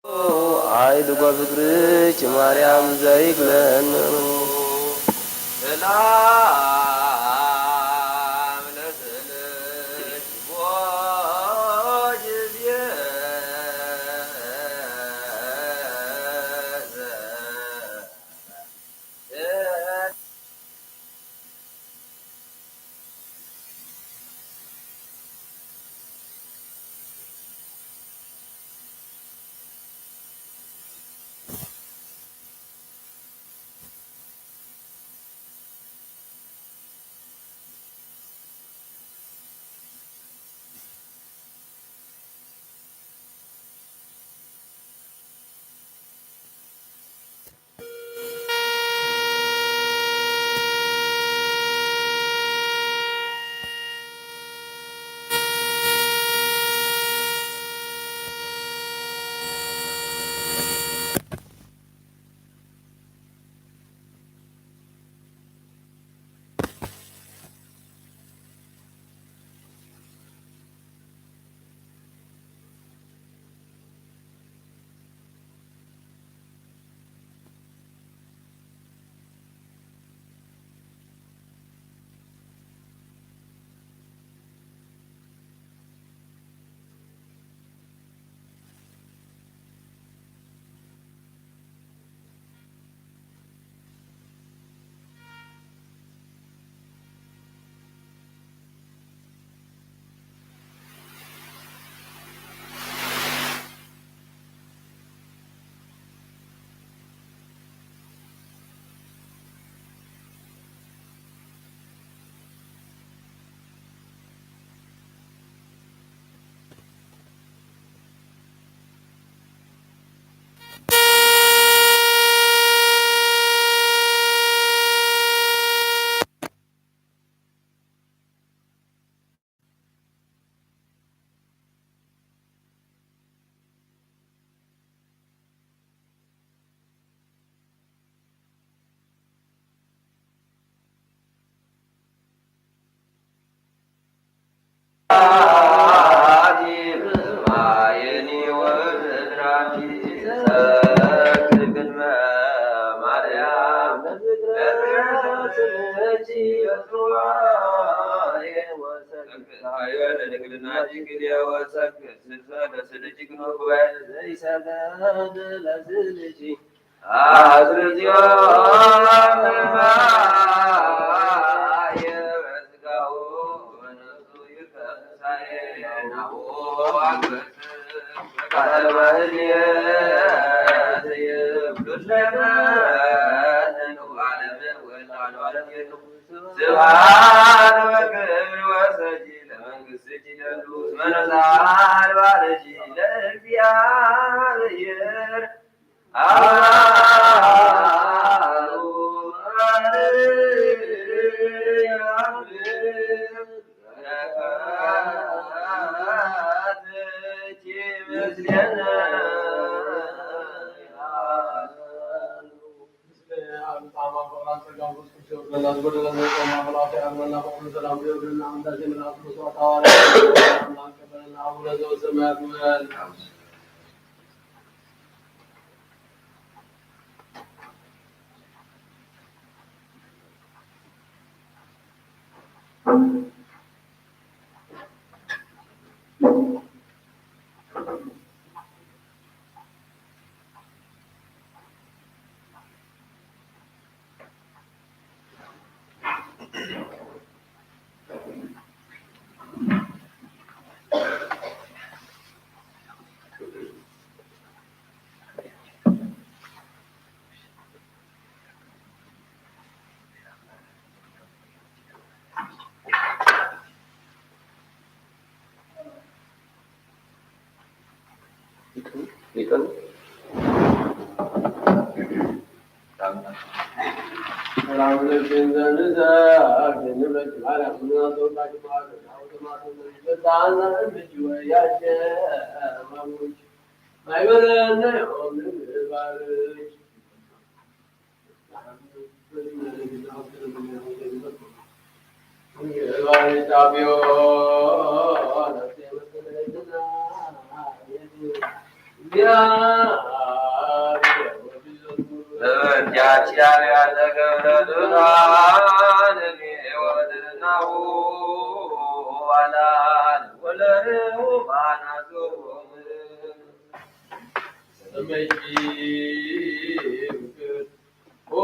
ኃይል ወፍቅርኪ ማርያም ዘይግለኑ። ሰላም ለስእልኪ ሞት ጊዜ ስብሐት ወክብር ወሰጂ ለመንግስትኪ ለሉ መነሳ አልባለኪ ለእግዚአብሔር። በእንቲአኪ ያልተገብረ ድርሳን ወትሕትናሁ ዋላ ለወለርሁ ባናዞም ሰመይኪ ውክል ኦ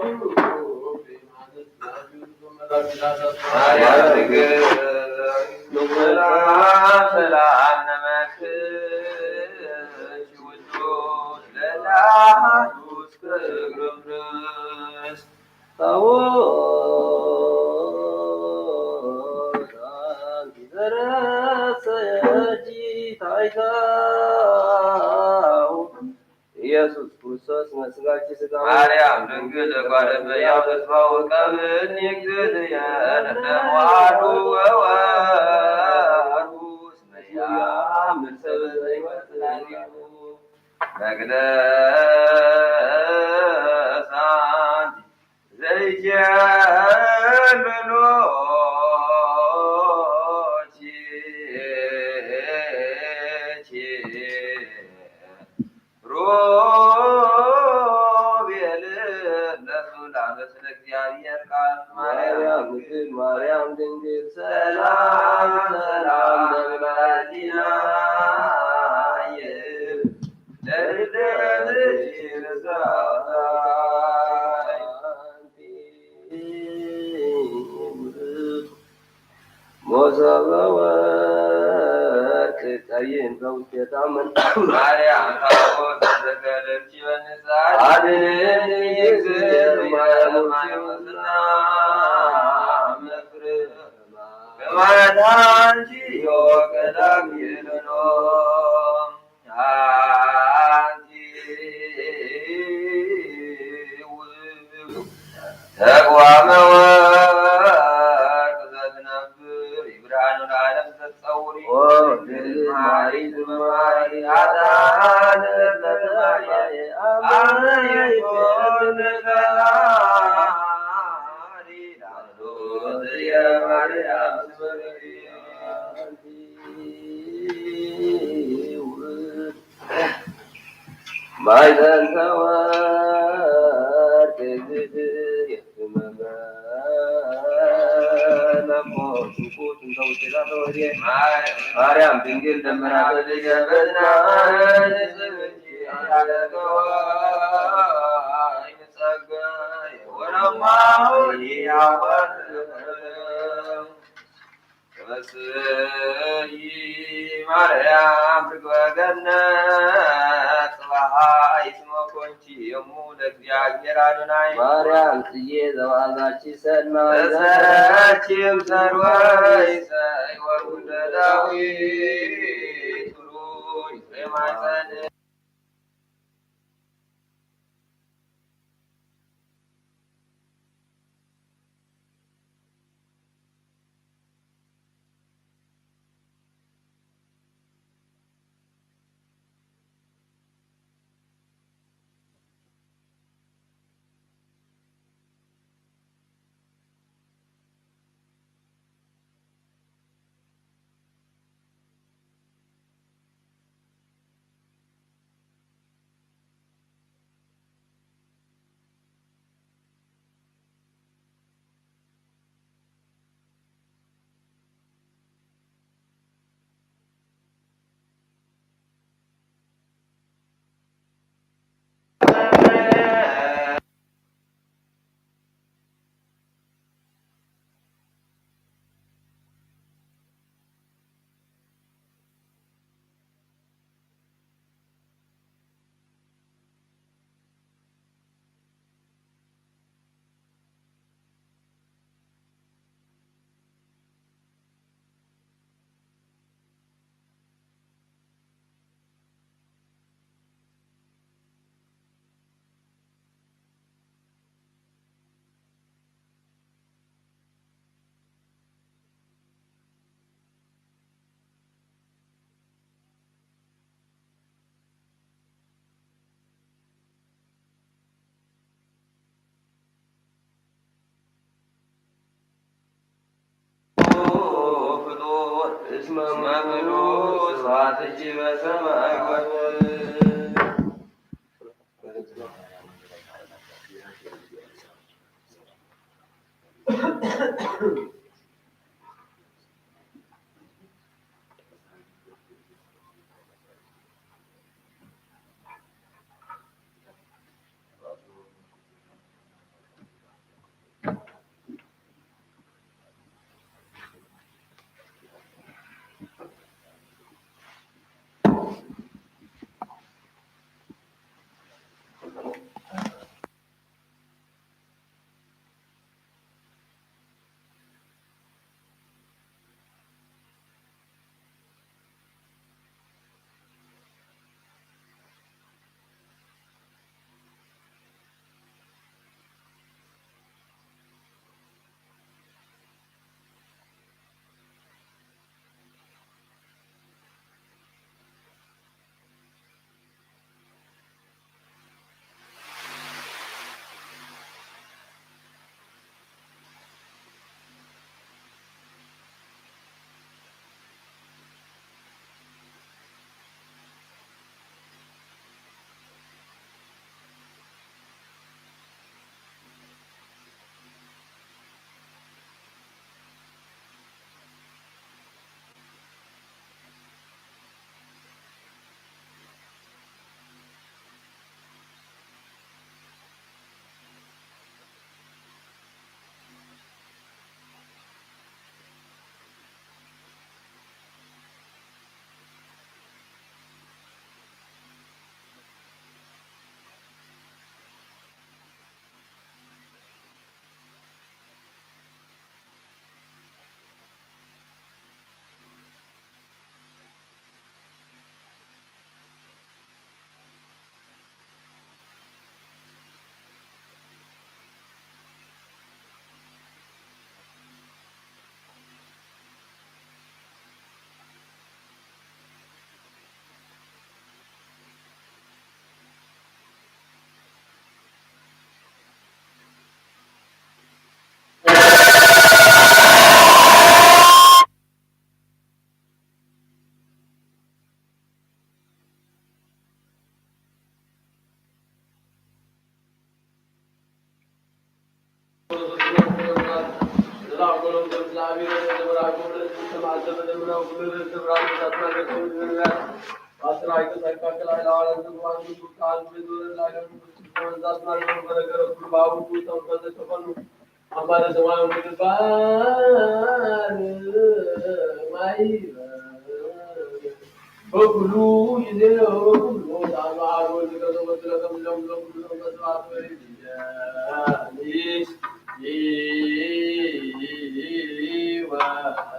ብሩክ ማርያም ድንግል ሰላም ነመልክሽ ውዱስ ለዳሃዱስ ክብርምርስ ታቦት አንቲ ዘረሰ እጅ ታይታው ኢየሱስ ክርስቶስ መስጋኪ ስጋ ማርያም ድንግል ጓል እመሕያው ተስፋው ቀብኒ ግዝየ ለደም ዋሉ ወወርሁ ስመያ ምልሰብ ዘይወፅናዩ መግነሳን ዘይጀምሎ ሮቤል እነሱ ላመስለ እግዚአብሔር ቃል ማርያም ማርያም ድንግል ሰላም ሰላም ለወላዲና ለልደትሽ ርዛታይ ሞሰበ ወርቅ ቀይን በውስቴታ ምን ማርያም ታቦት ተዘከረች በንሳት አድነን እግዝእትየ ማርያም ማርያም መፍር በማለት አንቺ የወቀዳም ይልኖ አንቲ ውብ ተቋመ ወርቅ ዘትነብር ይብርሃኑ ለዓለም ዘትጸውሪ ኦ ድንግል ማርያም ዝማሬ አዳነ ዘማሬ አመ ይኮን ፈጣሪ ላዶት የማርያም ስመሪ ማዕዘን ተወርቅ ዝብል የትመመ ነቦ ሽጉጥ እንተ ውፅኢታ ተወርየ ማርያም ድንግል ደመና ተዘገብና ንስምኪ ጸጋይ ወለማዊ ያወር ተመስይ ማርያም ትግበገነ ጽባሃ ይስመ ኮንቺ የሙ ለእግዚአብሔር አዶናይ ማርያም ጽዬ ዘባዛቺ ሰልማ ዘረችም ሰርወይ ሰይወ ጉንደ ዳዊት ብሩይ ፍሬ ማይፀን በኩሉ ጊዜ ወኩሉ ቦታ በዓል ወልድ ገብረ ወልድ ለከም ሎም ሎም ሎም በስብሐት ወልድ ወዘ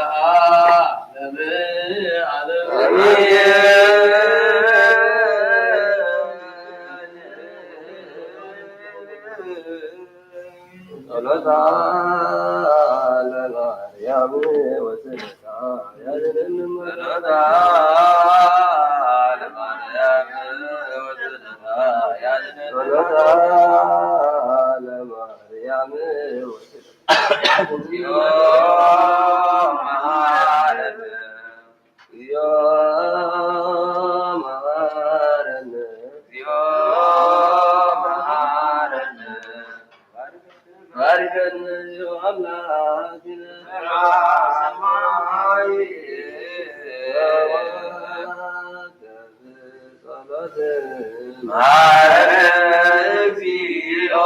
ወለዓለመ ዓለም። ጸሎታ ለማርያም ወስብሐታ ያድነን። ጸሎታ ለማርያም ወስብሐታ ያድነን። ጸሎታ ለማርያም ወስብሐታ እግዚኦ መሐረነ። እግዚኦ መሐረነ። እግዚኦ መሐረነ። ባርከነ አምላክነ ሰማይ። ጸሎት መሐረነ እግዚኦ።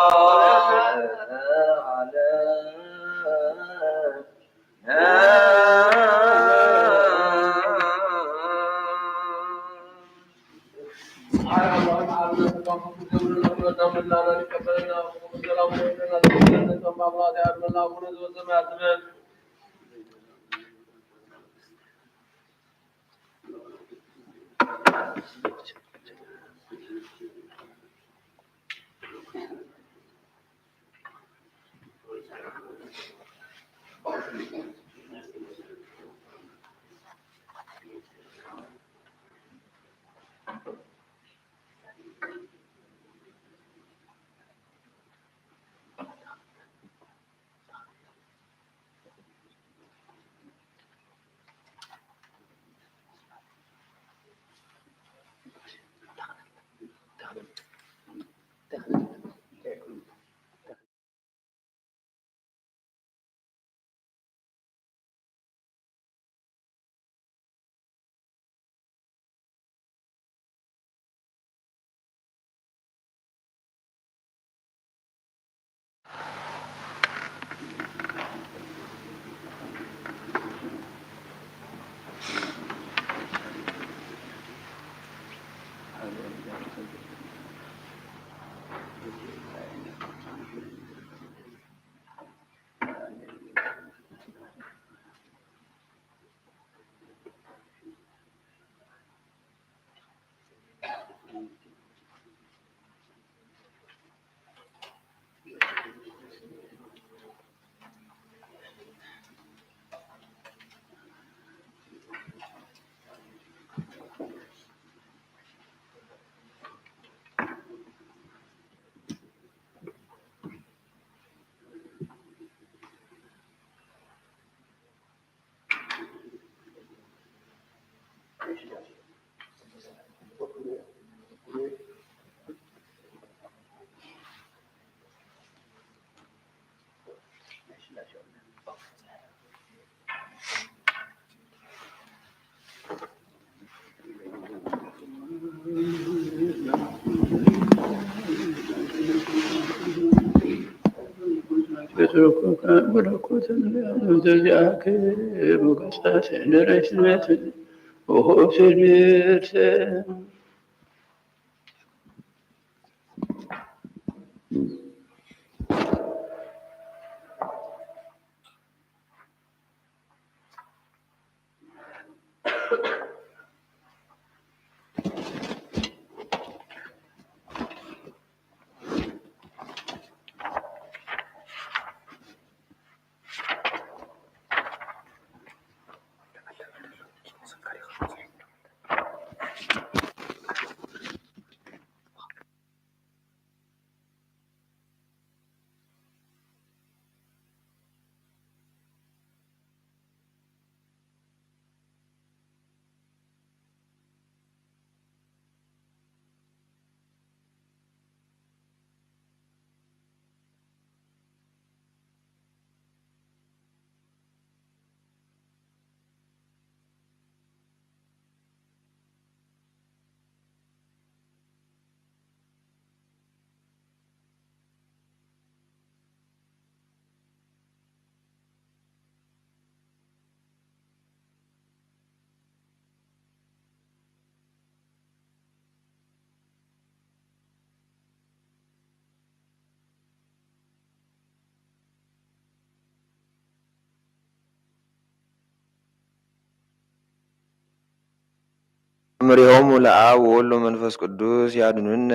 መሪሆሙ ለአብ ወወልድ ወመንፈስ ቅዱስ ያድኑነ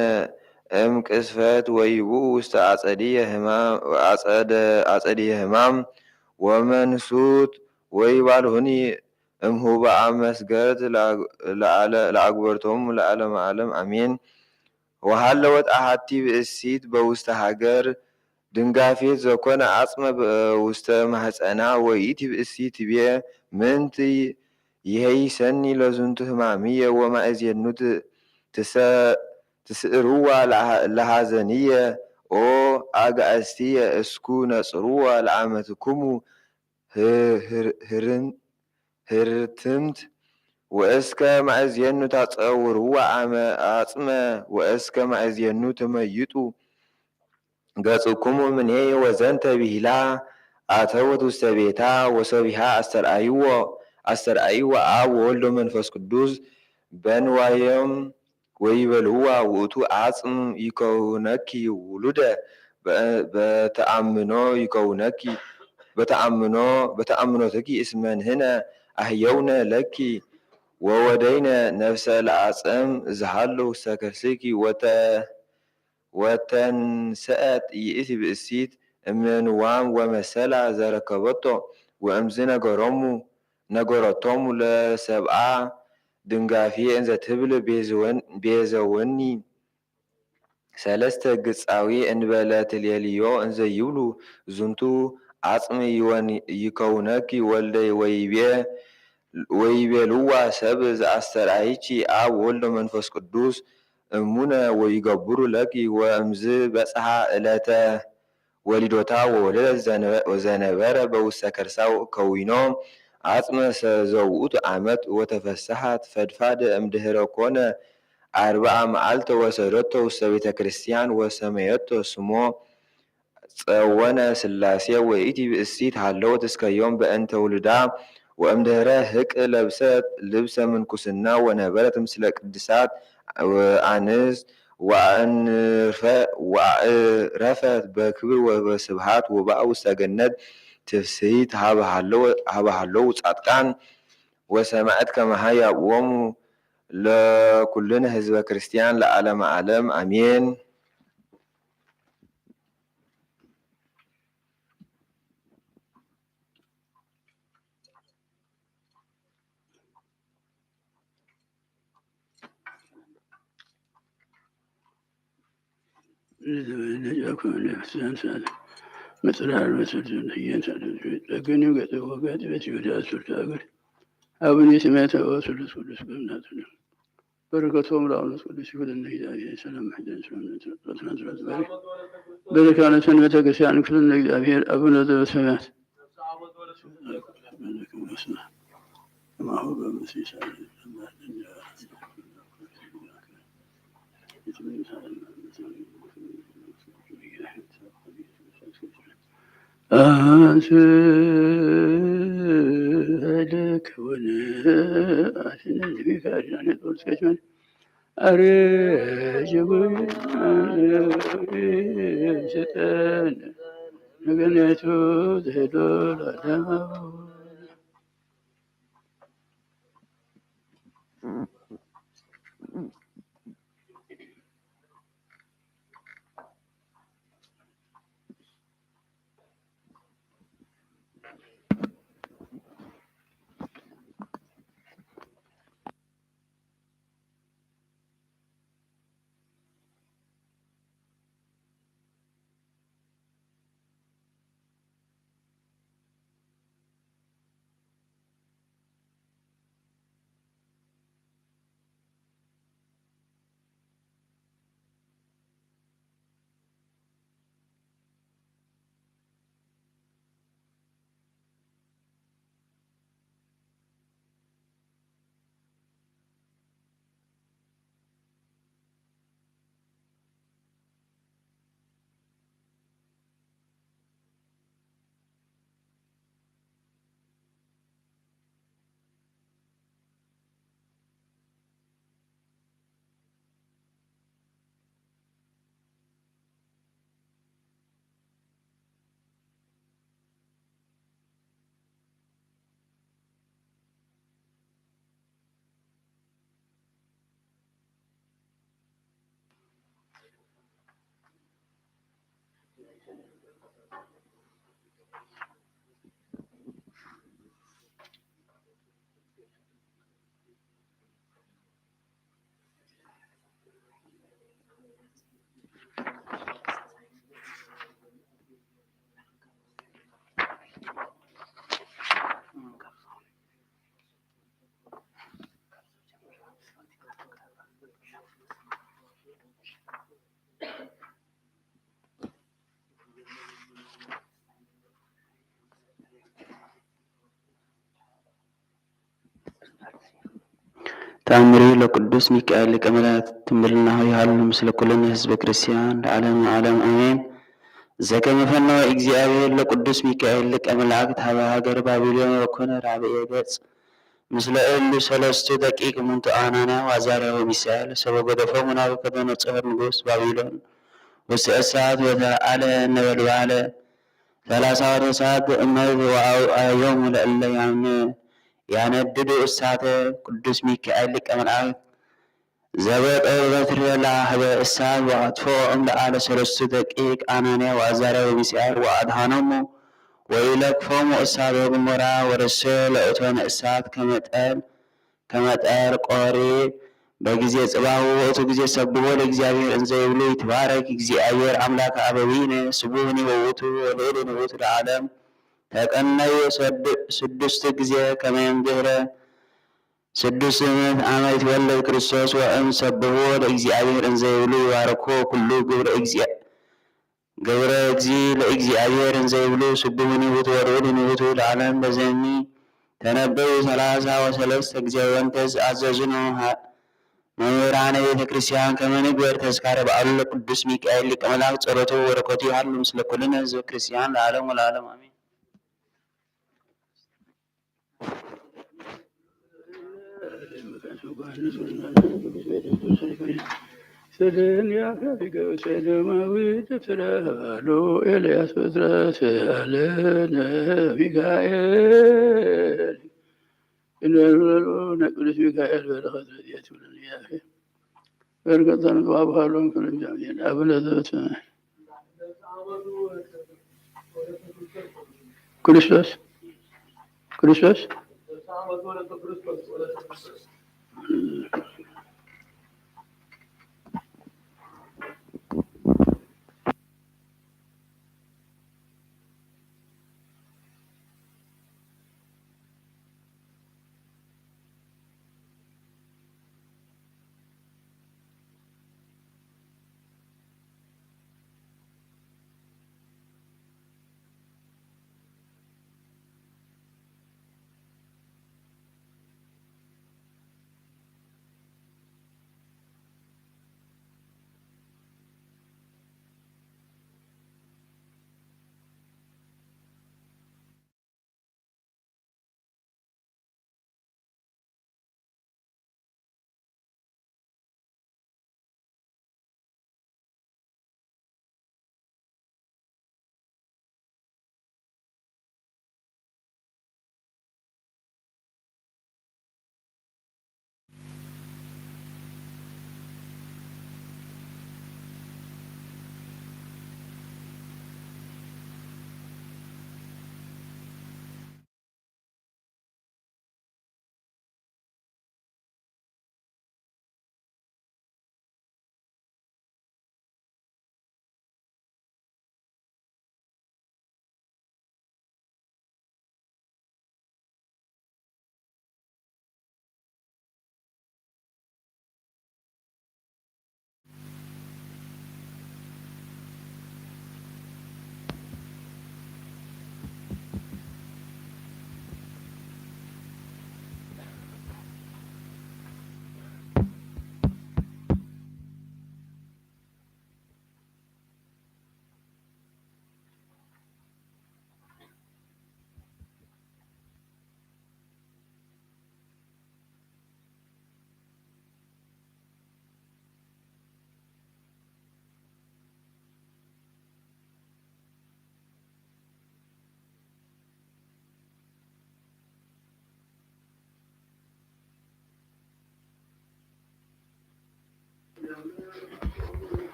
እም ቅስፈት ወይብኡ ውስተ አጸድየ ህማም አጸደ አጸድየ ህማም ወመንሱት ወይባልሁኒ እምሁባአ መስገርት ለአግበርቶሙ ለዓለመ ዓለም አሜን። ወሃለወት አሐቲ ብእሲት በውስተ ሃገር ድንጋፌት ዘኮነ አጽመ ውስተ ማህፀና ወይእቲ ብእሲት ትቤ ምንት ይሄይሰኒ ለዝንቱ ህማምየ ወማእዜኑ ትስእርዋ ለሐዘንየ ኦ አጋእዝትየ እስኩ ነጽርዎ ለአመትክሙ ህርትምት ወእስከ ማእዝየኑ ታጸውርዋ አጽመ ወእስከ ማእዝየኑ ትመይጡ ገጽኩሙ ምኔ ወዘንተ ብሂላ አተወት ውስተ ቤታ ወሰቢሃ አስተርአይዎ አስተርአይዎ አብ ወወልድ ወመንፈስ ቅዱስ በንዋዮም ወይበልዋ ውእቱ አጽም ይከውነኪ ውሉደ በተአምኖ ይከውነኪ በተአምኖ በተአምኖትኪ እስመ ንህነ አህየውነ ለኪ ወወደይነ ነፍሰ ለአጽም ዝሃሉ ውስተ ከርስኪ ወተ ወተንሰአት ይእቲ ብእሲት እምንዋም ወመሰላ ዘረከበቶ ወእምዝ ነገሮሙ ነገረቶሙ ለሰብአ ድንጋፊ እንዘ ትብል ቤዘወኒ ሰለስተ ግጻዊ እንበለ ትሌልዮ እንዘ ይብሉ ዝንቱ አጽም ይከውነኪ ወልደይ ወይቤ ወይቤልዋ ሰብ ዘአስተርአይኪ አብ ወልድ መንፈስ ቅዱስ እሙነ ወይገብሩ ለኪ ወእምዝ በጽሐ እለተ ወሊዶታ ወወለደት ዘነበረ በውስተ ከርሳ ከዊኖ አጽመ ዘውእቱ ዓመት ወተፈሰሐት ፈድፋደ እምድህረ ኮነ አርብዓ መዓልተ ወሰደቶ ውስተ ቤተ ክርስቲያን ወሰመየቶ ስሞ ጸወነ ስላሴ ወይቲ ብእሲት ሃለወት እስከ ዮም በእንተ ውሉዳ ወእምድህረ ህቅ ለብሰት ልብሰ ምንኩስና ወነበረት ምስለ ቅድሳት አንስት ወአዕረፈት በክብር ወበስብሃት ወበአ ውስተ ገነት ትፍስሂት ሀበ ሃለው ጻድቃን ወሰማዕት ከመሃ ያብዎሙ ለኩልነ ህዝበ ክርስቲያን ለዓለመ ዓለም አሜን። መጽናዕት መሰልትን ህየንት ጸገኒ ገጽ ወገጽ ቤት ይሁዳ አስርተ አገር አቡነ ስሜተ ወስሉስ ቅዱስ በምናቱ በረከቶም ለአቡነ ቅዱስ ይሁንና። እግዚአብሔር ሰላም መሕደን ስለምንትናትናትናትበሪ በረካነ ሰንበተ ክርስቲያን ክፍልና። እግዚአብሔር አቡነ ዘበሰማያት አንተ ኃይለ ከሆነ አስነድፊ ከአድናኔ ጦር እስከችመን አረ ጀጎል ሰጠን ነገነቱ ዘሄዶ ለዓለማው ተኣምሪ ለቅዱስ ሚካኤል ሊቀ መላእክት ትምብልና ይሃሉ ምስለ ኩልነ ህዝበ ክርስቲያን ለዓለመ ዓለም ኣሜን። ዘከመ ፈነወ እግዚኣብሔር ለቅዱስ ሚካኤል ሊቀ መላእክት ሀበ ሀገር ባቢሎን ወኮነ ራብየ ገጽ ምስለ እሉ ሰለስቱ ደቂቅ እሙንቱ አናንያ ወአዛርያ ወሚሳኤል ሰበ ገደፎሙ ናቡከደነጾር ንጉስ ባቢሎን ውስተ እሳት ወተልዓለ ነበልባለ ሰላሳ ወተስዓት እመት ወአውአዮሙ ለእለ ያነ- ያነድዱ እሳተ ቅዱስ ሚካኤል ሊቀ መላእክት ዘበጠ በትረ ለአህበ እሳት ወአጥፍኦ እምለአለ ሰለስቱ ደቂቅ አናንያ ወአዛርያ ወሚሳኤል ወአድኃኖሙ ወኢለክፎሙ እሳት ወገሞራ ወረሰ ለእቶነ እሳት ከመጠል ከመጠር ቆሪ በጊዜ ጽባሁ ወእቱ ጊዜ ሰብሖ ለእግዚአብሔር እንዘ ይብሉ ይትባረክ እግዚአብሔር አምላክ አበዊነ ስቡህኒ ወውቱ ወልዑል ንጉስ ለዓለም ተቀነዩ ሰድ- ስድስት ጊዜ ከመ እምድህረ ስድስት ምዕት ዓመት ይትወለድ ክርስቶስ ወእም ሰብሕዎ ለእግዚአብሔር እንዘ ይብሉ ይባርኮ ኩሉ ግብረ እግዚአ- ግብረ እግዚ ለእግዚአብሔር እንዘ ይብሉ ስቡሕ ንውቱ ወልዑል ንውቱ ለዓለም በዘኒ ተነበዩ ሰላሳ ወሰለስተ ጊዜ ወንተ ዝኣዘዝኖ መምህራነ ቤተ ክርስቲያን ከመ ንግበር ተስካረ በዓሉ ለቅዱስ ሚካኤል ሊቀ መላእክት ጸሎቱ ወረከቱ ይሃሉ ምስለ ኩልነ ህዝበ ክርስቲያን ለዓለም ወለዓለም አሜን። ሰደንያ ከፊገ ሰደማዊ ተተዳሎ ኤልያስ በትረ ሰአለነ ሚካኤል። እንበሎ ናይ ቅዱስ ሚካኤል በረኸት ረድኤት ይብለኒ ያፌ። በረከት ተንባብሃሎም ክልጃሜን አቡነ ዘበሰማያት ክርስቶስ ክርስቶስ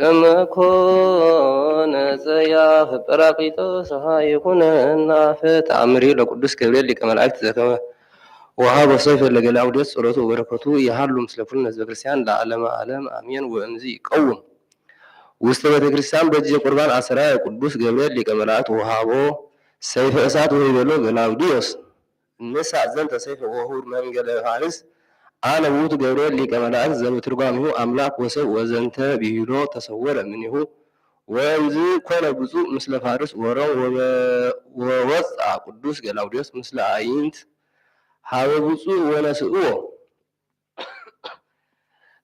ከመ ኮነ ጸያፍ ጰራቅሊጦስ ይኩነና። ተኣምር ለቅዱስ ገብርኤል ሊቀ መላእክት ዘከመ ወሃቦ ሰይፈ ለገላውዴዎስ። ጸሎቱ ወበረከቱ ይሃሉ ምስለ ኩልነ ህዝበ ክርስቲያን ለዓለመ ዓለም አሜን። ወእምዚ ይቀውም ውስተ ቤተ ክርስቲያን በጀ ቁርባን አሰራየ ቅዱስ ገብርኤል ሊቀ መላእክት ወሃቦ ሰይፈ እሳት ወይቤሎ ገላውዲዮስ፣ ንሳ ዘንተ ሰይፈ ወሁር መንገለ ፋርስ፣ አነ ውእቱ ገብርኤል ሊቀ መላእክት ዘበትርጓሚሁ አምላክ ወሰብ ወዘንተ ብሂሎ ተሰወረ እምኔሁ። ወእምዝ ኮነ ብፁዕ ምስለ ፋርስ ወሮም ወበ-፣ ወወፅአ ቅዱስ ገላውዲዮስ ምስለ አዕይንት ሀበ ብፁዕ ወነስእዎ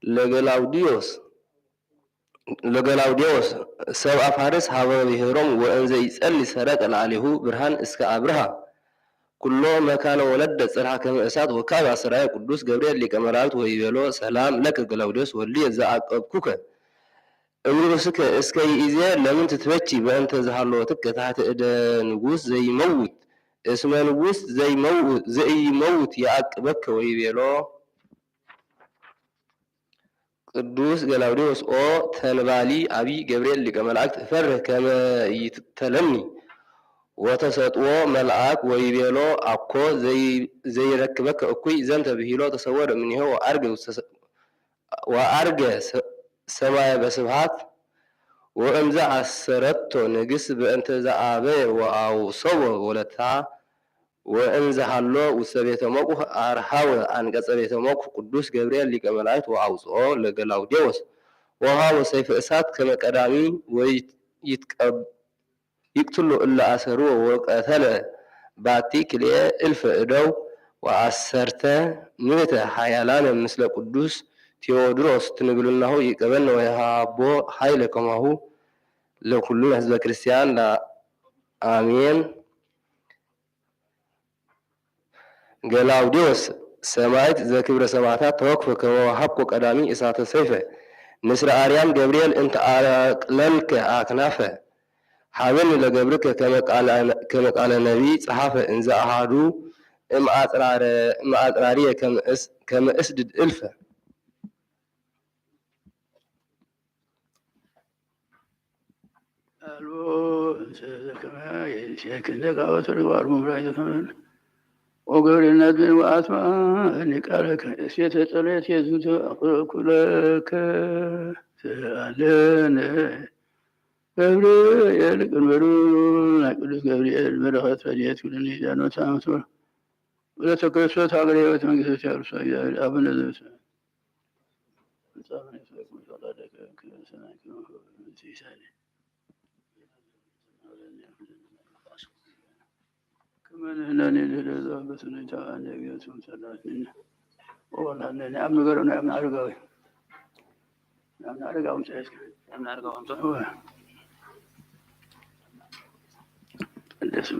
ለገላውዲዮስ፣ ለገላውዴዎስ ሰብአ ፋርስ ሀበ ብሔሮም ወእንዘ ይጸሊ ሰረቀ ለአሌሁ ብርሃን እስከ አብርሃ ኩሎ መካነ ወነደ ጽርሃ ከመ እሳት ወካብ አሰራየ ቅዱስ ገብርኤል ሊቀ መላእክት ወይቤሎ ሰላም ለከ ገላውዴዎስ ወልድየ ዘአቀብኩከ እምርኡስከ እስከ ይእዜ ለምን ትትበኪ በእንተ ዘሃለወትከ ታሕተ እደ ንጉስ ዘይመውት እስመ ንጉስ ዘይመው-፣ ዘይመውት የአቅበከ ወይቤሎ ቅዱስ ገላውዴዎስ ኦ ተንባሊ አቢ ገብርኤል ሊቀ መላእክት እፈርህ ከመ ይትቅተለኒ ወተሰጥዎ መልአክ ወይቤሎ አኮ ዘይ-፣ ዘይረክበከ እኩይ ዘንተ ብሂሎ ተሰወረ እምኔሁ ወአርገ ውስተ ሰ-፣ ወአርገ ሰ-፣ ሰማየ በስብሐት ወእምዘ አሰረቶ ንግስ በእንተ ዘአበየ ወአውሰቦ ወለታ ወእንዘ ሀሎ ውስተ ቤተ መቁህ አርሃወ አንቀጸ ቤተ መቁህ ቅዱስ ገብርኤል ሊቀ መላእክት ወአውፅኦ ለገላውዴዎስ ወሃቦ ሰይፈ እሳት ከመ ቀዳሚ ወይትቀብ-፣ ይቅትሎ እለ አሰርዎ ወቀተለ ባቲ ክልኤ እልፈ እደው ወአሰርተ ምእተ ኃያላነ ምስለ ቅዱስ ቴዎድሮስ ትንግልናሁ ይቀበነ ወየሃቦ ኃይለ ከማሁ ለኩሉ ህዝበ ክርስቲያን አሜን። ገላውዴዎስ ሰማዕት ዘክብረ ሰማዕታት ተወክፈ ከመ ወሀብኮ ቀዳሚ እሳተ ሰይፈ ንስረ አርያም ገብርኤል እንተ አቅለልከ አክናፈ ሀበኒ ለገብርከ ከመ ቃለ፣ ከመ ቃለ ነቢይ ጸሐፈ እንዘ አሃዱ እምአጽራረ፣ እምአጽራርየ ከመ እስ-፣ ከመ እስድድ እልፈ። አልቦ እንሰ ዘከመ ይእዜከ እንደ ቃወ ተርጓር ሙምራይ ዘከመን ወገብርኤል ናድን ወአስማ እኒ ቃለ ከ-፣ እሴተ ጸሎት የዝንቱ አቅረብኩ ለከ። ሰአለነ ገብርኤል ቅድመ ዱር ናይ ቅዱስ ገብርኤል በረኸት ረድኤት ኩልኒ ጃኖት አመት ወለተ ክርስቶስ ሀገረ ሕይወት መንግስተ ክርስቶስ እግዚአብሔር አቡነ ዘበሰማያት። ከመ ንሕነኒ ንሕደግ ዘበሰ ነይታ አነ እግዚኦ ስም ሰላሲነ። ወወልሃለኒ አብ ንገረው ናይ አቡነ አረጋዊ። ናይ አቡነ አረጋዊ ምጽእ እስከ። ናይ አቡነ አረጋዊ ምጽእ። እወ። ቅድስት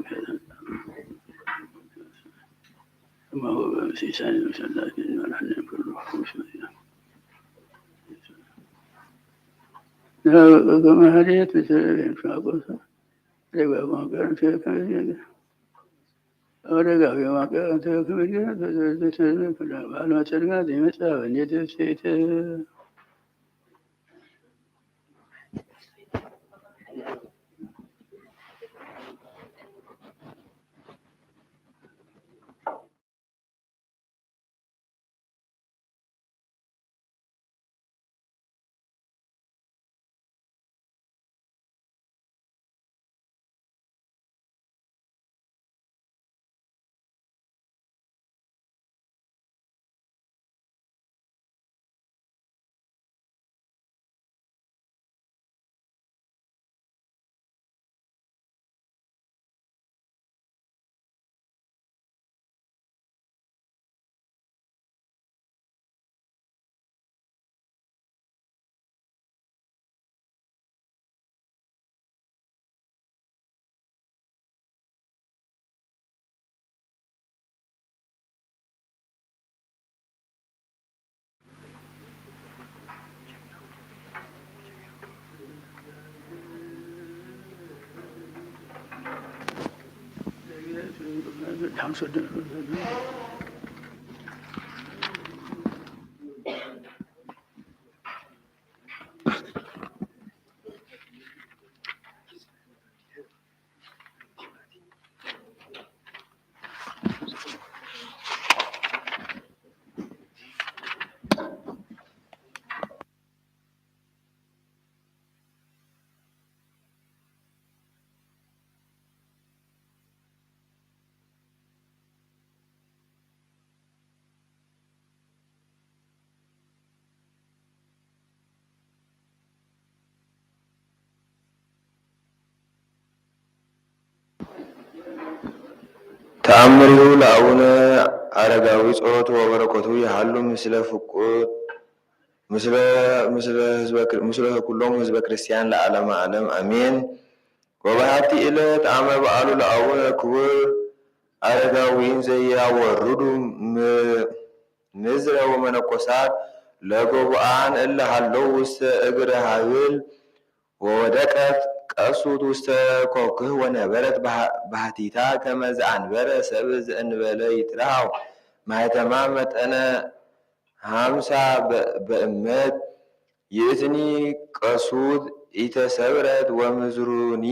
እማሆ በምስጢር ሳይንስ ወሰላሴ እንበላለን ኩሉ። ከመ ሀሌት ቤተ ኤልሳቆስ አረጋዊ ማቀረተ ከመ አረጋዊ ማቀረተ ከመ ባለ መጸልጋ ዘይመጽአ በኔተ ሴተ ተኣምሪሁ ለአቡነ አረጋዊ ጸሎቱ ወበረከቱ ይሃሉ ምስለ ፍቁር ምስለ ምስለ ህዝበ ክር- ምስለ ኩሎም ህዝበ ክርስቲያን ለዓለመ ዓለም አሜን። ወበሃቲ ዕለት አመ በዓሉ ለአቡነ ክቡር አረጋዊን ዘያወርዱ ም- ምዝረ ወመነኮሳት ለገቡአን እለ ሃለው ውስተ እግረ ሃብል ወወደቀት ቀሱት ውስተ ኮክህ ወነበረት ባህ- ባህቲታ ከመ ዘአንበረ ሰብ ዘእንበለ ይትረሃው ማህተማ መጠነ ሃምሳ በ- በእመት ይእትኒ ቀሱት ኢተሰብረት ወምዝሩኒ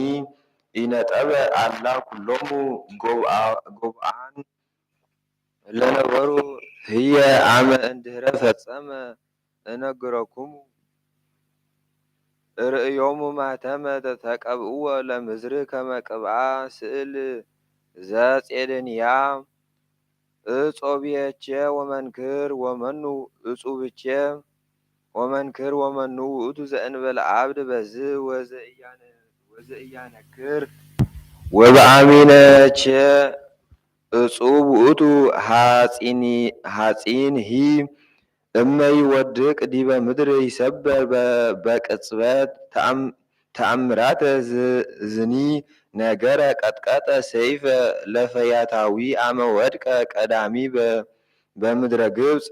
ኢነጠበ አላ ኩሎሙ ጎብአ- ጎብአን ለነበሩ ህየ አመ እንድህረ ፈጸመ እነግረኩሙ ርእዮሙ ማህተመ ተቀብእዎ ለምዝር ከመ ቅብአ ስእል ዘጼደንያ እጾብየቼ ወመንክር ወመኑ እጹብቼ ወመንክር ወመኑ ውእቱ ዘእንበለ አብድ በዝ ወዘእያነ- ወዘእያነክር ወበአሚነቼ እጹብ ውእቱ ሐጺኒ- ሐጺንሂ እመ ይወድቅ ዲበ ምድር ይሰበር በ- በቅጽበት ተአም- ተአምራተ ዝ- ዝኒ ነገረ ቀጥቀጠ ሰይፈ ለፈያታዊ አመ ወድቀ ቀዳሚ በ- በምድረ ግብጽ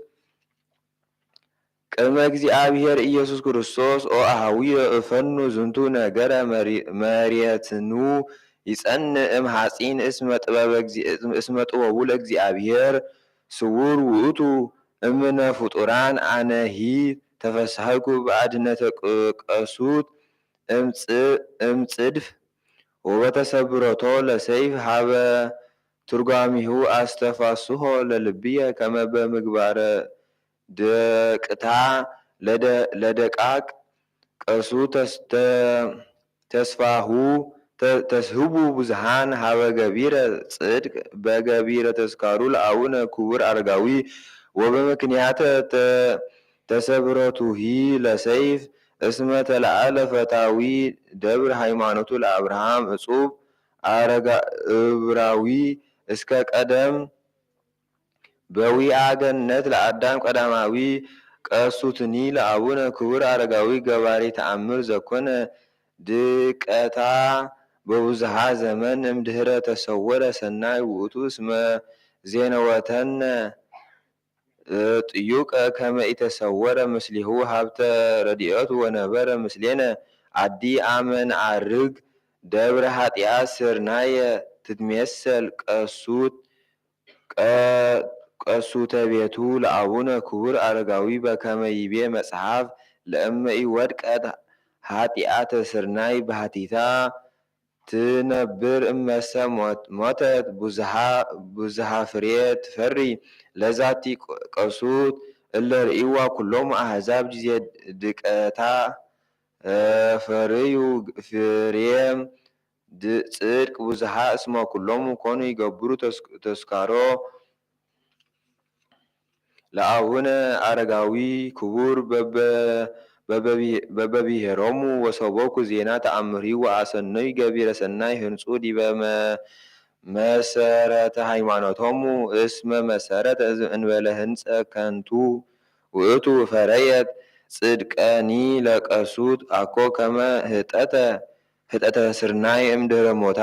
ቅድመ እግዚአብሔር ኢየሱስ ክርስቶስ ኦ አሃውየ እፈኑ ዝንቱ ነገረ መሪ- መሬትኑ ይጸንእ እም ሐጺን እስመ ጥበበ እግዚ- እስመ ጥበቡ ለእግዚአብሔር ስውር ውእቱ እምነ ፍጡራን አነሂ ተፈሳህኩ በአድነተ ቅ- ቀሱት እምጽ- እምጽድፍ ወበተሰብረቶ ለሰይፍ ሀበ ትርጓሚሁ አስተፋስሆ ለልብየ ከመ በምግባረ ደቅታ ለደ- ለደቃቅ ቀሱ ተስ- ተ- ተስፋሁ ተ- ተስህቡ ብዙሃን ሀበ ገቢረ ጽድቅ በገቢረ ተስካሩ ለአቡነ ክቡር አረጋዊ ወበምክንያተ ተ- ተሰብረቱሂ ለሰይፍ እስመ ተለዓለ ፈታዊ ደብር ሃይማኖቱ ለአብርሃም እጹብ አረጋ እብራዊ እስከ ቀደም በዊአ ገነት ለአዳም ቀዳማዊ ቀሱትኒ ለአቡነ ክቡር አረጋዊ ገባሪ ተአምር ዘኮነ ድቀታ በብዝሃ ዘመን እምድህረ ተሰወረ ሰናይ ውእቱ እስመ ዜነወተነ ጥዩቀ ከመ ኢተሰወረ ምስሌሁ ሀብተ ረድኤቱ ወነበረ ምስሌነ አዲ አመ ነዐርግ ደብረ ኃጢአት ስርናየ ትትሜሰል ቀሱት ቀ- ቀሱተ ቤቱ ለአቡነ ክቡር አረጋዊ በከመ ይቤ መጽሐፍ ለእመ ኢወድቀት ኃጢአተ ስርናይ ባህቲታ ትነብር እመሰ ሞት- ሞተት ብዙሃ- ብዙሃ ፍሬ ትፈሪ ለዛቲ ቀ- ቀሱት እለ ርእይዋ ኩሎሙ አሕዛብ ጊዜ ድቀታ ፈርዩ ፍሬ ድ- ጽድቅ ብዙሃ እስመ ኩሎሙ ኮኑ ይገብሩ ተስክ- ተስካሮ ለአቡነ አረጋዊ ክቡር በበ- በበብሔ- በበብሔሮሙ ወሰበኩ ዜና ተአምሪ ወአሰነዩ ገቢረ ሰናይ ህንጹ ዲበ መ- መሰረተ ሃይማኖቶሙ እስመ መሰረተ እንበለ ህንጸ ከንቱ ውእቱ ፈረየት ጽድቀኒ ለቀሱት አኮ ከመ ህጠተ ህጠተ ስርናይ እምድህረ ሞታ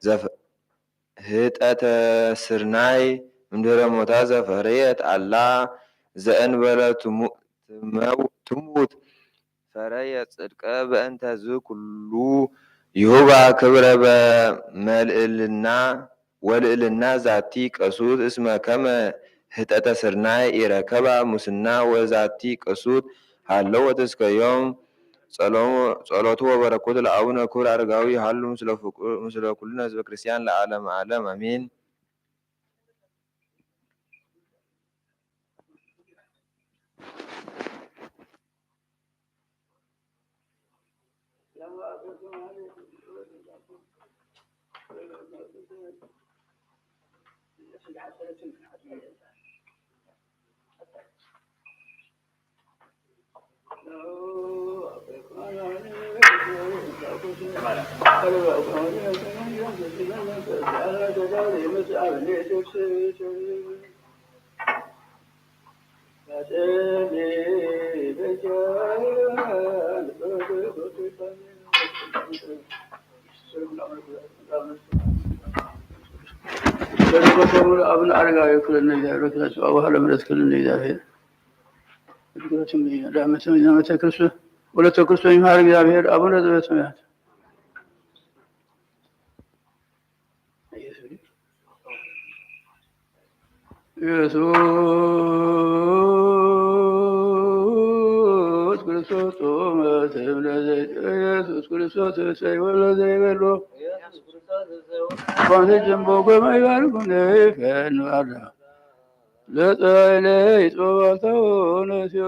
ዘፈ- ህጠተ ስርናይ እምድህረ ሞታ ዘፈረየት አላ ዘእንበለ ትሙ- ትመው- ትሙት ፈረየ ጽድቀ በእንተዝ ኩሉ ይሁባ ክብረ በመልዕልና ወልዕልና ዛቲ ቀሱት እስመ ከመ ህጠተ ስርናይ ኢረከባ ሙስና ወዛቲ ቀሱት ሃለወት እስከ ዮም ጸሎቱ ወበረከቱ ለአቡነ ክቡር አረጋዊ ይሃሉ ምስለ ኩልነ ህዝበ ክርስቲያን ለዓለመ ዓለም አሜን። አቡነ አረጋዊ ክልል እግዚአብሔር ክልል አቡነ ሀብተ ምሕረት ክልል እግዚአብሔር ወለተ ክርስቶስ ይምሃር እግዚአብሔር አቡነ ዘበሰማያት። ኢየሱስ ክርስቶስ ጾመ ስም ለዘይት ኢየሱስ ክርስቶስ እሰይ ወለ ዘይበሎ ኳንተ ጀምቦ ከመ ይባርኩነ ፈንባዳ ለጸይለ ይጾባልተው ነስዮ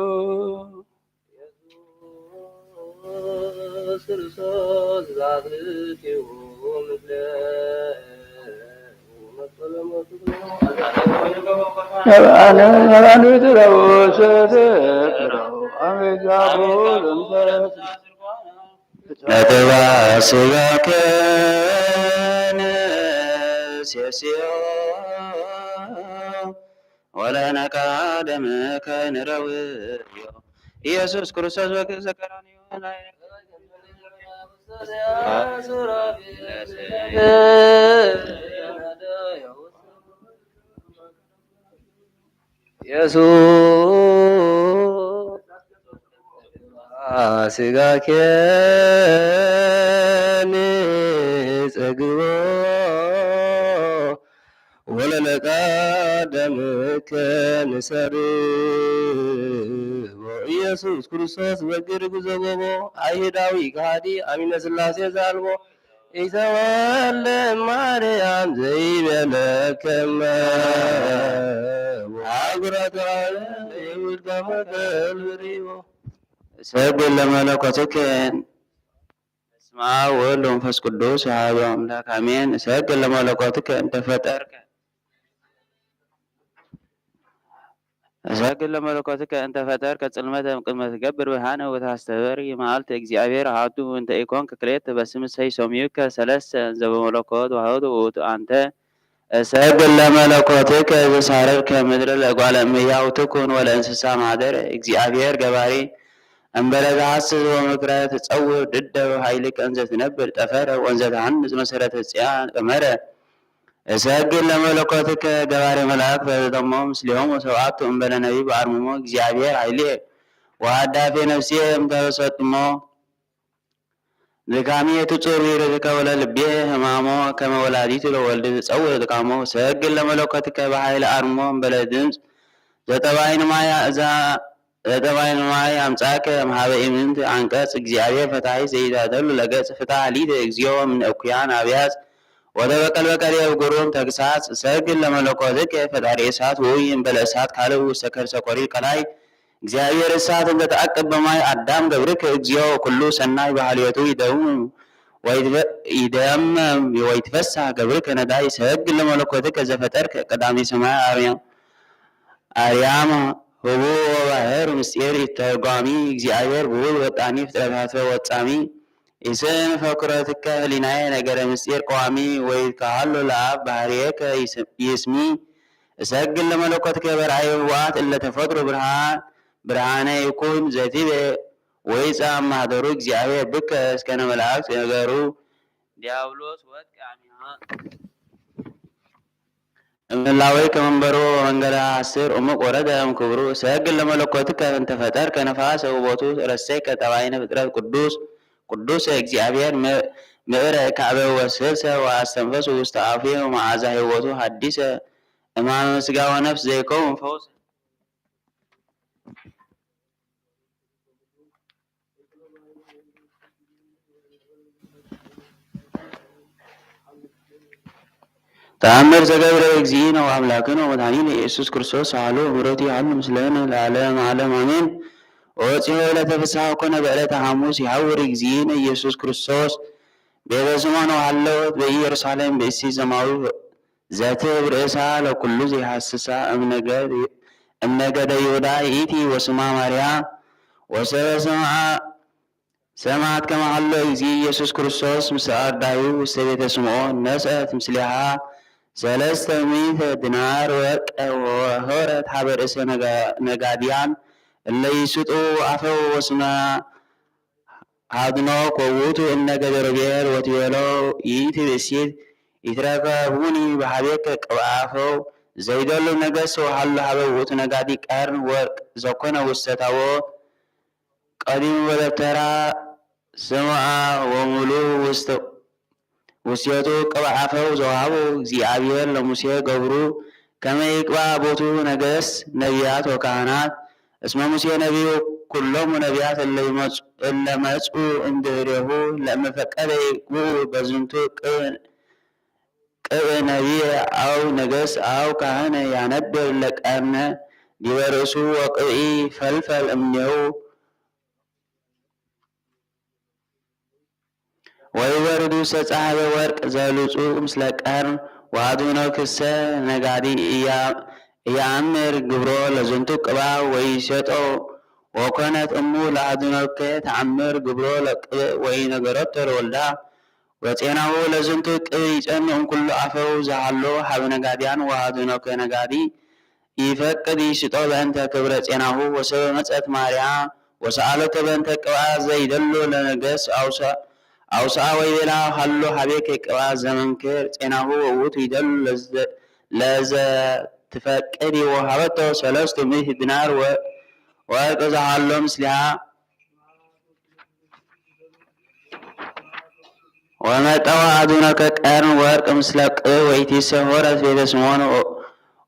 ኢየሱስ ክርስቶስ ዛትእትዩ ምስለ ነጥባ ስጋከ ንሴስዮ ወለነቃ ደምከ ንረውዮ። ኢየሱስ ክርስቶስ በግእዘ ቀራንዮ ናይ ኢየሱስ ስጋከ ንጸግቦ ወለነቃ ደምከ ንሰርቦ። ኢየሱስ ክርስቶስ በግርግ ዘጎቦ ኣይሁዳዊ ከሃዲ ኣሚነ ስላሴ ዘኣልቦ ኢተወልደ ማርያም ዘይበለ ከመ ሃጉራተ ዓለም ይውድቀ መከል ብሪቦ። ሰግድ ለመለኮትከ በስመ አብ ወወልድ ወመንፈስ ቅዱስ አሐዱ አምላክ አሜን። ሰግድ ለመለኮትከ እንተ ፈጠርከ እሰግድ ለመለኮትከ እንተ ፈጠርከ ጽልመተ እምቅድመ ትገብር ብርሃነ ወታስተበሪ መዓልተ እግዚአብሔር አሐዱ እንተ ኢኮንከ ክልኤተ በስም እሰይ ሰምዩከ ሰለስተ እንዘ በመለኮት ዋህዱ ውእቱ አንተ። እሰግድ ለመለኮትከ ዘሳረርከ ምድር ለእጓለ እመሕያው ትኩን ወለእንስሳ ማህደረ። እግዚአብሔር ገባሪ እምበለ ዘሐስስ ወምክረ ትጸውር ድደ ኃይልከ እንዘ ትነብር ጠፈረ ወእንዘ ተሐንጽ መሰረተ ጽያ ቀመረ። እሰግድ ለመለኮትከ ገባሬ መላእክት ፈለጠሞ ምስሌሆሙ ሰብአቱ እምበለ ነቢብ አርምሞ እግዚአብሔር ኃይሌ ወሃዳፌ ነፍሴ እምተበሰጥሞ ድካሜ ትጹር ይርድከ ወለልቤ ህማሞ ከመ ወላዲት ለወልድ ትጸውር ድካሞ። እሰግድ ለመለኮትከ በኃይለ አርምሞ እምበለ ድምፅ ዘጠባይ ንማይ እዛ ዘጠባይ ንማይ አምጻከ እምሃበ ኢምንት አንቀጽ እግዚአብሔር ፈታሒ ዘይታደሉ ለገጽ ፍትሐ ሊተ እግዚኦ እምነ እኩያን አብያጽ ወተበቀል በቀል የብግሩም ተግሳጽ። እሰግድ ለመለኮትከ ፈጣሪ እሳት ውእይ እምበለ እሳት ካልእ ውስተ ከርሰ ቆሪር ቀላይ እግዚአብሔር እሳት እንተ ተአቅብ በማይ አዳም ገብርከ እግዚኦ ኩሉ ሰናይ ባህልዮቱ ይደውም ወይትፈ- ይደምም ወይትፈሳህ ገብርከ ነዳይ። እሰግድ ለመለኮትከ ዘፈጠርከ ቀዳሜ ሰማይ አርያም አርያም ህቡእ ወባህር ምስጢር ኢተርጓሚ እግዚአብሔር ብሁል ወጣኒ ፍጥረታተ ወጻሚ። ኢስእን ፈኩረትከ ህሊናየ ነገረ ምስጢር ቀዋሚ ወይትከሃሎ ለአብ ባህርየከ ይስሚ። እሰግድ ለመለኮትከ በርአየ ህቡአት እለ ተፈጥሮ ብርሃን ብርሃነ ይኩን ዘቲበ ወይጻ ማህደሩ እግዚአብሔር ብከ እስከነ መላእክት ነገሩ ዲያብሎስ ወድቀ አሚሃ እምህላወይ ከመንበሩ ወመንገለ አስር እሙቅ ወረደ እምክብሩ። እሰግድ ለመለኮትከ እንተ ፈጠርከ ነፋሰ ውቦቱ ረሰይከ ጠባይነ ፍጥረት ቅዱስ ቅዱስ እግዚአብሔር ምእረ ካዕበ ወስልሰ ወአስተንፈሱ ውስተ አፌ ወመዓዛ ህይወቱ ሐዲሰ እማመ ስጋ ወነፍስ ዘይከውን ፈውሰ። ተአምር ዘገብረ እግዚእነ ወአምላክነ ወመድኃኒነ ኢየሱስ ክርስቶስ ሳህሉ ምሕረቱ ይሃሉ ምስሌነ ለዓለመ ዓለም አሜን። ወበጺሑ ዕለተ ፍስሐ ኮነ በዕለተ ሐሙስ ይሐውር እግዚእነ ኢየሱስ ክርስቶስ ቤተ ስምዖን ወሃለወት በኢየሩሳሌም ብእሲ ዘማዊ ዘትህብ ርእሳ ለኩሉ ዘይሃስሳ እምነገደ ይሁዳ ይእቲ ወስማ ማርያ ወሰበ ስምዓ ሰማዕት ከመሃሎ እግዚእ ኢየሱስ ክርስቶስ ምስ ኣርዳዩ ውስተ ቤተ ስምዖን ነስአት ምስሌሃ ሰለስተ ሚእተ ድናር ወርቀ ወሆረት ሀበ ርእሰ ነጋድያን እለ ይስጡ አፈው ወስመ ሀድኖ ኮውቱ እምነ ገደሮ ብሔር ወትቤሎ ይእቲ ብእሲት ይትረከቡኒ በሀቤከ ቅብአ አፈው ዘይደሉ ነገስ ወሀሎ ሀበ ውእቱ ነጋዲ ቀርን ወርቅ ዘኮነ ውስተ ታቦ ቀዲሙ በደብተራ ስምዓ ወሙሉ ውስተ ውስቴቱ ቅብአ አፈው ዘውሃቦ እግዚኣብሔር ለሙሴ ገብሩ ከመ ይቅብአ ቦቱ ነገስ ነቢያት ወካህናት እስመ ሙሴ ነቢዩ ኩሎሙ ነቢያት እለ ይመጹ እለ መጹ እምድህሬሁ ለእመ ፈቀደ ይቅብኡ በዝንቱ ቅብ ቅብእ ነቢየ አው ነገስ አው ካህነ ያነብር ለቀርነ ዲበ ርእሱ ወቅብኢ ፈልፈል እምኔሁ ወይወርዱ ሰጻህበ ወርቅ ዘልጹ ምስለ ቀርን ወአድህኖ ክሰ ነጋዲ እያአምር ግብሮ ለዝንቱ ቅባ ወይሴጦ ወኮነት እሙ ለአድህኖከ ተአምር ግብሮ ለቅብእ ወይነገረቶ ለወልዳ ወጼናሁ ለዝንቱ ቅብ ይጸንዕ እምኩሉ አፈው ዘሃሎ ሀበ ነጋድያን ወአድህኖከ ነጋዲ ኢፈቅድ ይስጦ በእንተ ክብረ ጼናሁ ወሰበ መጸት ማርያ ወሰአለቶ በእንተ ቅብአ ዘይደሎ ለነገስ አውስአ ወይቤላ ሀሎ ሀቤከ ቅብአ ዘመንክር ጼናሁ ወውቱ ይደሉ ለዘ ትፈቅድ ወሀበቶ ሰለስቱ ምእት ድናር ወርቅ ዘሃሎ ምስሊሃ ወመጠወ አድነከ ቀርን ወርቅ ምስለ ቅብ ወኢቲሰ ሆረት ቤተ ስምዖን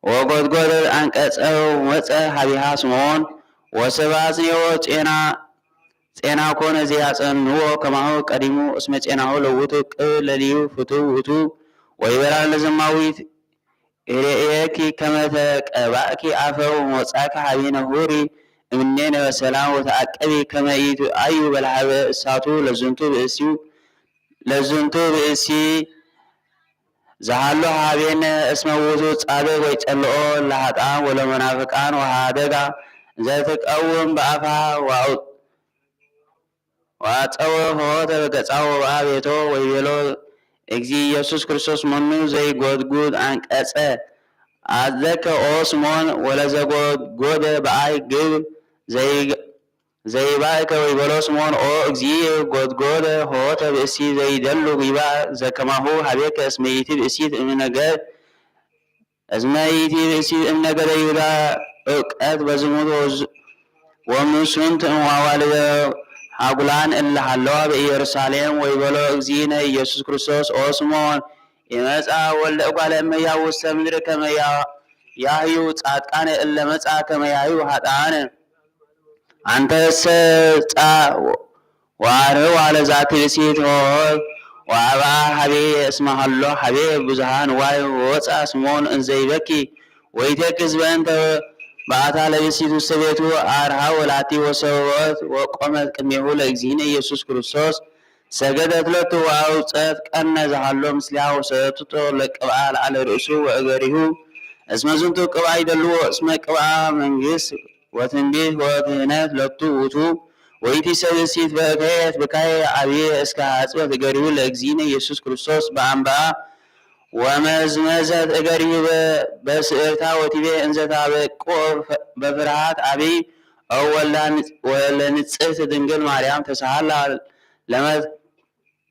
ወጎድጎደ አንቀጸ ወመጸ ሀቢሃ ስምዖን ወሰብአ አጽንኦ ጼና ጼና ኮነ ዘያጸንዎ ከማሁ ቀዲሙ እስመ ጼናሁ ለውቱ ቅብ ለልዩ ፍቱ ውእቱ ወይበላ ለዘማዊት ርእየኪ ከመ ተቀባእኪ አፈ ወሞጻኪ ሀቤነ ሁሪ እምኔነ በሰላም ወተአቀቢ ከመ ኢትአዩ በልሃበ እሳቱ ለዝንቱ ብእሲ ለዝንቱ ብእሲ ዘሃሎ ሀቤነ እስመ ውእቱ ጻድቅ ወይጸልኦ ለሀጣን ወለመናፍቃን ወሀደጋ ዘትቀውም በአፋ ወአጸወ ኆተ በገጻ ወበአ ቤቶ ወይቤሎ እግዚእ ኢየሱስ ክርስቶስ መኑ ዘይጎድጉድ አንቀጸ አዘከ ኦ ስምዖን ወለዘጎድጎደ በአይ ግብ ዘይባእከ ወይቤሎ ስምዖን ኦ እግዚእ ጎድጎደ ኆተ ብእሲ ዘይደሉ ይባእ ዘከማሁ ሀቤከ እስመ ይእቲ ብእሲት እምነገድ እስመ ይእቲ ብእሲ እምነገደ ይሁዳ እብቀት በዝሙት ወምሱንት እምአዋልደ ሀጉላን እለ ሀለዋ በኢየሩሳሌም ወይቤሎ እግዚእነ ኢየሱስ ክርስቶስ ኦ ስምዖን ኢመጻ ወልደ እጓለ እመሕያው ውስተ ምድር ከመ ያህዩ ጻድቃነ እለ መጻ ከመ ያህዩ ሀጣነ አንተሰ ጻ ወአርህዋ ለዛቲ ብእሲት ኆር ወአብአ ሀቤ እስመ ሀሎ ሀቤ ብዙሃ ንዋይ ወወፅአ ስምዖን እንዘ ይበኪ ወይቴክስ በእንተ በአታ ለብእሲት ውስተ ቤቱ አርሃ ወላቲ ወሰብወት ወቆመት ቅድሜሁ ለእግዚእነ ኢየሱስ ክርስቶስ ሰገደት ለቱ ወአውፀት ቀርነ ዘሃሎ ምስሊሃ ወሰተቶ ለቅብአ ለዓለ ርእሱ ወእገሪሁ እስመ ዝንቱ ቅብአ ይደልዎ እስመ ቅብአ መንግስት ወትንቢት ወክህነት ለቱ ውእቱ ወይእቲ ሰብእሲት በእከየት ብካየ ዓብየ እስከ ሐጽበት እገሪሁ ለእግዚእነ ኢየሱስ ክርስቶስ በአንብአ ወመዝመዘት እገሪሁ በስእርታ ወቲቤ እንዘ ታበቅኦ በፍርሃት አብይ ኦ ወልዳ ወለንጽህት ድንግል ማርያም ተሳሃላ ለመት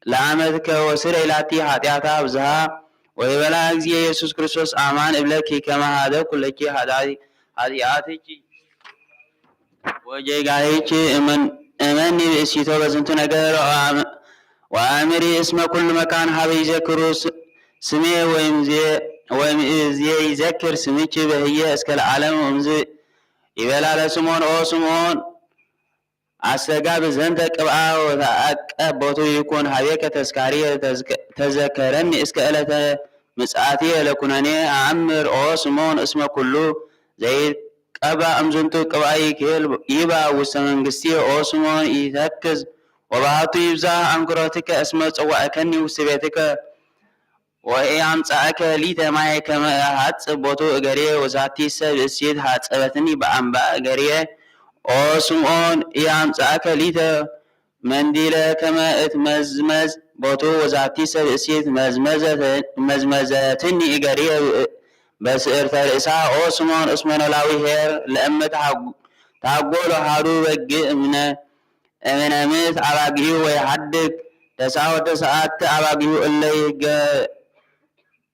ለአመትከ ወስረይ ላቲ ኃጢአታ ብዝሃ ወይበላ እግዚእ ኢየሱስ ክርስቶስ አማን እብለኪ ከመ ሀደኩ ለኪ ኃጢአትኪ ወጌጋይኪ እመኒ ብእሲቶ በዝንቱ ነገር ወአምሪ እስመ ኩሉ መካን ሀበ ይዘክሩ ስሜ ወይም እዜ ይዘክር ስምኪ በህየ እስከ ለዓለም ወምዝ ይበላ ለስምዖን ኦ ስምዖን አስተጋብ ዘንተ ቅብአ ወተአቀብ ቦቱ ይኩን ሀቤከ ተዝካርየ ተዘከረኒ እስከ ዕለተ ምጽአትየ ለኩነኔ አአምር ኦ ስምዖን እስመ ኩሉ ዘይትቀባእ እምዝንቱ ቅብአ ይክል ይባ ውስተ መንግስትየ ኦ ስምዖን ኢተክዝ ወባህቱ ይብዛህ አንክሮትከ እስመ ጸዋዕከኒ ውስተ ቤትከ ወኢአምጽአከ ሊተ ማየ ከመ እሐጽብ ቦቱ እገርየ ወዛቲ ሰብ እሲት ሐጸበትኒ በአንብአ እገርየ። ኦ ስምዖን ኢአምጽአከ ሊተ መንዲለ ከመ እትመዝመዝ ቦቱ ወዛቲ ሰብእሲት መዝመዘትኒ እገርየ በስእርተ ርእሳ። ኦ ስምዖን እስመ ኖላዊ ኄር ለእመ ተሃጎሎ ሃዱ በግዕ እምነ እምነምት አባጊኡ ወየሐድግ ተስዓ ወተስዓተ አባጊኡ እለ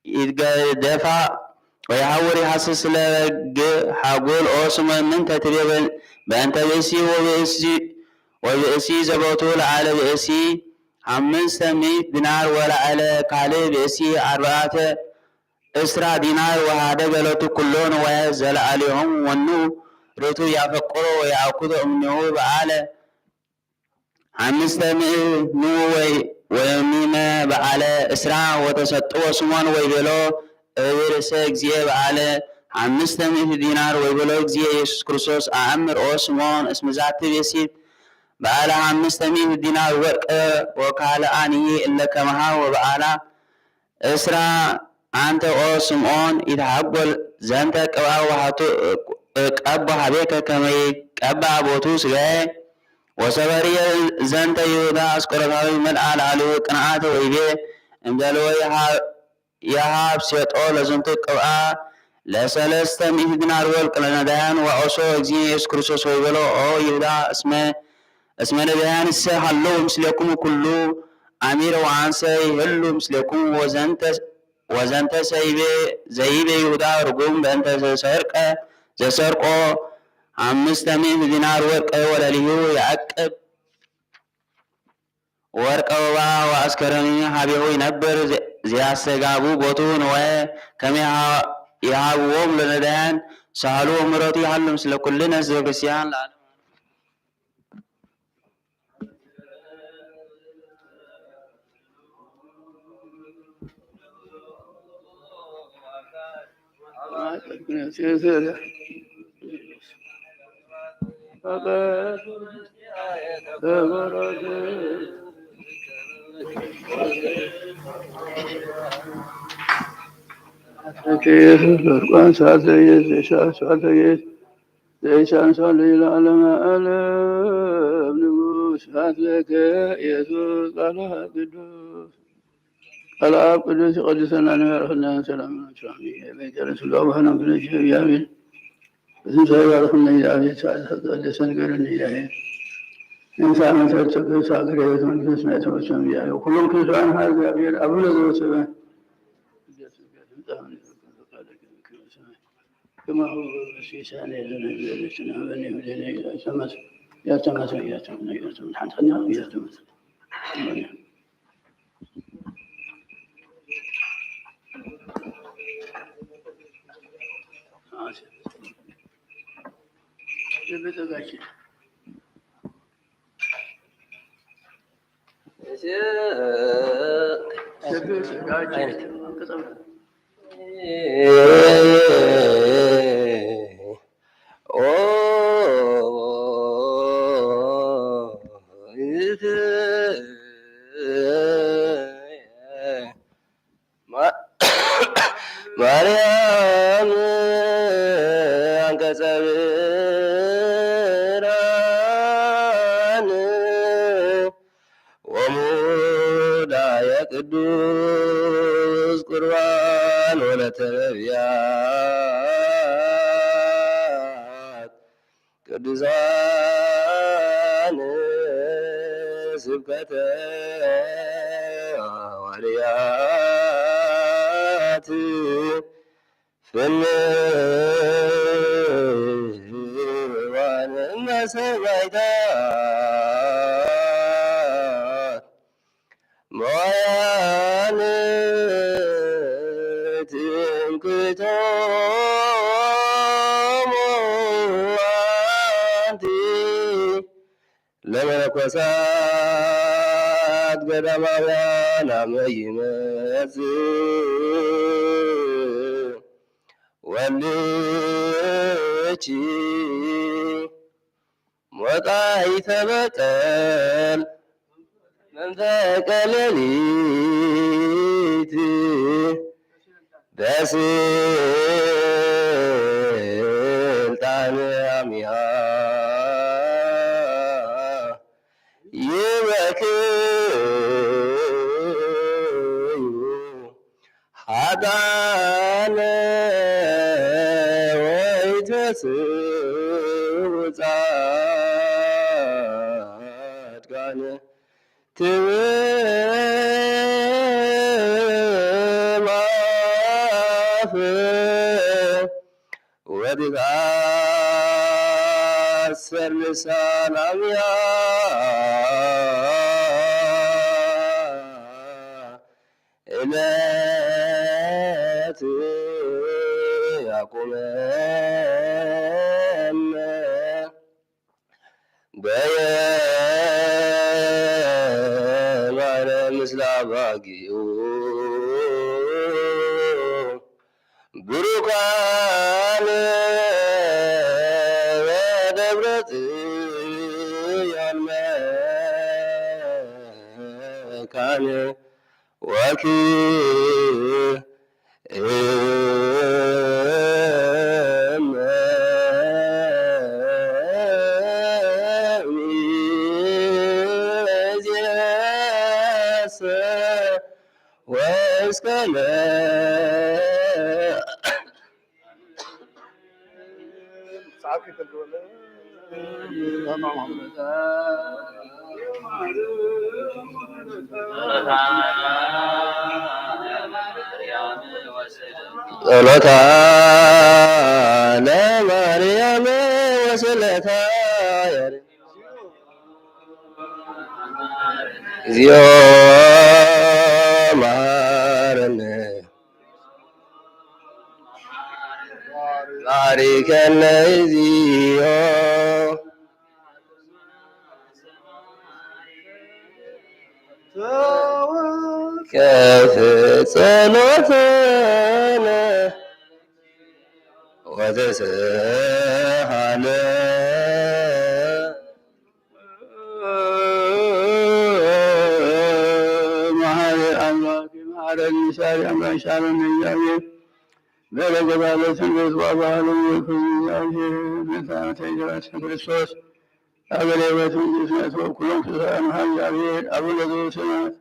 ይትገደፋ ወየሐውር ይሐስስ ለበግዕ ሐጎል። ኦ ስምዖን ምንተ ትቤ በእንተ ብእሲ ወብእሲ ዘቦቱ ለአለ ብእሲ ሐምስተ ሚእት ዲናር ወለአለ ካልእ ብእሲ አርባዕተ እስራ ዲናር ወሃደ ገለቱ ኩሎ ንዋየ ዘለዓሊሆም ወኑ ርቱ ያፈቅሮ ወየአኩቶ እምኔሁ በአለ ሐምስተ ምእኑ ወይሚመ በአለ እስራ ወተሰጥዎ ስሞን ወይቤሎ እብርሰ እግዚኤ በአለ ሐምስተ ምእት ዲናር ወይቤሎ እግዚኤ ኢየሱስ ክርስቶስ አእምር ኦ ስሞን እስመ ዛቲ ብእሲት በአለ ሐምስተ ምእት ዲናር ወርቀ ወካልአኒ እለ ከመሃ ወበአላ እስራ አንተ ኦ ስምዖን ኢትሐጎል ዘንተ ቅብአ ወሃቱ እቀቦ ሀቤከ ከመ ይቀብአ ቦቱ ስጋየ ወሰበርየ ዘንተ ይሁዳ አስቆሮታዊ መልአ ላዕሌሁ ቅንአተ ወይቤ እምደልወ የሀብ ሴጦ ለዝንቱ ቅብአ ለሰለስተ ምእት ዲናር ወርቅ ለነዳያን ወአውሶ እግዚእነ ኢየሱስ ክርስቶስ ወይቤሎ ኦ ይሁዳ እስመ እስመ ነዳያንሰ ሀለው ምስሌክሙ ኩሉ አሚረ ወአንሰ ይህሉ ምስሌክሙ ወዘንተ ዘይቤ ዘይቤ ይሁዳ ርጉም በእንተ ዘሰርቀ ዘሰርቆ አምስተ ምእት ዲናር ወርቀ ወለሊሁ የዐቅብ ወርቀ ወባ ወአስከረኒ ሀቤሁ ይነብር ዘያሰጋቡ ቦቱ ንዋየ ከመ ይሃብዎም ለነዳያን ሳህሉ ወምሕረቱ ይሃሉ ምስለ ኩልነ ህዝበ ክርስቲያን ለዓለመ ዓለም። ኢየሱስ ወርቋን ሳዘየ ዘሻ ሳዘየ ዘይሳንሳሉ ለዓለመ ዓለም ንጉስ ስብሐት ለከ ኢየሱስ ቃለ አብ ቅዱስ ቃለ አብ ቅዱስ ይቀድሰና ንባርኽና ሰላም ሰላም ቤተረ ስጋ ባህና ብለሽ ያቤል በትንሳኤ ባርኽና እግዚአብሔር ሰዓት ቀደሰ ንገረኒ እግዚአብሔር እንሳ መሰል ቅዱስ ሀገር ህይወት መንፈስ ናይ ተወሰኑ እግዚአብሔር ኩሎም ቅዱሳን ሀ እግዚአብሔር አቡነ ዘበሰማያት ቅዱስ ስምከ ትምጻእ መንግስትከ ትኩን ፈቃድከ በከመ በሰማይ ከማሁ በምድር ሲሳየነ ዘለለዕለትነ ሀበነ ዮም ህድግ ለነ ኢያሱ መስ ኢያሱ መስ ኢያሱ መስ ኢያሱ መስ ሓንሳብ ኢያሱ መስ ማርያም አንቀጸ ብርሃን ወሙዳየ ቅዱስ ቁርባን ወለተ ነቢያት ቅዱሳን ስብከተ ሃዋርያት ፍንዋን መሰማይታት መዋያን ትምክህቶሙ አንቲ ለመነኮሳት ገዳማውያን አመ ይመጽእ ወልድኪ ሞጣይተ በቀል መንፈቀ ሌሊት በስልጣን አሚሃ ጻድቃን ትብል ኣፍ ወዲቓ ኣሰር ልሳን ኣምያ እለት ያቁመነ በየማነ ምስለ ኣባጊኡ ብሩካን ወደብረ ጽዮን መካን ወክእመ ሚእዝየሰ ወእስከ ለ ጸሎታ ለማርያም ወስእለታ ያሬድ። እግዚኦ መሐረነ ባሪከነ እግዚኦ። ከፍ ጸሎተነ ወተስሃለ መሐሪ ኣምላክ መሐረኒ ሻሪ ኣምላክ ሻረኒ እግዚኣብሔር በረከት አለትን ቤት ዋባህሉ ይኩን። እግዚአብሔር መድኃኒተ ኢየሱስ ክርስቶስ አገሬ በትንግስነት ወኩሎም ፍስሐ መሃ እግዚአብሔር አቡነ ዘበሰማያት።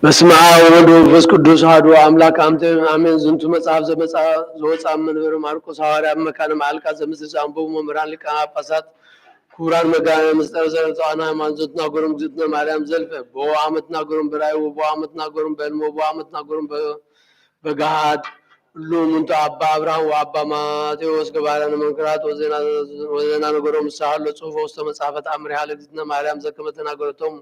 በስመ አብ ወወልድ ወመንፈስ ቅዱስ አሐዱ አምላክ አምተ አሜን። ዝንቱ መጽሐፍ ዘመጻ ዘወጻ መንበረ ማርቆስ ሐዋርያ መካነ መዓልቃ ዘምስል ዘአንበቡ መምህራን ሊቃነ ጳጳሳት ክቡራን መጋቤ ምስጢር ዘርጽዋና ሃይማኖት ዘትናገሩም እግዝእትነ ማርያም ዘልፈ በወ አመት ናገሩም በራእይ ወበወ አመት ናገሩም በህልም ወበወ አመት ናገሩም በ- በገሃድ እሉ እሙንቱ አባ አብርሃም ወአባ ማቴዎስ ገባርያነ መንክራት ወዜና ነገሮም ንስሐ ሀሎ ጽሑፎ ውስተ መጽሐፈ ተአምር ሀለ እግዝእትነ ማርያም ዘከመ ተናገረቶም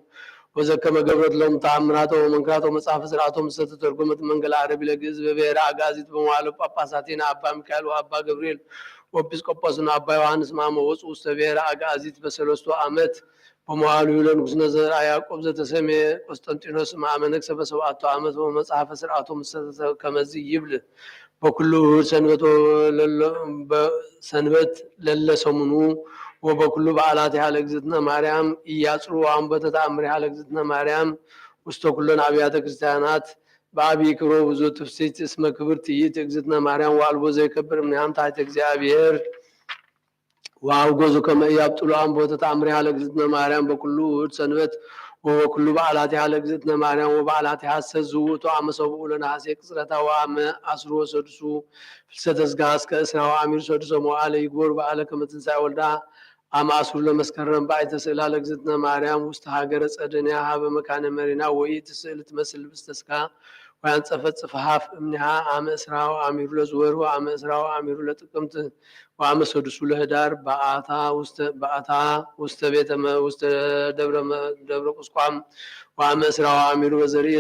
ወዘከመ ገብረት ሎም ተአምራተ ወመንክራተ ወመጽሐፈ ስርዓቶም ዝተተርጎመት መንገለ አረብ ለግእዝ በብሔረ አግአዚት በመዋዕለ ጳጳሳቲነ አባ ሚካኤል ወአባ ገብርኤል ወኤጲስቆጶስን አባ ዮሐንስ ማመ ወፁ ውስተ ብሔረ አግአዚት በሰለስቱ አመት በመዋዕሉ ለንጉስ ነዘርአ ያዕቆብ ዘተሰሜ ቆስጠንጢኖስ ማመ ነግሰ በሰብአቱ አመት ወመጽሐፈ ስርዓቶም ዝተተርጎመ ከመዚ ይብል። በኩሉ እሁድ ሰንበት ወለሎ- በ- ሰንበት ለለ ሰሙኑ ወበኩሉ በዓላቲሃ ለእግዝእትነ ማርያም ኢያጽሩ ወአንበተ ተአምሪሃ ለእግዝእትነ ማርያም ውስተ ኩለን አብያተ ክርስቲያናት በአብይ ክብሮ ብዙ ትፍስሕት እስመ ክብርት ይእቲ እግዝእትነ ማርያም ወአልቦ ዘይከብር እምኒሃም ታሕተ እግዚኣብሔር ወአውገዙ ከመ ኢያብጥሉ አንበተ ተአምሪሃ ለእግዝእትነ ማርያም በኩሉ እሁድ ሰንበት ወበኩሉ በዓላቲሃ ለእግዝእትነ ማርያም ወበዓላቲሃ ሰዝ ውእቱ አመ ሰብኡ ለነሐሴ ቅጽረታ ወአመ አስሩ ወሰዱሱ ፍልሰተ ስጋ እስከ እስራ ወአሚሩ ሰዱሰ መዋዕለ ይግበሩ በዓለ ከመ ትንሣኤ ወልዳ አመ አስሩ ለመስከረም በአይተ ስእላ ለእግዝእትነ ማርያም ውስተ ሀገረ ጸደንያ ሀበ መካነ መሪና ወይእቲ ስእል ትመስል ልብስተ ስጋ ወያንጸፈጽፍ ሀፍ እምኒሃ አመ እስራ ወአሚሩ ለዝወር ወአመ እስራ ወአሚሩ ለጥቅምት ወአመ ሰዱሱ ለህዳር በአታ ውስተ በአታ ውስተ ቤተ መ- ውስተ ደብረ መ- ደብረ ቁስቋም ወአመ እስራ ወአሚሩ በዘርኢ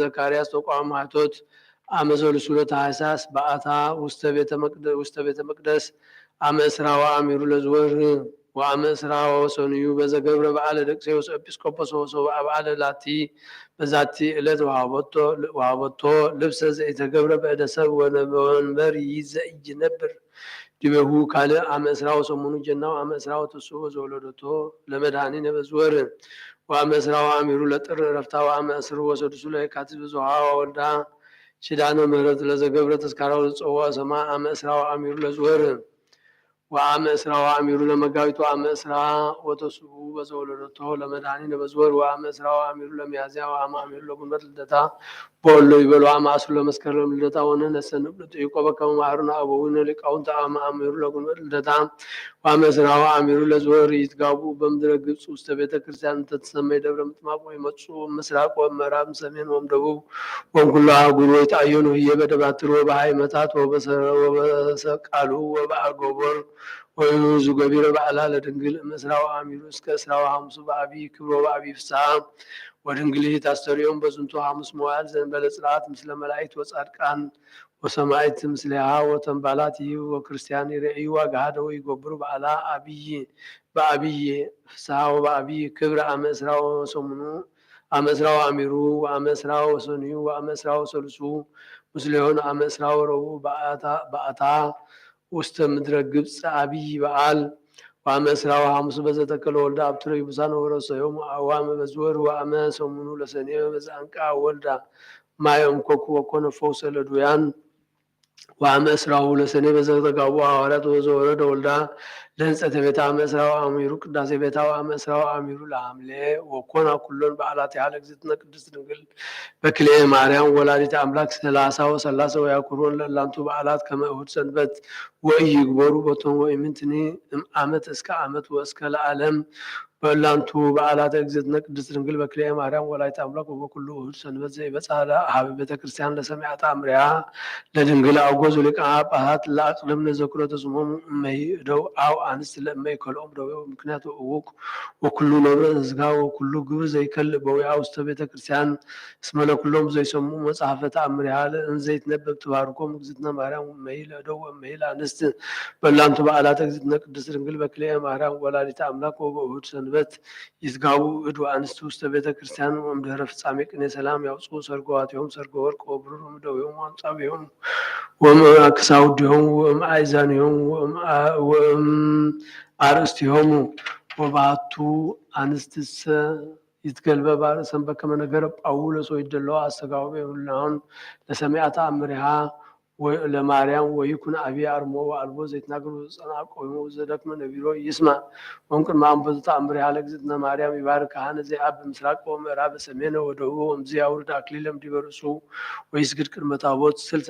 ዘካርያስ ተቋም ማይቶት አመ ሰሉሱ ለታህሳስ በአታ ውስተ ቤተ መቅደ- ውስተ ቤተ መቅደስ አመ እስራ ወአሚሩ ለዝወር ወአመ እስራ ወሰኑዩ በዘገብረ በዓለ ደቅሴዎስ ኤጲስቆጶስ ወሰብአ በዓለ ላቲ በዛቲ ዕለት ወሃበቶ ወሃበቶ ልብሰ ዘኢተገብረ በእደ ሰብ ወነ- ወንበር ይዘ ኢይነብር ዲቤሁ ካልእ አመ እስራ ወሰሙኑ ጀናው አመ እስራ ወተስዑ ዘወለደቶ ለመድኃኒነ በዝወር ወአመ እስራ ወአሚሩ ለጥር ዕረፍታ ወአመ እስር ወሰዱሱ ለየካቲት ብዙሃ ወልዳ ኪዳነ ምህረት ለዘገብረ ተስካራው ዝጸውዐ ሰማ አመ እስራ ወአሚሩ ለዝወር ወአመ እስራ ወአሚሩ ለመጋቢት ወአመ እስራ ወተስዑ በዘወለደቶ ለመድኃኒነ በዝወር ወአመ እስራ ወአሚሩ ለሚያዝያ ወአመ አሚሩ ለጉንበት ልደታ በወሎ ይበሉ አመ አስሩ ለመስከረም ልደታ ወነ ነሰ ንብሉ ጥይቆ በከመ መሃሩነ አበዊነ ሊቃውንት አመ አሚሩ ለጉንበት ልደታ ወአመ እስራ ወአሚሩ ለዝወር ይትጋቡ በምድረ ግብፅ ውስተ ቤተ ክርስቲያን እንተትሰመይ ደብረ ምጥማቅ ወይመጹ ምስራቅ ወምዕራብ ሰሜን ወምደቡብ ወንኩሎ አህጉር ወይትአየኑ ህዬ በደባትር ወበሃይመታት ወበሰቃሉ ወበአጎቦር ወይዙ ገቢረ በዓላ ለድንግል እምእስራ ወአሚሩ እስከ እስራ ወሐሙሱ በአብይ ክብር ወበአብይ ፍስሐ ወድንግልሂ ታስተርእዮም በዝንቱ ሐሙስ መዋዕል ዘእንበለ ጽልአት ምስለ መላእክት ወጻድቃን ወሰማዕት ምስሌሃ ወተንባላት ይህብ ወክርስቲያን ይርእዩ ዋጋሃደው ይገብሩ በዓላ አብይ በአብይ ፍስሐ ወበአብይ ክብር አመ እስራ ወሰሙኑ አመ እስራ ወአሚሩ ወአመ እስራ ወሰኑዩ ወአመ እስራ ወሰሉሱ ምስሌሆን አመ እስራ ወረቡዕ በአታ ውስተ ምድረ ግብፅ አብይ በዓል ወአመ እስራ ወሐሙስ በዘተከለ ወልደ አብትረ ይቡሳን ወረሰዮም አዋመ በዝወር ወአመ ሰሙኑ ለሰኔ በዘአንቃ ወልዳ ማዮም ኮኩ ወኮነ ፈውሰ ለዱያን ወአመ እስራሁ ለሰኔ በዘተጋቡ ሐዋርያት ወዘወረደ ወልዳ ለህንጸተ ቤታ አመ እስራ ወአሚሩ ቅዳሴ ቤታ ወአመ እስራ ወአሚሩ ለሐምሌ ወኮና ኩሎን በዓላቲሃ ለእግዝእትነ ቅድስት ድንግል በክልኤ ማርያም ወላዲተ አምላክ ሰላሳ ወሰላሳ ወያኩሮን ለእላንቱ በዓላት ከመ እሁድ ሰንበት ወኢይግበሩ ቦቶም ወኢምንትኒ እም አመት እስከ አመት ወእስከ ለዓለም በእላንቱ በዓላተ እግዝእትነ ቅድስት ድንግል በክልኤ ማርያም ወላዲተ አምላክ ወበኩሉ እሁድ ሰንበት ዘይበጽሐ ሀበ ቤተ ክርስቲያን ለሰሚዐ ተአምሪሃ ለድንግል አውገዙ ሊቃነ ጳጳሳት ለአቅድም ለዘክረተ ስሞሙ እመሂ እደው አው አንስት ለእመይ ከልኦም ደዌ ምክንያት እውቅ ወኩሉ ነብረ ስጋ ወኩሉ ግብር ዘይከልእ በዊዓ ውስተ ቤተ ክርስቲያን እስመ ለኩሎም ዘይሰምዑ መጽሐፈ ተአምሪሃ ለእንዘይትነበብ ትባርኮም እግዝእትነ ማርያም እመሂ ለእደው ወእመሂ ለአንስት በላንቱ በዓላተ እግዝእትነ ቅድስት ድንግል በክልኤ ማርያም ወላዲተ አምላክ ወበእሁድ ሰንበት ይትጋቡ እድ ወአንስት ውስተ ቤተ ክርስቲያን ወእምድህረ ፍጻሜ ቅኔ ሰላም ያውፅኡ ሰርገዋቲሆም ሰርገ ወርቅ ወብሩር እምደዊሆም ወአንጻቢሆም ወእም አክሳውዲሆም ወእም አእዛኒሆም ወእም አ- ወእም አርእስቲሆሙ ወባቱ አንስትሰ ይትገልበባ ርእሰን በከመ ነገረ ጳውሎስ ወይደለዋ አስተጋብኦ ይብልናሆን ለሰሚዐ ተአምሪሃ ለማርያም ወይኩን አብየ አርሞ ወአልቦ ዘይትናገር ዘጸንዐ ቆይሙ ዘደክመ ነቢሮ ይስማዕ። ወእምቅድመ አንበቱ ተአምር ያለ እግዝእትነ ማርያም ይባርክ ካህነ ዘየአብ በምስራቅ ወምዕራብ በሰሜነ ወደቡብ ወእምዝ ያውርድ አክሊለ እምዲበ ርእሱ ወይስግድ ቅድመ ታቦት ስልሰ።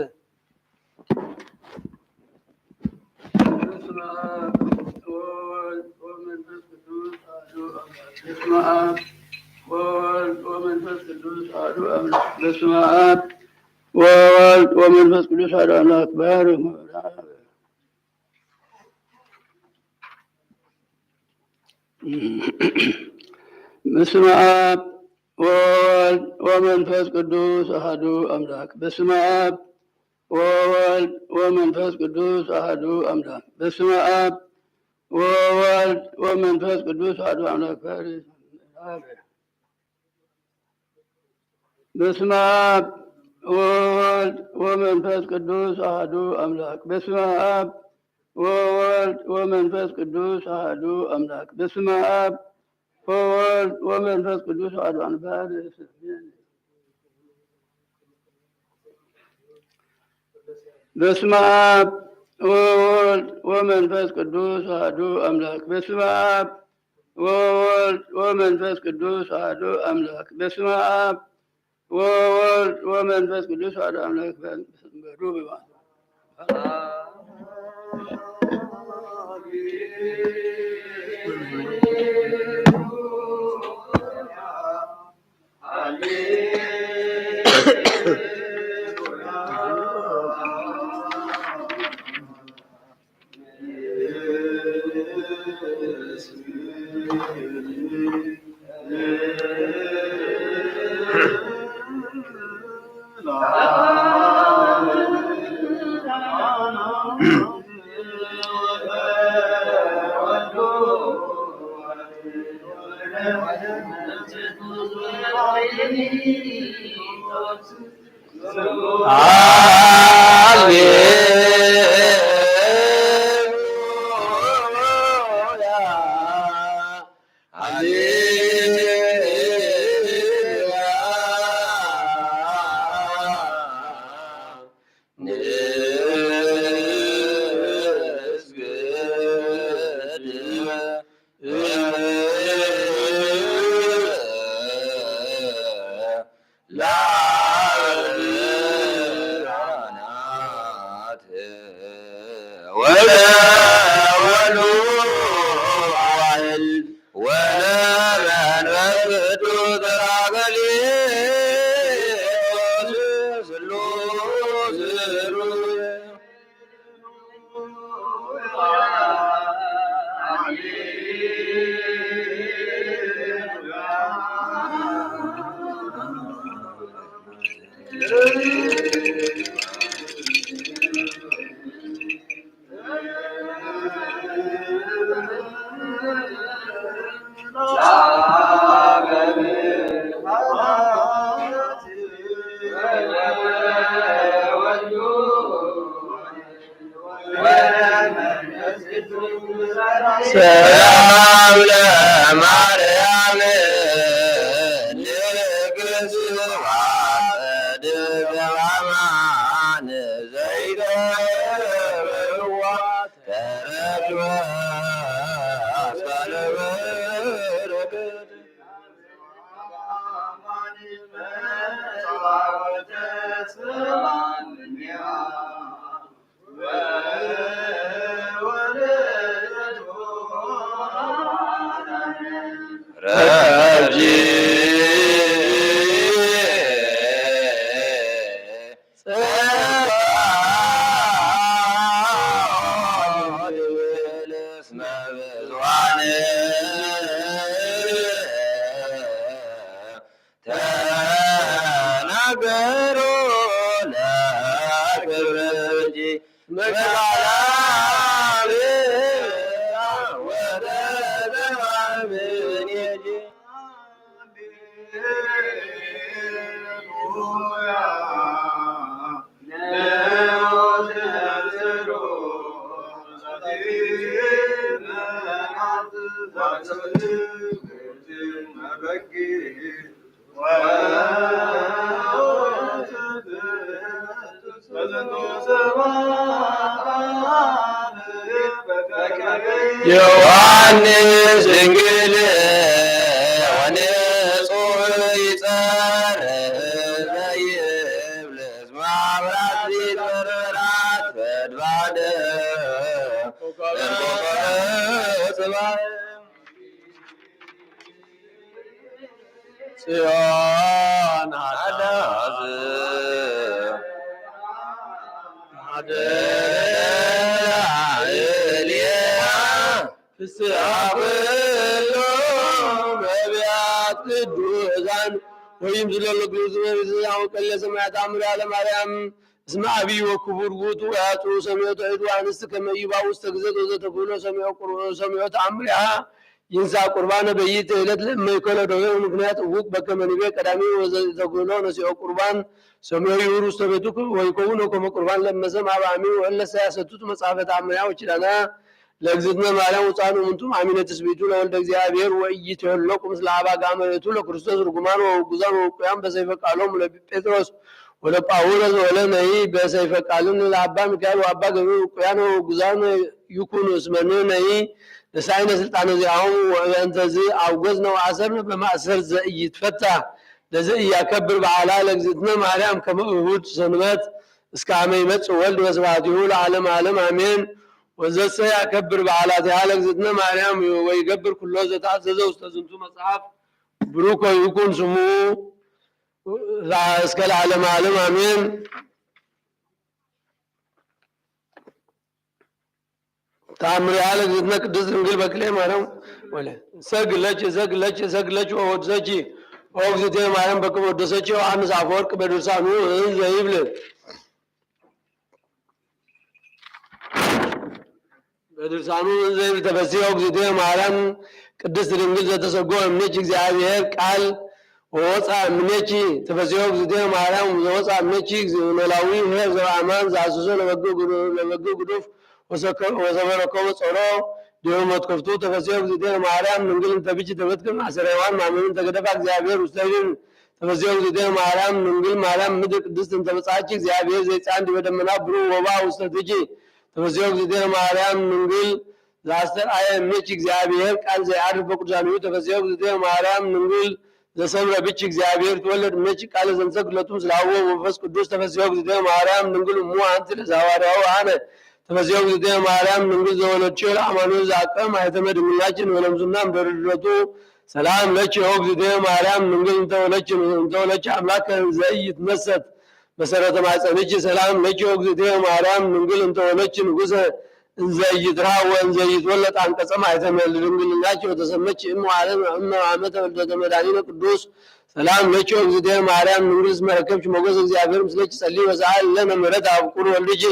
በስመ አብ ወወልድ ወመንፈስ ቅዱስ አሐዱ አምላክ። በስመ አብ ወወልድ ወመንፈስ ቅዱስ አሐዱ አምላክ። በስመ አብ ወወልድ ወመንፈስ ቅዱስ አሐዱ አምላክ። ባርክ መብርሃነ። በስመ አብ ወወልድ ወመንፈስ ቅዱስ አሐዱ አምላክ። በስመ አብ ወወልድ ወመንፈስ ቅዱስ አሐዱ አምላክ። በስመ አብ ወወልድ ወመንፈስ ቅዱስ አሐዱ አምላክ። በስመ አብ ወወልድ ወመንፈስ ቅዱስ አሐዱ አምላክ። በስመ አብ ወወልድ ወመንፈስ ቅዱስ አሐዱ አምላክ። በስመ አብ ወወልድ ወመንፈስ ቅዱስ አሐዱ አምላክ። በስመ አብ ወወልድ ወመንፈስ ቅዱስ አሐዱ አምላክ። በስመ አብ ወወልድ ወመንፈስ ቅዱስ አሐዱ አምላክ። በስመ አብ ወወልድ ወመንፈስ ቅዱስ አሐዱ አምላክ። በሉ በማለት ሰላም ለማርያም ንግሥት ወአጸድቅ አማን ዘይደርዋ ተረክበ አስካለ በረከት። ረጂ ተናገሩ ለክብርኪ መቃላብ ወደ ዘማብኔኪ። ዮሃንስ ድንግል ወንጹ ይጸርህ ዘይብልስ ማብራት ይጠራት ፈድባደ እንቆቆረ ጽባሕ ጽዮን ሃዳዝ ማደላእልያ ፍስሓ ኩሎም ነቢያት ቅዱሳን ወይም ዝለሎ ግዜ ዝመሪ ዝዛሙ ቀለ ሰማያት ኣምር ያለ ማርያም እስመ አብይ ወክቡር ውእቱ ወያጽኡ ሰሚዖ ተእዱ አንስት ከመ ይባኡ ውስተ ግዘት ወዘተክህሎ ሰሚዖ ቁር-፣ ሰሚዖ ተአምሪሃ ይንሳ ቁርባነ በይት ዕለት ለመይከሎ ደዌሁ ምክንያት እውቅ በከመ ንቤ ቀዳሚ ወዘተክህሎ ነሲኦ ቁርባን ሰሚዖ ይሁር ውስተ ቤቱ ወይከውኖ ከመ ቁርባን ለመሰም አብ አሚ ወእለሰ ያሰቱት መጽሐፈ ተአምሪሃ ወኪዳና ለእግዝእትነ ማርያም ውፃን እምንቱም አሚነ ትስብእቱ ለወልደ እግዚአብሔር ወኢይትሄለቁ ምስለ አባግዓ መሬቱ ለክርስቶስ ርጉማን ወውጉዛን ወውቁያን በሰይፈ ቃሎም ለጴጥሮስ ወለጳውሎስ ወለነይ በሰይፈ ቃልን ለአባ ሚካኤል ወአባ ገብርኤል ውቁያን ወውጉዛን ይኩኑ እስመ ንሕነሂ ነሳኢነ ስልጣነ ዚአሆሙ ወእንተዝ አውገዝነ ወአሰርነ በማእሰር ዘኢይትፈታ ለዘኢያከብር በዓላ ለእግዝእትነ ማርያም ከመ እሁድ ሰንበት እስከ አመ ይመጽእ ወልድ ወስብሐቲሁ ለዓለመ ዓለም አሜን። ወዘሰ ያከብር በዓላቲሃ ለእግዝእትነ ማርያም ወይገብር ኩሎ ዘተአዘዘ ውስተ ዝንቱ መጽሐፍ ብሩክ ይኩን ስሙ እስከ ለዓለመ ዓለም አሜን። ተአምሪሃ ለእግዝእትነ ቅድስት ድንግል በክልኤ ማርያም ወለ ሰግለች ሰግለች ሰግለች ወወድሰች ኦግዝእትየ ማርያም በክብ ወደሰች ዮሐንስ አፈወርቅ በድርሳኑ እንዘ ይብል በድርሳኑ እንዘ ይብል ተፈስሒ ኦግዝእትየ ማርያም ቅድስት ድንግል ዘተሰጎ እምኔኪ እግዚአብሔር ቃል ወወፃ እምኔኪ ተፈስሒ ኦግዝእትየ ማርያም ዘወፃ እምኔኪ ኖላዊ ኄር ዘበአማን ዘአስሶ ለበግ ግዱፍ ወሰበረኮ ጾሮ ዲበ መትከፍቱ ተፈስሒ ኦግዝእትየ ማርያም ድንግል እንተ ብኪ ተበትከ ማእሰረ ሔዋን ማመኑ እንተ ገደፋ እግዚአብሔር ውስተ ይድን ተፈስሒ ኦግዝእትየ ማርያም ድንግል ማርያም ምድር ቅድስት እንተ መጽአኪ እግዚአብሔር ዘይጻን ዲበ ደመና ብሩህ ወባ ውስተ ትኪ ተፈስሒ ኦግዝእትየ ማርያም ድንግል ዘአስተርአየ እምኔኪ እግዚአብሔር ቃል ዘይዐርፍ በቅዱሳኒሁ ተፈስሒ ኦግዝእትየ ማርያም ድንግል ዘሰምረ ብኪ እግዚአብሔር ትወለድ እምኔኪ ቃለ ዘንሰግድ ለቱ ምስለ አብ ወመንፈስ ቅዱስ ተፈስሒ ኦግዝእትየ ማርያም ድንግል እሙ አንቲ ለዘሐዋርያሁ አነ ተፈስሒ ኦግዝእትየ ማርያም ድንግል ዘወለድኪ ለአማኑኤል ዘአቀመ ማኅተመ ድንግልናኪ እንበለ እምዝና እምድረ ልደቱ ሰላም ለኪ ኦግዝእትየ ማርያም ድንግል እንተ ወለድኪ እንተ ወለድኪ አምላከ ዘኢይትመሰት መሰረተ ማፀንኪ ሰላም ለኪ ኦግዝእትየ ማርያም ድንግል እንተ ወለድኪ ንጉሰ እንዘ ይትርሃ ወእንዘ ይትወለድ አንቀጸ ማይተመ ለድንግልናኪ ወተሰመኪ እም ዓለም እም አመተ ወልደተ መድኃኒነ ቅዱስ ሰላም ለኪ እግዝእትየ ማርያም ድንግል እስመ ረከብኪ ሞገስ እግዚአብሔር ምስለኪ ጸሊ ወሰአል ለነ ምሕረት አብ ፍቁር ወልድኪ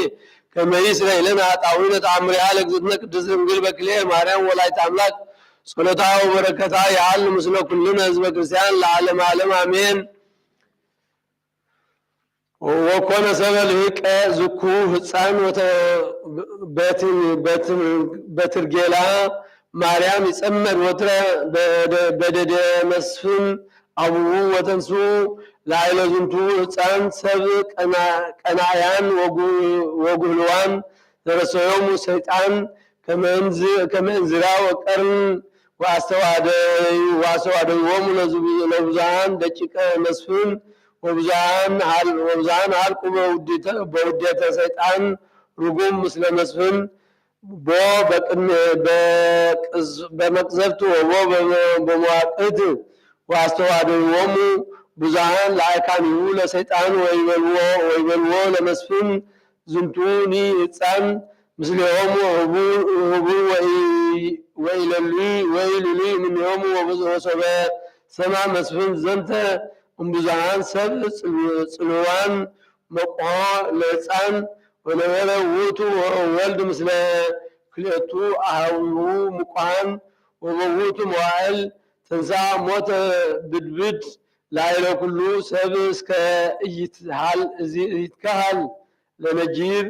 ከመ ይስረይ ለነ ኃጣውኢነ ተአምሪሃ ለእግዝእትነ ቅድስት ድንግል በክልኤ ማርያም ወላዲተ አምላክ ጸሎታ ወበረከታ ይሃሉ ምስለ ኩልነ ህዝበ ክርስቲያን ለዓለመ ዓለም አሜን። ወኮነ ሰበ ልሂቀ ዝኩ ህፃን በትርጌላ ማርያም ይጸመድ ወትረ በደደ መስፍን አቡሁ ወተንሱ ላይለ ዝንቱ ህፃን ሰብ ቀናያን ወጉህልዋን ዘረሰዮሙ ሰይጣን ከመእንዝራ ወቀርን ወአስተዋደይዎሙ ለብዙሃን ደቂቀ መስፍን ወብዙሃን ሀልቁ በውዴተ ሰይጣን ርጉም ምስለ መስፍን ቦ በመቅዘፍት ወቦ በመዋቅት ወአስተዋደይዎሙ ብዙሃን ለአካኒሁ ለሰይጣን ወይበልዎ ለመስፍን ዝንቱኒ ህፃን ምስሌሆሙ ህቡር ወኢለሉይ ወኢልሉይ እምኔሆሙ ወሶበ ሰማ መስፍን ዘንተ እምብዙሃን ሰብ ጽልዋን መቁሖ ለህፃን ወነበረ ውእቱ ወወልድ ምስለ ክልኤቱ አሃዊሁ ምቁሃን ወበውእቱ መዋዕል ተንሳ ሞተ ብድብድ ላይለ ኩሉ ሰብ እስከ ይትከሃል ለነጊር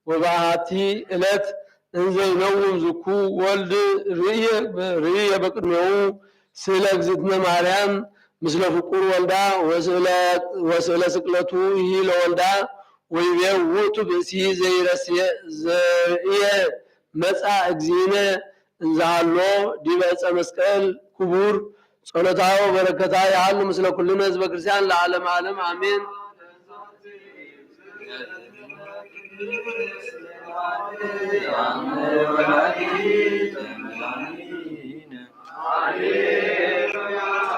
ወበአሐቲ እለት እንዘ ይነውም ዝኩ ወልድ ርእየ በቅድሜሁ ስእለ እግዝእትነ ማርያም ምስለ ፍቁር ወልዳ ወስእለ ስቅለቱ ይሂ ለወልዳ ወይቤ ውእቱ ብእሲ ዘይረስየ ዘርእየ መጻ እግዚእነ እንዘሃሎ ዲበ ዕፀ መስቀል ክቡር ጸሎታ ወበረከታ ይሃሉ ምስለ ኩልነ ህዝበ ክርስቲያን ለዓለመ ዓለም ኣሜን።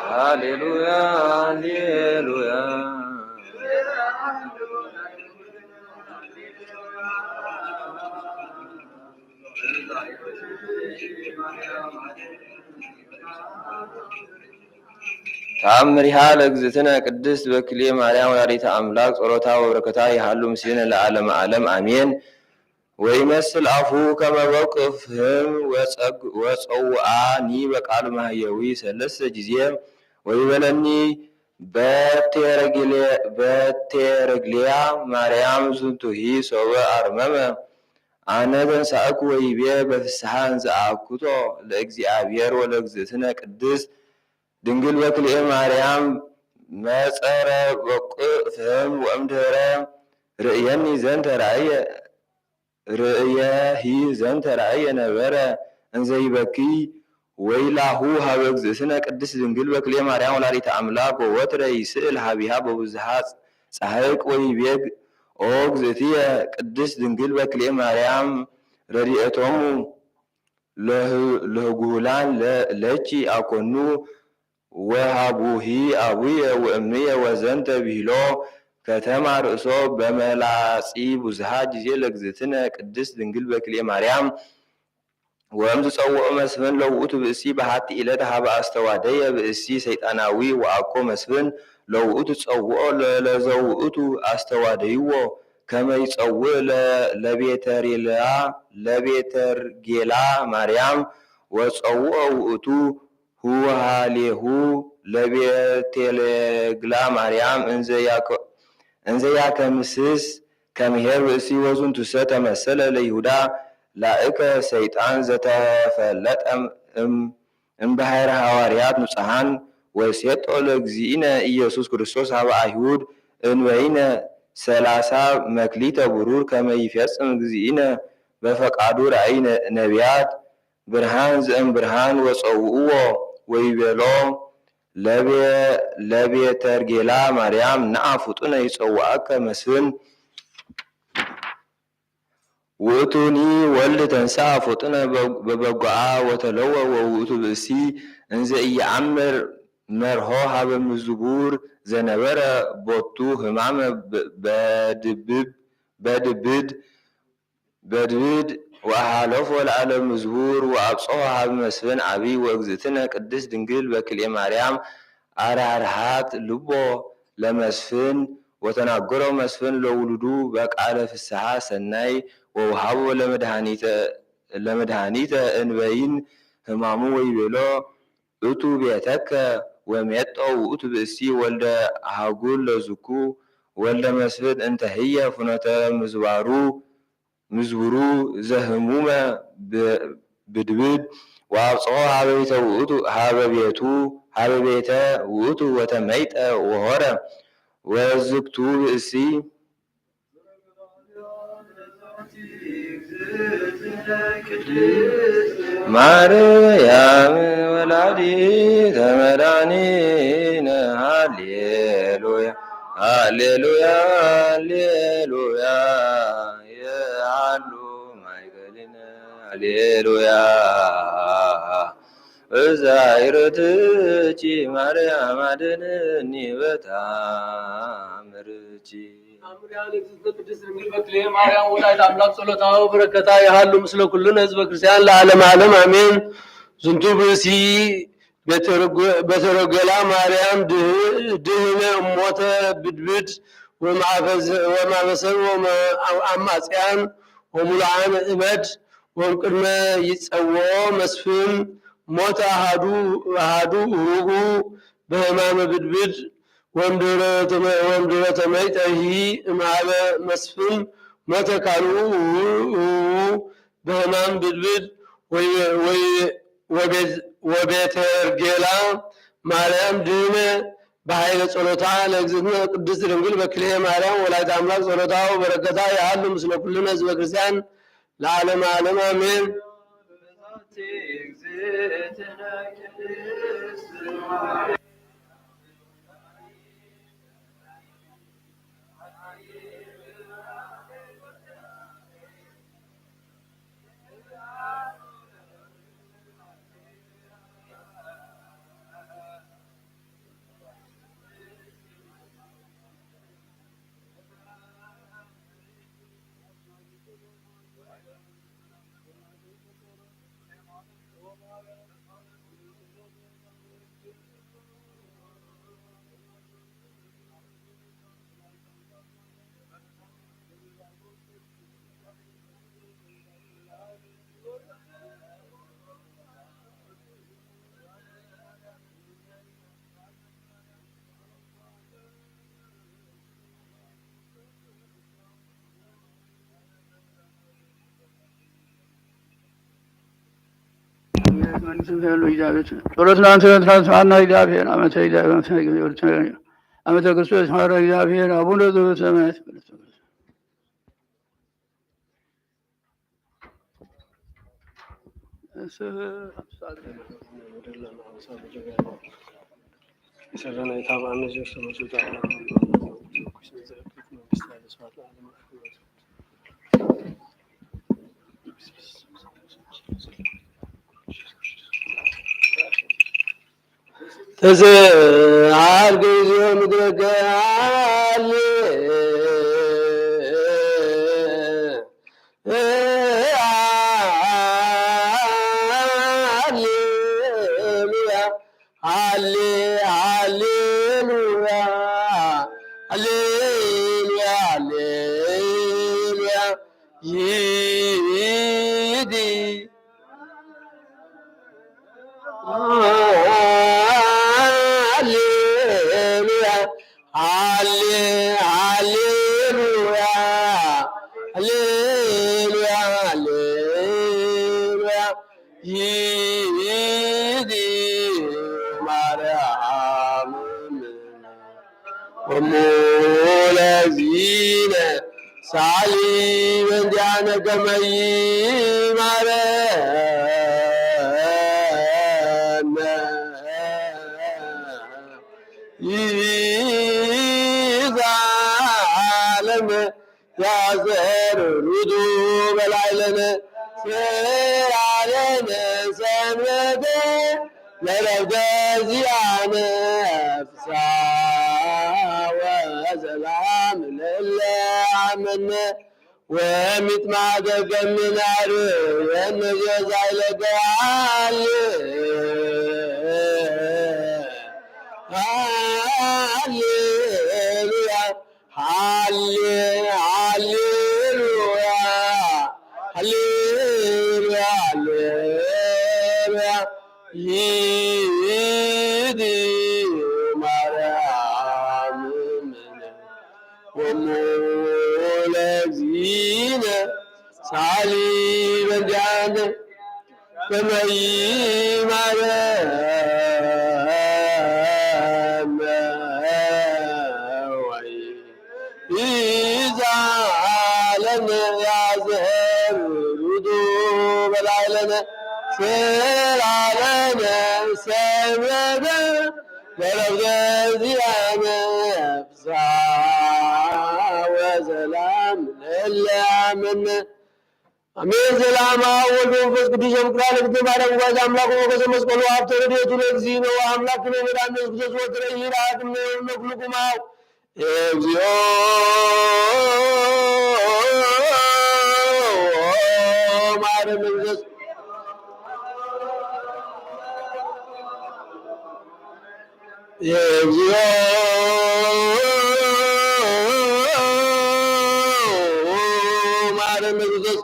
ሃሌሉያ፣ ሃሌሉያ። ተኣምሪሃ ለእግዝእትነ ቅድስት በክልኤ ማርያም ወላዲተ ኣምላክ ጸሎታ ወበረከታ ይሃሉ ምስሌነ ለዓለመ ዓለም ኣሜን። ወይመስል ኣፉ ከመ በቁ ፍህም ወጸውኣኒ በቃሉ ማህየዊ ሰለስተ ጊዜ ወይበለኒ በቴረግሌያ ማርያም ዝንቱሂ ሶበ ኣርመመ ኣነ ተንሳእኩ ወይቤ በፍስሓ እንዘ ኣኩቶ ለእግዚኣብሔር ወለእግዝእትነ ቅድስት ድንግል በክልኤ ማርያም መጸረ በቁ ፍህም ወእምድህረ ርእየኒ ዘንተ ራእየ ርእየሂ ዘንተ ራእየ ነበረ እንዘይበኪ ወይላሁ ሀበ እግዝእትነ ቅድስት ድንግል በክልኤ ማርያም ወላዲተ ኣምላክ ወወትረ ይስእል ሀቢሃ በብዝሃ ጻህቅ ወይቤ ኦ እግዝእትየ ቅድስት ድንግል በክልኤ ማርያም ረድኤቶሙ ለህ- ለህጉላን ለ- ለኪ አኮኑ ወሃቡሂ አቡየ ወእምየ ወዘንተ ቢህሎ ከተማ ርእሶ በመላጺ ብዙሃ ጊዜ ለእግዝእትነ ቅድስት ድንግል በክልኤ ማርያም ወእም ዝጸውኦ መስፍን ለውእቱ ብእሲ በሃቲ ኢለት ሃበ አስተዋደየ ብእሲ ሰይጣናዊ ወአኮ መስፍን ለውእቱ ጸውኦ ለዘውእቱ አስተዋደይዎ ከመ ይጸውእ ለቤተርጌላ ማርያም ወጸውኦ ውእቱ ሁሃሌሁ ለቤተርጌላ ማርያም እንዘ ያከምስስ ከመ ኄር ብእሲ ወዝንቱሰ ተመሰለ ለይሁዳ ላእከ ሰይጣን ዘተፈለጠ እምባሕረ ሃዋርያት ንጹሓን ወሴጦ ለእግዚእነ ኢየሱስ ክርስቶስ ሀበ አይሁድ እንበይነ ሠላሳ መክሊተ ብሩር ከመ ይፌጽም እግዚእነ በፈቃዱ ራእይ ነቢያት ብርሃን ዘእም ብርሃን ወጸውእዎ ወይቤሎ ለቤተርጌላ ማርያም ነዓ ፍጡነ ይጸውዐከ መስፍን ውእቱኒ ወልድ ተንሥአ ፍጡነ በበጎዓ ወተለወ ወውእቱ ብእሲ እንዘ ኢየአምር መርሆ ሀበ ምዝቡር ዘነበረ ቦቱ ህማመ በድብድ በድብድ ወአሃለፎ ለዓለ ምዝቡር ወአብጽሖ ሀበ መስፍን ዓብይ ወእግዝእትነ ቅድስት ድንግል በክልኤ ማርያም አርሃርሃት ልቦ ለመስፍን ወተናገሮ መስፍን ለውሉዱ በቃለ ፍስሓ ሰናይ ወውሃቦ ለመድኃኒተ እንበይን ህማሙ ወይቤሎ እቱ ቤተከ ወሜጦ ውእቱ ብእሲ ወልደ ሃጉል ለዝኩ ወልደ መስፍን እንተ ህየ ፍኖተ ምዝባሩ ምዝብሩ ዘህሙመ ብድብድ ወአብጽሖ ሀበ ቤተ ውእቱ ሀበ ቤቱ ሀበ ቤተ ውእቱ ወተመይጠ ወሆረ ወዝግቱ ብእሲ ማርያም ወላዲተ መድኃኒነ ሃሌሉያ ሃሌሉያ ሃሌሉያ የሃሉ ማእከልነ ሃሌሉያ እዛ ይረትቺ ማርያም አድንኒ በታምርቺ። አምር ያለ እግዝእትነ ቅድስት ድንግል በክልኤ ማርያም ወላዲተ አምላክ ጸሎታ ወበረከታ ይሃሉ ምስለ ኩልነ ህዝበ ክርስቲያን ለዓለመ ዓለም አሜን። ዝንቱ ብእሲ ቤተረገላ ማርያም ድህ- ድህነ እሞተ ብድብድ ወማፈዘ- ወማፈሰን ወመ- አማጽያን ወሙሉዓን እበድ ወእምቅድመ ይጸውዖ መስፍን ሞተ አሃዱ አሃዱ ህሩጉ በህማመ ብድብድ ወእምድረ ተመ- ወእምድረ ተመይጠሂ እምሃበ መስፍን ሞተ ካልኡ ህሩጉ በህማም ብድብድ ወይ- ወይ- ወቤት- ወቤተርጌላ ማርያም ድህነ በኃይለ ጸሎታ ለእግዝእትነ ቅድስት ድንግል በክልኤ ማርያም ወላዲተ አምላክ ጸሎታ ወበረከታ ይሃሉ ምስለ ኩልነ ህዝበ ክርስቲያን ለዓለመ ዓለም አሜን። ጸሎትና እንተ ትስምዓና እግዚኣብሔር፣ ኣመተ እግዚኣብሔር፣ ኣመተ ክርስቶስ ማረ እግዚኣብሔር፣ ኣቡነ ዘበሰማያት። ተዘሃር ግዚኦ ምድረገ ኣሌ ሃሌሉያ፣ ሃሌ ሃሌሉያ፣ ሃሌሉያ፣ ሃሌሉያ። ይዲ ሃሌሉያ፣ ሃሌ ሃሌሉያ፣ ሃሌሉያ፣ ሃሌሉያ። ይዲ ማርያም እሙ ለዚነ ሳሊ በእንቲአነ ከመ ይማረነ። ይዛለም ያዘር ርዱ በላይለነ ሰራለነ ሰንበተ ለረብተ ዚአነ ፍስሐ ወሰላም ለለ አመነ። ወሚጥማገ ገምናር ወነዘዛይለ ገአል። ሃሌሉያ፣ ሃሌ፣ ሃሌሉያ፣ ሃሌሉያ፣ ሃሌሉያ። ይእቲ ማርያም እምነ ወእሙ ለእግዚእነ ሳሊ በእንቲአነ ከመ ይማረነ ወይ። ይዛለነ ያዘር ርዱ በላይለነ ሰላለነ ሰመደ በረብተ ዚአነ ፍስሐ ወሰላም ለለ አመነ። አሜን። ሰላም አብ ወልድ ወመንፈስ ቅዱስ ወምክራ ለእግዝእትነ ማርያም ጓዝ አምላክ ወሞገሰ መስቀሉ ሀብተ ረድኤቱ ለእግዚእነ ወአምላክነ መድኃኒነ ኢየሱስ ክርስቶስ ወትረ ይርአክነ ወኩልኩማው እግዚኦ ማረ መንፈስ እግዚኦ ማረነ ክርስቶስ።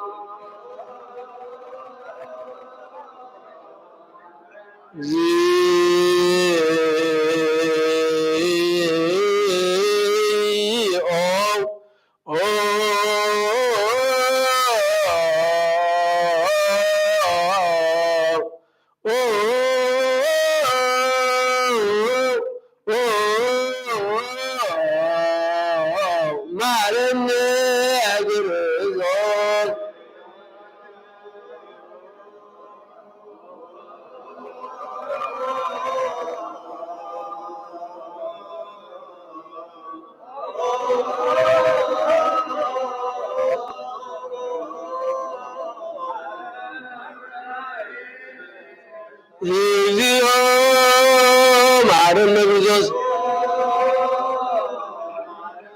እግዚኦ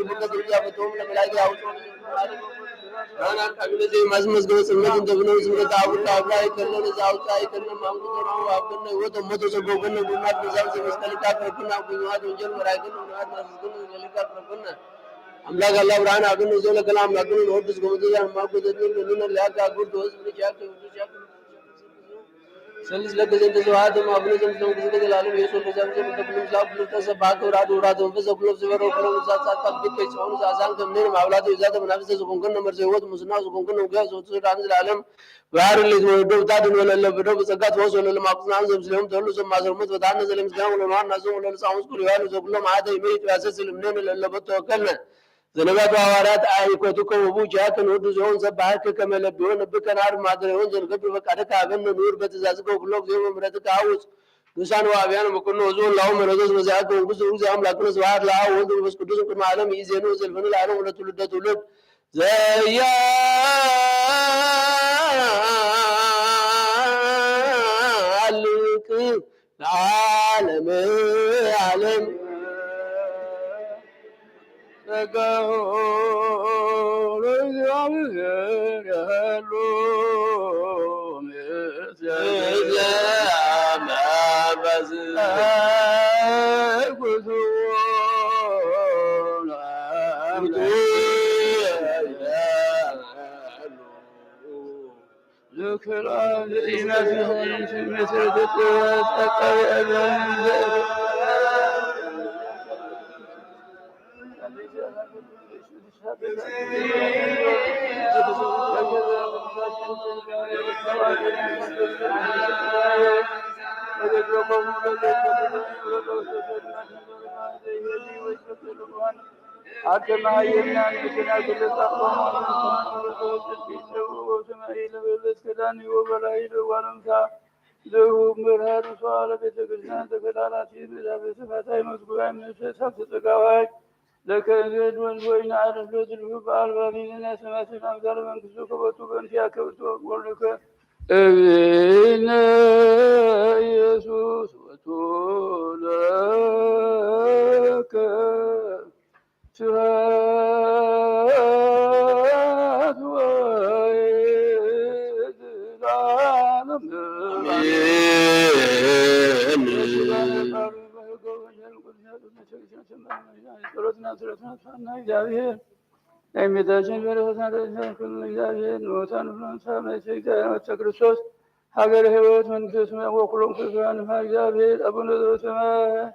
መለኮት ይፈተዎም ለመላእክት ያውጽኡ። ኣና ካብ ነዚ ማዝመዝገበ ጽልመት እንተ ብነው ዝምረታ ኣቡካ ኣብላ ይከለነ ዛውታ ይከለነ ማንቁ ተራው ኣብከነ ወተ ሞቶ ሰጎ ከነ ጉማት በዛም ዘመስከልካ ከኩና ጉማት ወንጀል መራይከነ ጉማት ማስከነ ዘመልካ ከኩና ኣምላክ ኣላ ብርሃን ኣገነ ዘለ ከላ ኣምላክነ ወድስ ጎመዘ ዛን ማጎ ዘድነ ለነ ለያካ ጉድ ወዝ ብቻ ከ ሰልስ ለገዘ እንተ ዘዋሃተ ማብሎ ዘምዘም ግዝገ ዘላለም የሱ ለዛም ዘም ተብሎ ዛብ ብሎ ተሰባ ክብራቱ ውራቱ መንፈስ ኩሎ ዝበሮ ኩሎ ዛጻጻ ብከይ ጽሆኑ ዛዛን ከምኔን ማብላቱ ይዛተ መናፍስተ ዝኮንከን ነመርዘ ህይወት ሙስና ዝኮንከን ውጋ ዘወቱ ዳን ዘላለም ብባህሪ ለዝወለዶ ብታድን ወለለ ብዶ ብጸጋ ትወስ ወለለ ማቁጽናን ዘምስለዮም ተሉ ሰብ ማዘርሞት በታነ ዘለ ምስጋና ወለለ ዋና ዘም ወለለ ሳሙስ ኩሉ ያሉ ዘብሎ ማዕተ ይመይት ያሰስል እምነን ለለበት ተወከልነ ዘነቢያት ወሐዋርያት አእኮትከ ወቡጃከ ንወዱ ዚሆን ሰባህከ ከመ ለብዮን እብከ ናርድ ማደረዮን ዘንገብር ፈቃድከ ሀበነ ንዑር በትእዛዝከ ወኩሎ ጊዜ በምሕረትከ ሐውስ ቅዱሳን ወአብያን በኩሉ ህዝብ ላሁ መረገዝ መዚአከ ወንጉስ ሩዝ አምላክነ ስብሐት ለአብ ወወልድ ወመንፈስ ቅዱስ ቅድመ ዓለም ይእዜኑ ወዘልፈኑ ለዓለም ወለትውልደ ትውልድ ዘያልቅ ለዓለመ ዓለም ጸጋሁ ለእግዚአብሔር ያህሉ ምስለ መንፈስ አከመ ሀየና ንእሽና ክልል ጻድቆም ወሰማይ ለበለስ ከዳኒ ወበላይ ለዋለምሳ ለሁ ምርሃር ሰዋለ ቤተ ክርስቲያን ተከላላቲ መዛበ ሰማታይ መዝጉባይ መሰሳብ ተጸጋዋይ ለከ እዝን ወንድ ወይን አረፍ ለዝልሁ በአልባቢንና ሰማትን አምሳለ መንግስቱ ከቦቱ በእንቲያ ከብቶ ወልከ እብነ ኢየሱስ ወቱ ለከ ስብሐት ጸሎትና ጸሎትና ትፋና እግዚአብሔር ናይ እመቤታችን በረከትና ረድኤትና ኩሉ እግዚአብሔር ንሙታን ፍኖን ሳመት እግዚአብሔር ክርስቶስ ሀገረ ሕይወት መንግስተ ሰማያት ወኩሎም ክርስቲያን ንፍራ እግዚአብሔር አቡነ ዘበሰማያት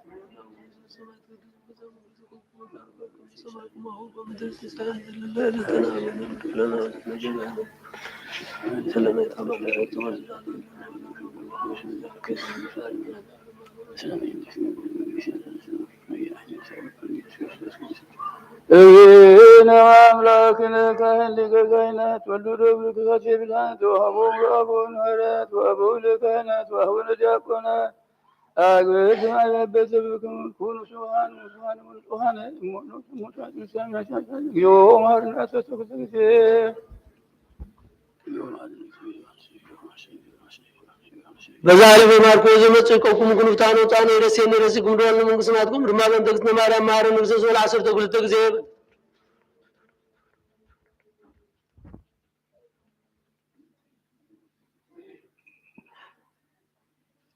እዝነ አምላክነ ካህን ሊቀ ካህናት ወልዱ ገብር ክሳት የብልሃን ተዋህቦም ለአበውን ሐዋርያት ወአበው ለካህናት ወአቡነ ዲያቆናት አግብር ማይበበት ብክሙ ኩኑ ስብሃን ስብሃን ስብሃን እግዚኦ መሐረነ አሰሰ ኩሉ ጊዜ። በዛሬ በማርቆስ ዘመጽእ ቀውኩም ክንፍታን ወጻነ ረሴን ረሲኩም ደዋል መንግስት ናትኩም ድማ በእንተ እግዝእትነ ማርያም መሐረነ ክርስቶስ ወለ ዓሰርተ ክልተ ጊዜ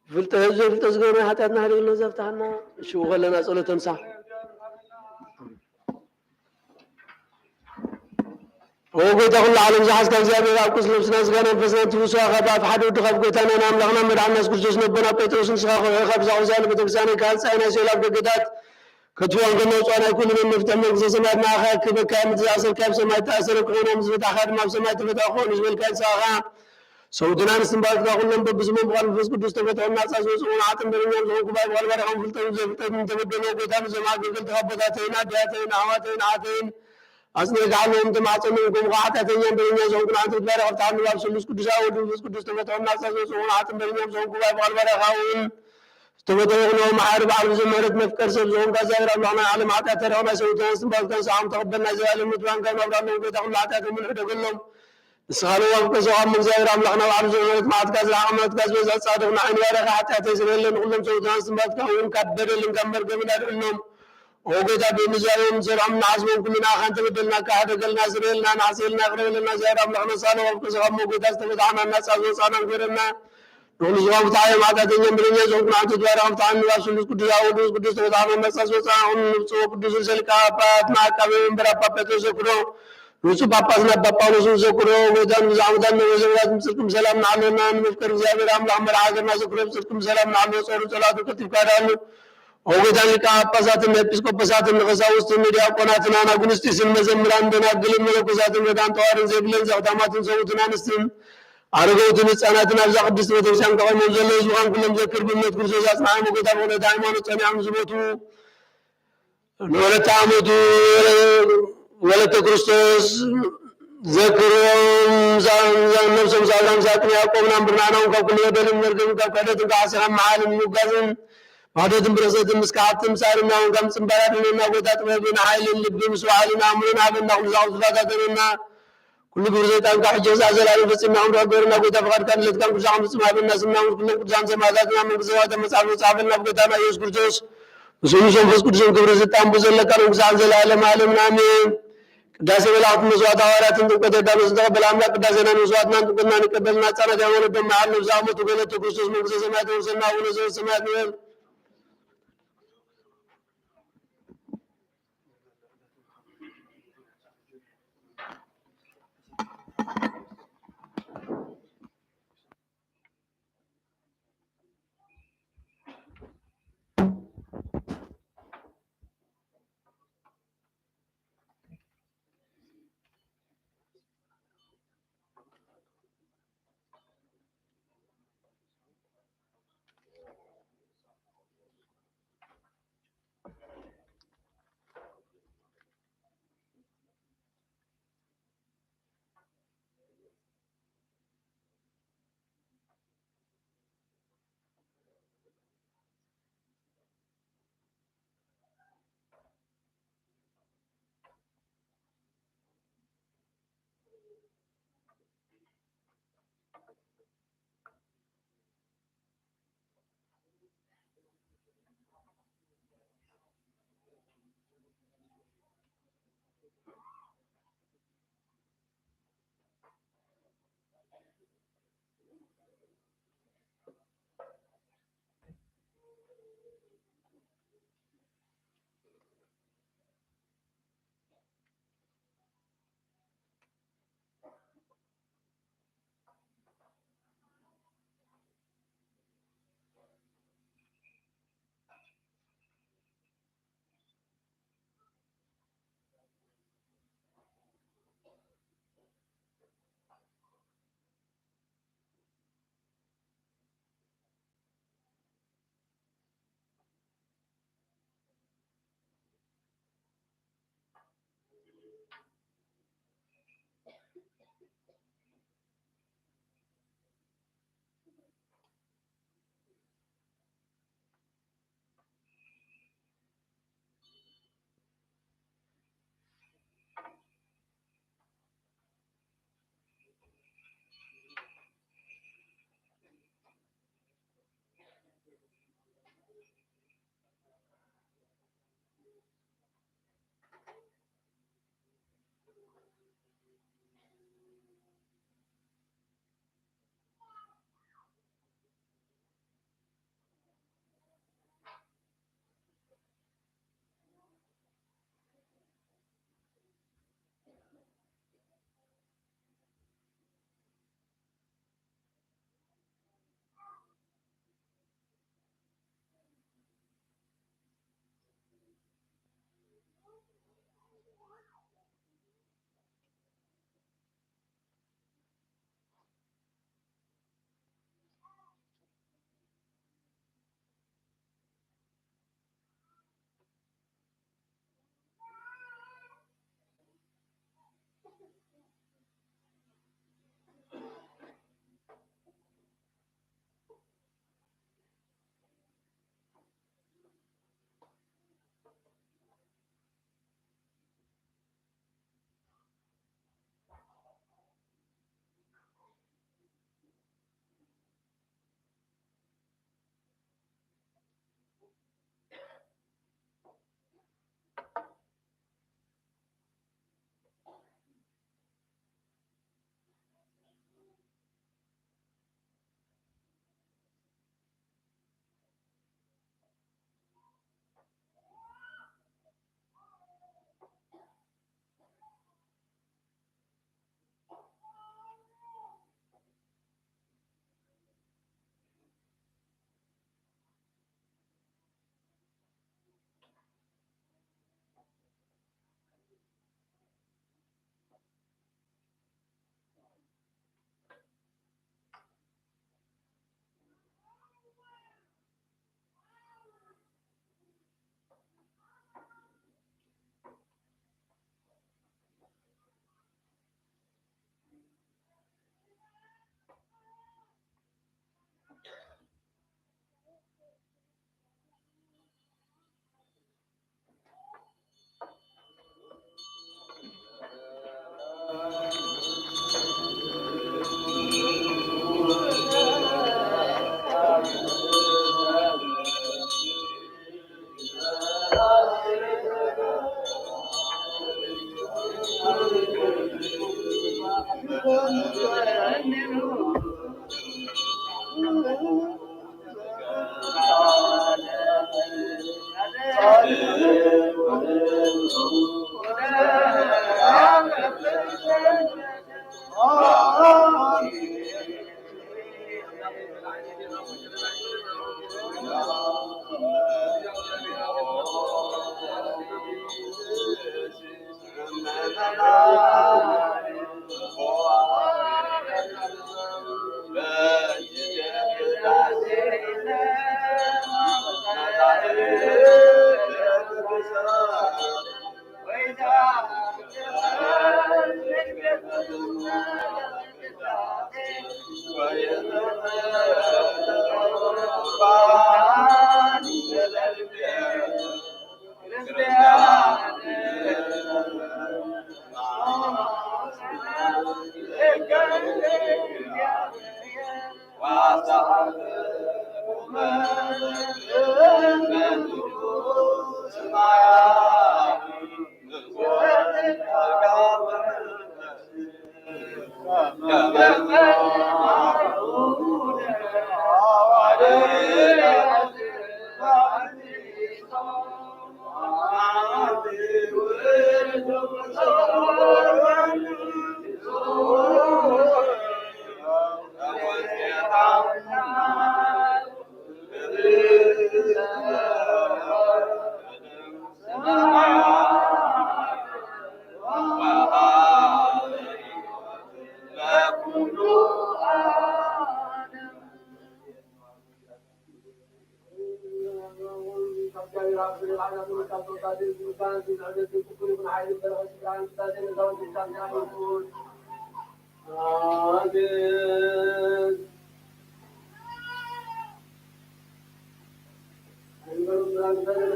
ፍልጠት ዘይፍልጠት ዝገበርና ሓጢኣትና ሓዲግልና ዘፍትሓና ሽኡ ከለና ጸሎተ ምሳሕ። ኦ ጎይታ ኩሉ ዓለም ዝሓዝካ እግዚኣብሔር ኣብ ቅዱስ ነብስና ስጋና መንፈስና ትውስዋ ካብ ኣፍ ሓደ ወድኻ ኣብ ጎይታና ንኣምላኽና መድሓንና የሱስ ክርስቶስ ነቦና ጴጥሮስ ንስኻ ከውሒ ካብ ዛቑ ዚኣለ ቤተክርስትያነይ ክሃንጻ ናይ ሲኦል ኣፍ ደገታት ከትፍዋን ከነውጽዋን ኣይኩልን ነፍትሕ መንግስተ ሰማያት ንኣኻ ክበካ ምድሪ ዝኣሰርካ ኣብ ሰማይ ተኣሰረ ክኾን ምስ በታኻ ድማ ኣብ ሰማይ ተፈትሐ ክኾን ዝበልካ ንስኻ ሰውትናን እስትንፋስካ ኩሎም በብስሞም ብቓል መንፈስ ቅዱስ ተፈትሖም ናጻ ዝወጽኡ ንዓጥን በረኛን ዝኾንኩ ባይ ብቓል ባሪኻም ፍልጠትን ዘይፍልጠትን ተበደሎ ጎይታ ንዞም ኣገልገልቲ ኣቦታተይን ኣዲያተይን ኣሕዋተይን ኣሓተይን ኣጽኒዕካ ኣለዎም ተማሕጸኖም ከም ኸዓ ሓጢኣተኛን በረኛን ዝኾንኩ ንዓጥን ባሪኻ ፍትሓ ንባብ ስሉስ ቅዱስ ኣብ ወልድ መንፈስ ቅዱስ ተፈትሖም ናጻ ዝወጽኡ ንዓጥን በረኛን ዝኾንኩ ባይ ብቓል ባሪኻ እውን ዝተፈተወ ኩሎ መሓሪ በዓል ብዙሕ ምሕረት መፍቀር ሰብ ዝኾንካ እግዚኣብሔር ኣምላኽና ዓለም ሓጢኣት ተረኽና ሰውትናን እስትንፋስካን ሰዓም ተቐበልና እግዚኣብሔር ምድራን ካብ ናብራ ኣለዉ ጎይታ ኩሉ ሓጢኣቶምን ሕደገሎም ንስኻ ለዋብ ከሰው ኣሞ እግዚኣብሔር ኣምላኽና ባዕሉ ዝነበረት መዓትካ ዝለዓቐ ምሕረትካ ዝበዝሐ ጻድቕ ንዓይኒ ባርያኻ ሓጢኣተይ ስረየለይ ንኹሎም ሰውትናን ስምባትካ እውን ካብ በደልን ካብ መርገምን ኣድሕኖም። ኦ ጎይታ ብምዝራቦም ንሰርሖም ንዓስቦም ኩሉ ንኣኻ እንተበደልናካ ሕደገልና ስረየልና ንዓሰየልና ይቕረ በለልና እግዚኣብሔር ኣምላኽና ንስኻ ለዋብ ከሰው ኣሞ ጎይታ ዝተፈታሕና ናጻ ዝወጻእና ንገረና ንኹሉ ዝኾን ፍትሓ እዮም ሓጢኣተኛ በደለኛ ዝኾንኩ ንዓንተ ትባረኽ ፍትሓ ንባብ ስሉስ ቅዱስ ኣብ ወልድ ቅዱስ ተፈታሕና ናጻ ዝወጻእና ኩሉ ንብፁዕ ቅዱስ ርእሰ ሊቃነ ጳጳሳት ንዓቃቤ መንበር ኣባ ጴጥሮስ ዘክሮ ንብፁዕ ጳጳስና ኣባ ጳውሎስ እውን ዘክርዎ ጎይታ ንብዙሕ ዓመታት ነዊሕ ዘመናት ምጽድቅም ሰላም ንዓለና ንምፍቅር እግዚኣብሔር ኣምላኽ መርዓ ሃገርና ዘክሮ ብጽድቅም ሰላም ንዓለዎ ጾሩ ጸላቱ ቀልጢፍካ ዳሉ ኦ ጎይታ ሊቀ ጳጳሳትን ኤጲስቆጶሳትን ንቀሳውስትን ንዲያቆናትን ኣናጉንስጢስን መዘምራን ደናግልን መነኮሳትን ረዳን ጠዋርን ዘይብለን ዘኽታማትን ሰብኡትን ኣንስትን ኣረገውትን ህፃናትን ኣብዛ ቅድስቲ ቤተክርስትያን ከቐሞም ዘለዉ ህዝብኻን ኩሎም ዘክር ብእምነት ክርስቶስ ኣጽንዓዮም ጎይታ ብእውነት ሃይማኖት ጸኒዖም ዝሞቱ ንወለተ ዓመቱ ወለተ ክርስቶስ ዘክርዎም ነብሶም ሳብራም ሳጥን ያዕቆብ ናም ብርናናውን ካብ ኩሉ በደልን መርገምን ካብ ክሕደትን ካብ ሓሰኻን መሓልን ምውጋዝን ማዕዶትን ብርኽሰትን ምስ ክሓትን ምሳልና እውን ከም ጽንባራ ድነና ጎይታ ጥበብን ሓይልን ልቢ ምስ ባዕልን ኣእምሮን ሃበና ኩሉ ዛቕቱ ዝፈታተነና ኩሉ ግብሪ ሰይጣን ካብ ሕጂ ክሳዕ ዘላለም ፈጺምና ክንረኽብ ገርና ጎይታ ፍቓድካን ድሌትካን ቅዱሳን ፍጹም ሃበና ስምና እውን ኩሎም ቅዱሳን ሰማዕታትና መንግስተ ሰማያት መጽሓፍ መጽሓፈልና ብጎይታና ኢየሱስ ክርስቶስ ምስኡ ምስ መንፈስ ቅዱስን ክብሪ ስልጣን ብዘለካ ንጉሳን ዘላለም ዓለምን ኣሜን። ቅዳሴ መላእክትን መስዋዕት ሃዋርያትን ጥምቀት ዮርዳኖስን ተቐበል ኣምላክ ቅዳሴናን መስዋዕትናን ጥምቀትናን ይቀበልና ህፃናት ያማኖት ደማ ሓሎም ዝኣመቱ ገለቱ ክርስቶስ መንግስተ ሰማያት የውርሰና ኣቡነ ዘበሰማያት ንበል።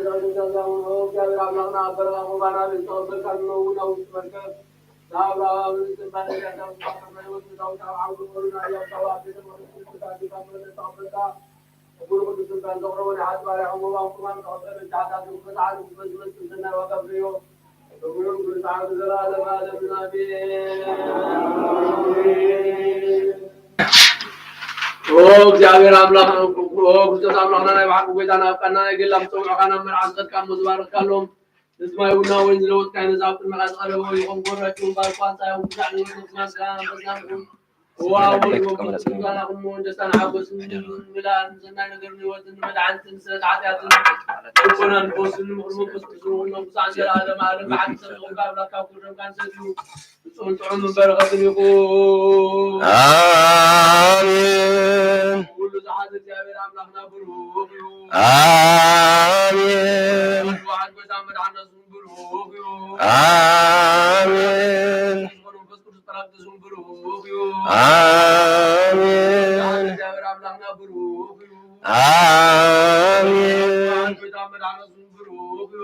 እግዚኣብሔር ኣምላኽና ኣብ በረኻ ቁርባን ኣብ ዝተቐበልካ ንነውን ኣብ ውሽጢ መርከብ ናብ ኣብ ጽባሕ ነቢያት ኣብ ዝተቐበልካ ህይወት ምድራዊት ኣብ ዓውዲ ቆሉና እያብ ታዋ ቤተ መቕደስ ቅዱስ ኣዴታት መቕደስ ተቐበልካ። ክቡር ቅዱስ ስልጣን ዘቕረቦ ናይ ሓጢኣት ባርያኹም ወባም ቁርባን ተቐበል። በጃ ሓጢኣት ንክፈትሓ ንክፈት ዝመጽእ ሰናይ ዋጋ ፍርዮ። ክቡር ቅዱስ ዓቢ ዘለዓለም ዓለምን ኣሜን። ኦ እግዚኣብሔር ኣምላኽ፣ ኦ ክርስቶስ ኣምላኽና ናይ ብሓቂ ጎይታና፣ ኣብ ቃና ናይ ገላ ምስ ጸውዑኻ ናብ መርዓ ዝኸድካ እሞ ዝባረኽካሎም፣ ነዚ ማይ ቡና ወይን ዝለወጥካዮ፣ ነዚ ኣብ ቅድመኻ ዝቐረበ ይኹን ጎረቤትኩም ባርኳ፣ ኣንጻዮም ክሳዕ ንህይወት ምስጋና ምስጋና ይኹን። እዋ ወልድ ወመንፈስ ቅዱስ ምስጋናኹም እውን ደስታን ሓጎስን ምልኣን ሰናይ ነገርን ህይወትን መድሓኒትን ስለት ሓጢኣትን ልቦናን ፈውስን ምኽሪ መንፈስ ቅዱስ እውን ነብሱ ኣንተ ለዓለም ዓለም ብሓቂ ሰብ ዝኾንካ ኣምላክ ካብ ክብሪ ደምካ ንሰትዩ። ብፁዕን ጥዑምን በረኸትን ይኹን። ኣሜን። ኩሉ ዝሓዘ እግዚኣብሔር ኣምላኽና ብሩኽ እዩ። ኣሜን። ዋሕድ ጎይታ መድሓና ስሙ ብሩኽ እዩ። ኣሜን። ዝኾነ መንፈስ ቅዱስ ጳራቅሊጦስ ስሙ ብሩኽ እዩ። ኣሜን። ዋሕድ እግዚኣብሔር ኣምላኽና ብሩኽ እዩ። ኣሜን። ዋሕድ ጎይታ መድሓና ስሙ ብሩኽ እዩ።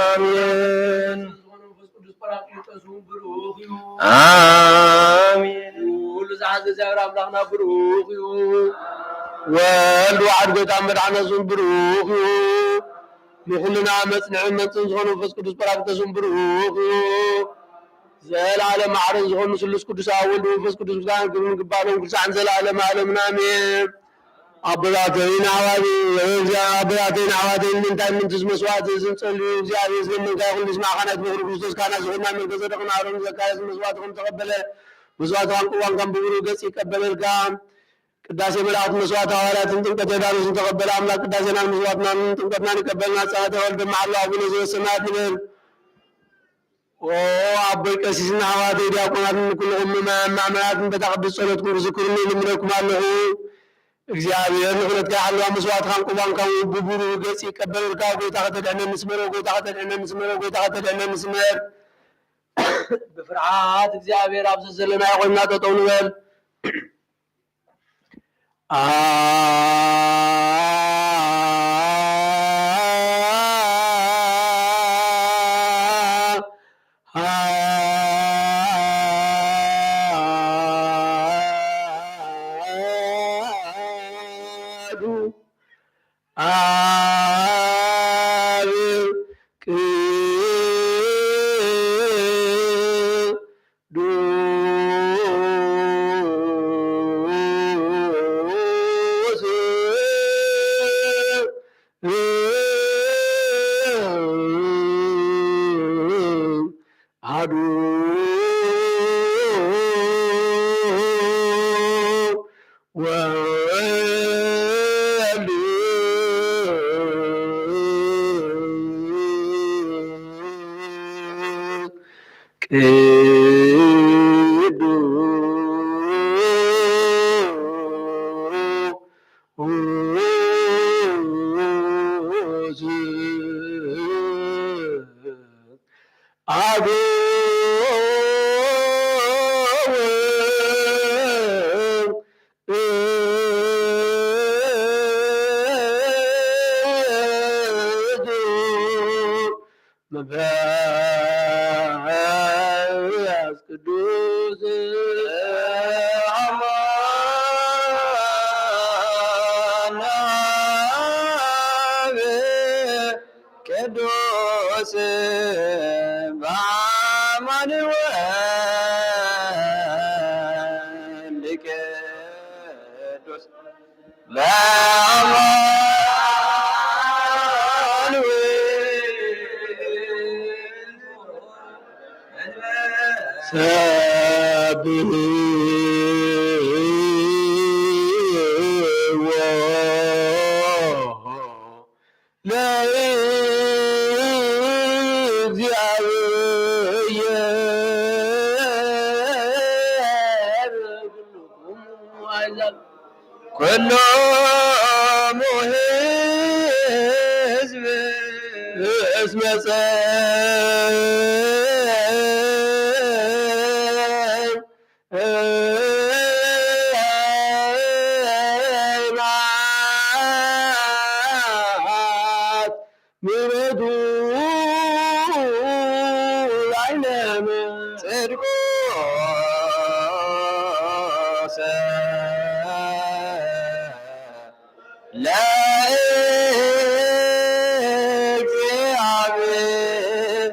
ኣሜን። ዝኾነ መንፈስ ቅዱስ ጳራቅሊጦስ ስሙ ብሩኽ እዩ። ኣሜን። ኩሉ ዝሓዘ እግዚኣብሔር ኣምላኽና ብሩኽ እዩ። ወልድ ዋሕድ ጎይታ መድሓና ስሙ ብሩኽ እዩ። ንኹልና መጽንዕን መምጽእን ዝኾነ መንፈስ ቅዱስ ጳራቅሊጦስ ስሙ ብሩኽ እዩ። ዘለዓለም ማዕረን ዝኾኑ ስሉስ ቅዱስ ኣብ ወልድ መንፈስ ቅዱስ ምስጋና ክብርን ይግባእ ሎም ክሳዕ ንዘለዓለም ዓለምን ኣሜን። ኣቦታተይን ኣሕዋተይን፣ ኣቦታተይን ኣሕዋተይን፣ ምእንታይ ምእንቲ እዚ መስዋዕቲ እዚ ንጸልዩ፣ እግዚኣብሔር ዝለመንካዮ ኩሉ ይስማዕካ። ናይቲ በኹሪ ክርስቶስ ካህናት ዝኾንና መልከ ጸደቅን ኣሮን ዘካርያስ መስዋዕትኹም ተቐበለ፣ መስዋዕትኻን ቁርባንካን ብብሩህ ገጽ ይቀበለልካ። ቅዳሴ መላእክት መስዋዕት ሃዋርያትን ጥምቀተ ዮርዳኖስን ተቐበለ። ኣምላክ ቅዳሴናን መስዋዕትናን ጥምቀትናን ይቀበልና። ጸሎተ ወልድ መሓላ ኣቡነ ዘበሰማያት ንበል። ኦ ኣቦይ ቀሲስን ኣሕዋተይ ዲያቆናትን ኩልኹም ምእመናን ማእመናትን በታ ቅድስት ጸሎትኩም ዝክሩኒ ይልምነኩም ኣለኹ። እግዚኣብሔር ንክነትካ ይሓልዋ፣ መስዋዕትካን ቁርባንካን ብብሩህ ገጽ ይቀበለልካ። ጎይታ ከተድሕነኒ ስመር፣ ጎይታ ከተድሕነኒ ስመር፣ ጎይታ ከተድሕነኒ ስመር። ብፍርሃት እግዚኣብሔር ኣብ ዘዘለናዮ ኮይንና ጠጠው ንበል። ኣሃዱ አብ ቅዱስ ወወልድ ቅዱስ አብ መንፈስ ቅዱስ አማን አብ ቅዱስ በአማን ወልድ ቅዱስ ለእግዚአብሔር ኩሎሙ ሕዝብ እስመ ጸልማት ምሕረቱ ላዕለ ጽድቁ ለእግዚአብሔር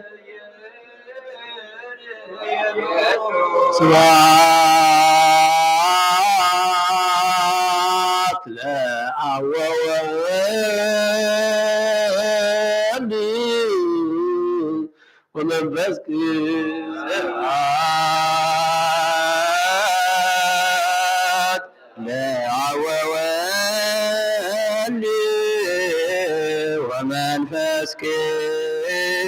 ስብሐት ለአብ ወወልድ ወመንፈስ ቅዱስ ስብሐት ለአብ ወወልድ ወመንፈስ ቅዱስ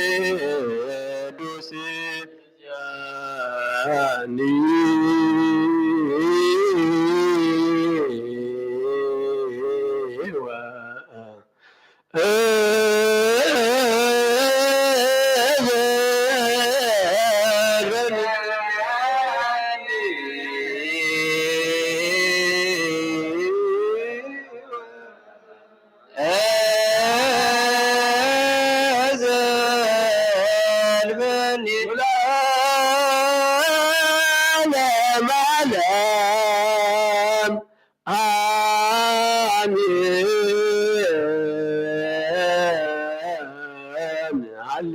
አሜን። ሃሌ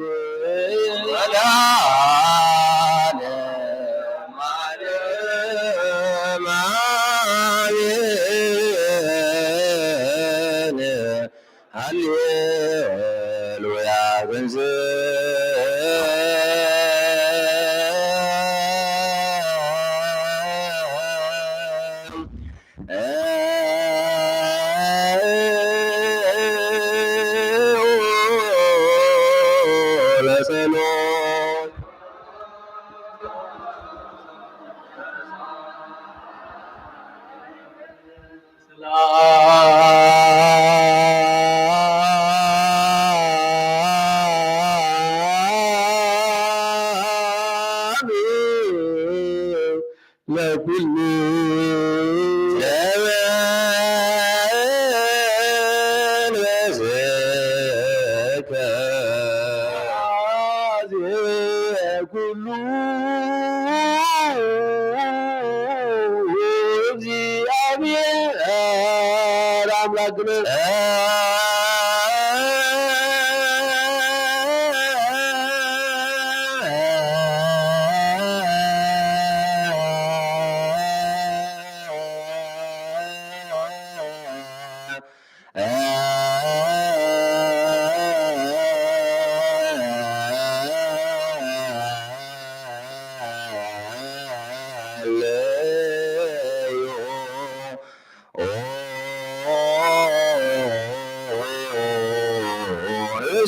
ወለዓለመ ዓለም አሜን። ሃሌሉያ። ለጸሎት ለኩሉ ዘበን በስከ ኩሉ እግዚአብሔር አምላክነ።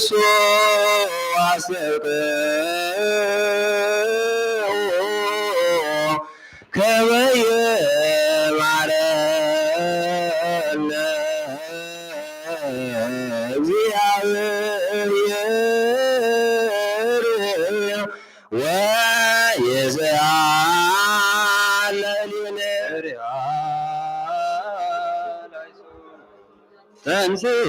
እሱ አስተብቅዑ ከመ ይማረነ እግዚአብሔር ወይስአለነ። ተንሥእ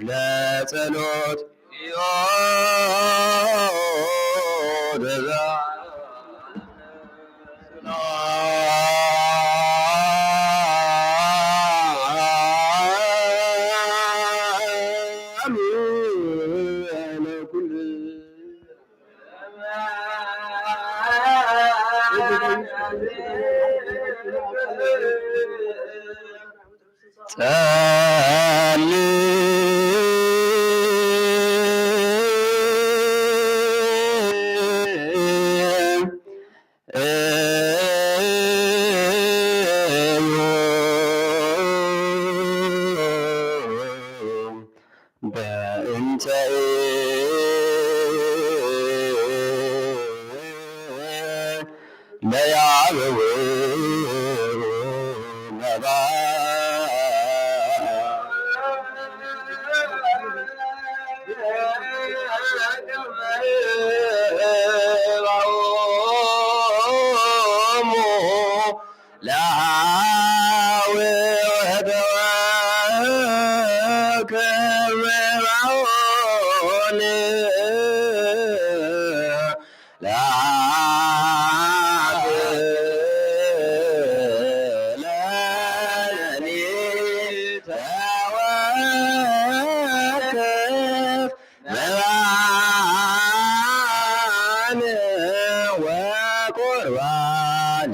ለጸሎት። ጸልይ በእንተ ለያብው ነባ ለአዊ ወደወ ክብራውን ለአብ ለሌሊት ተወከፍ መባን ወቁርባን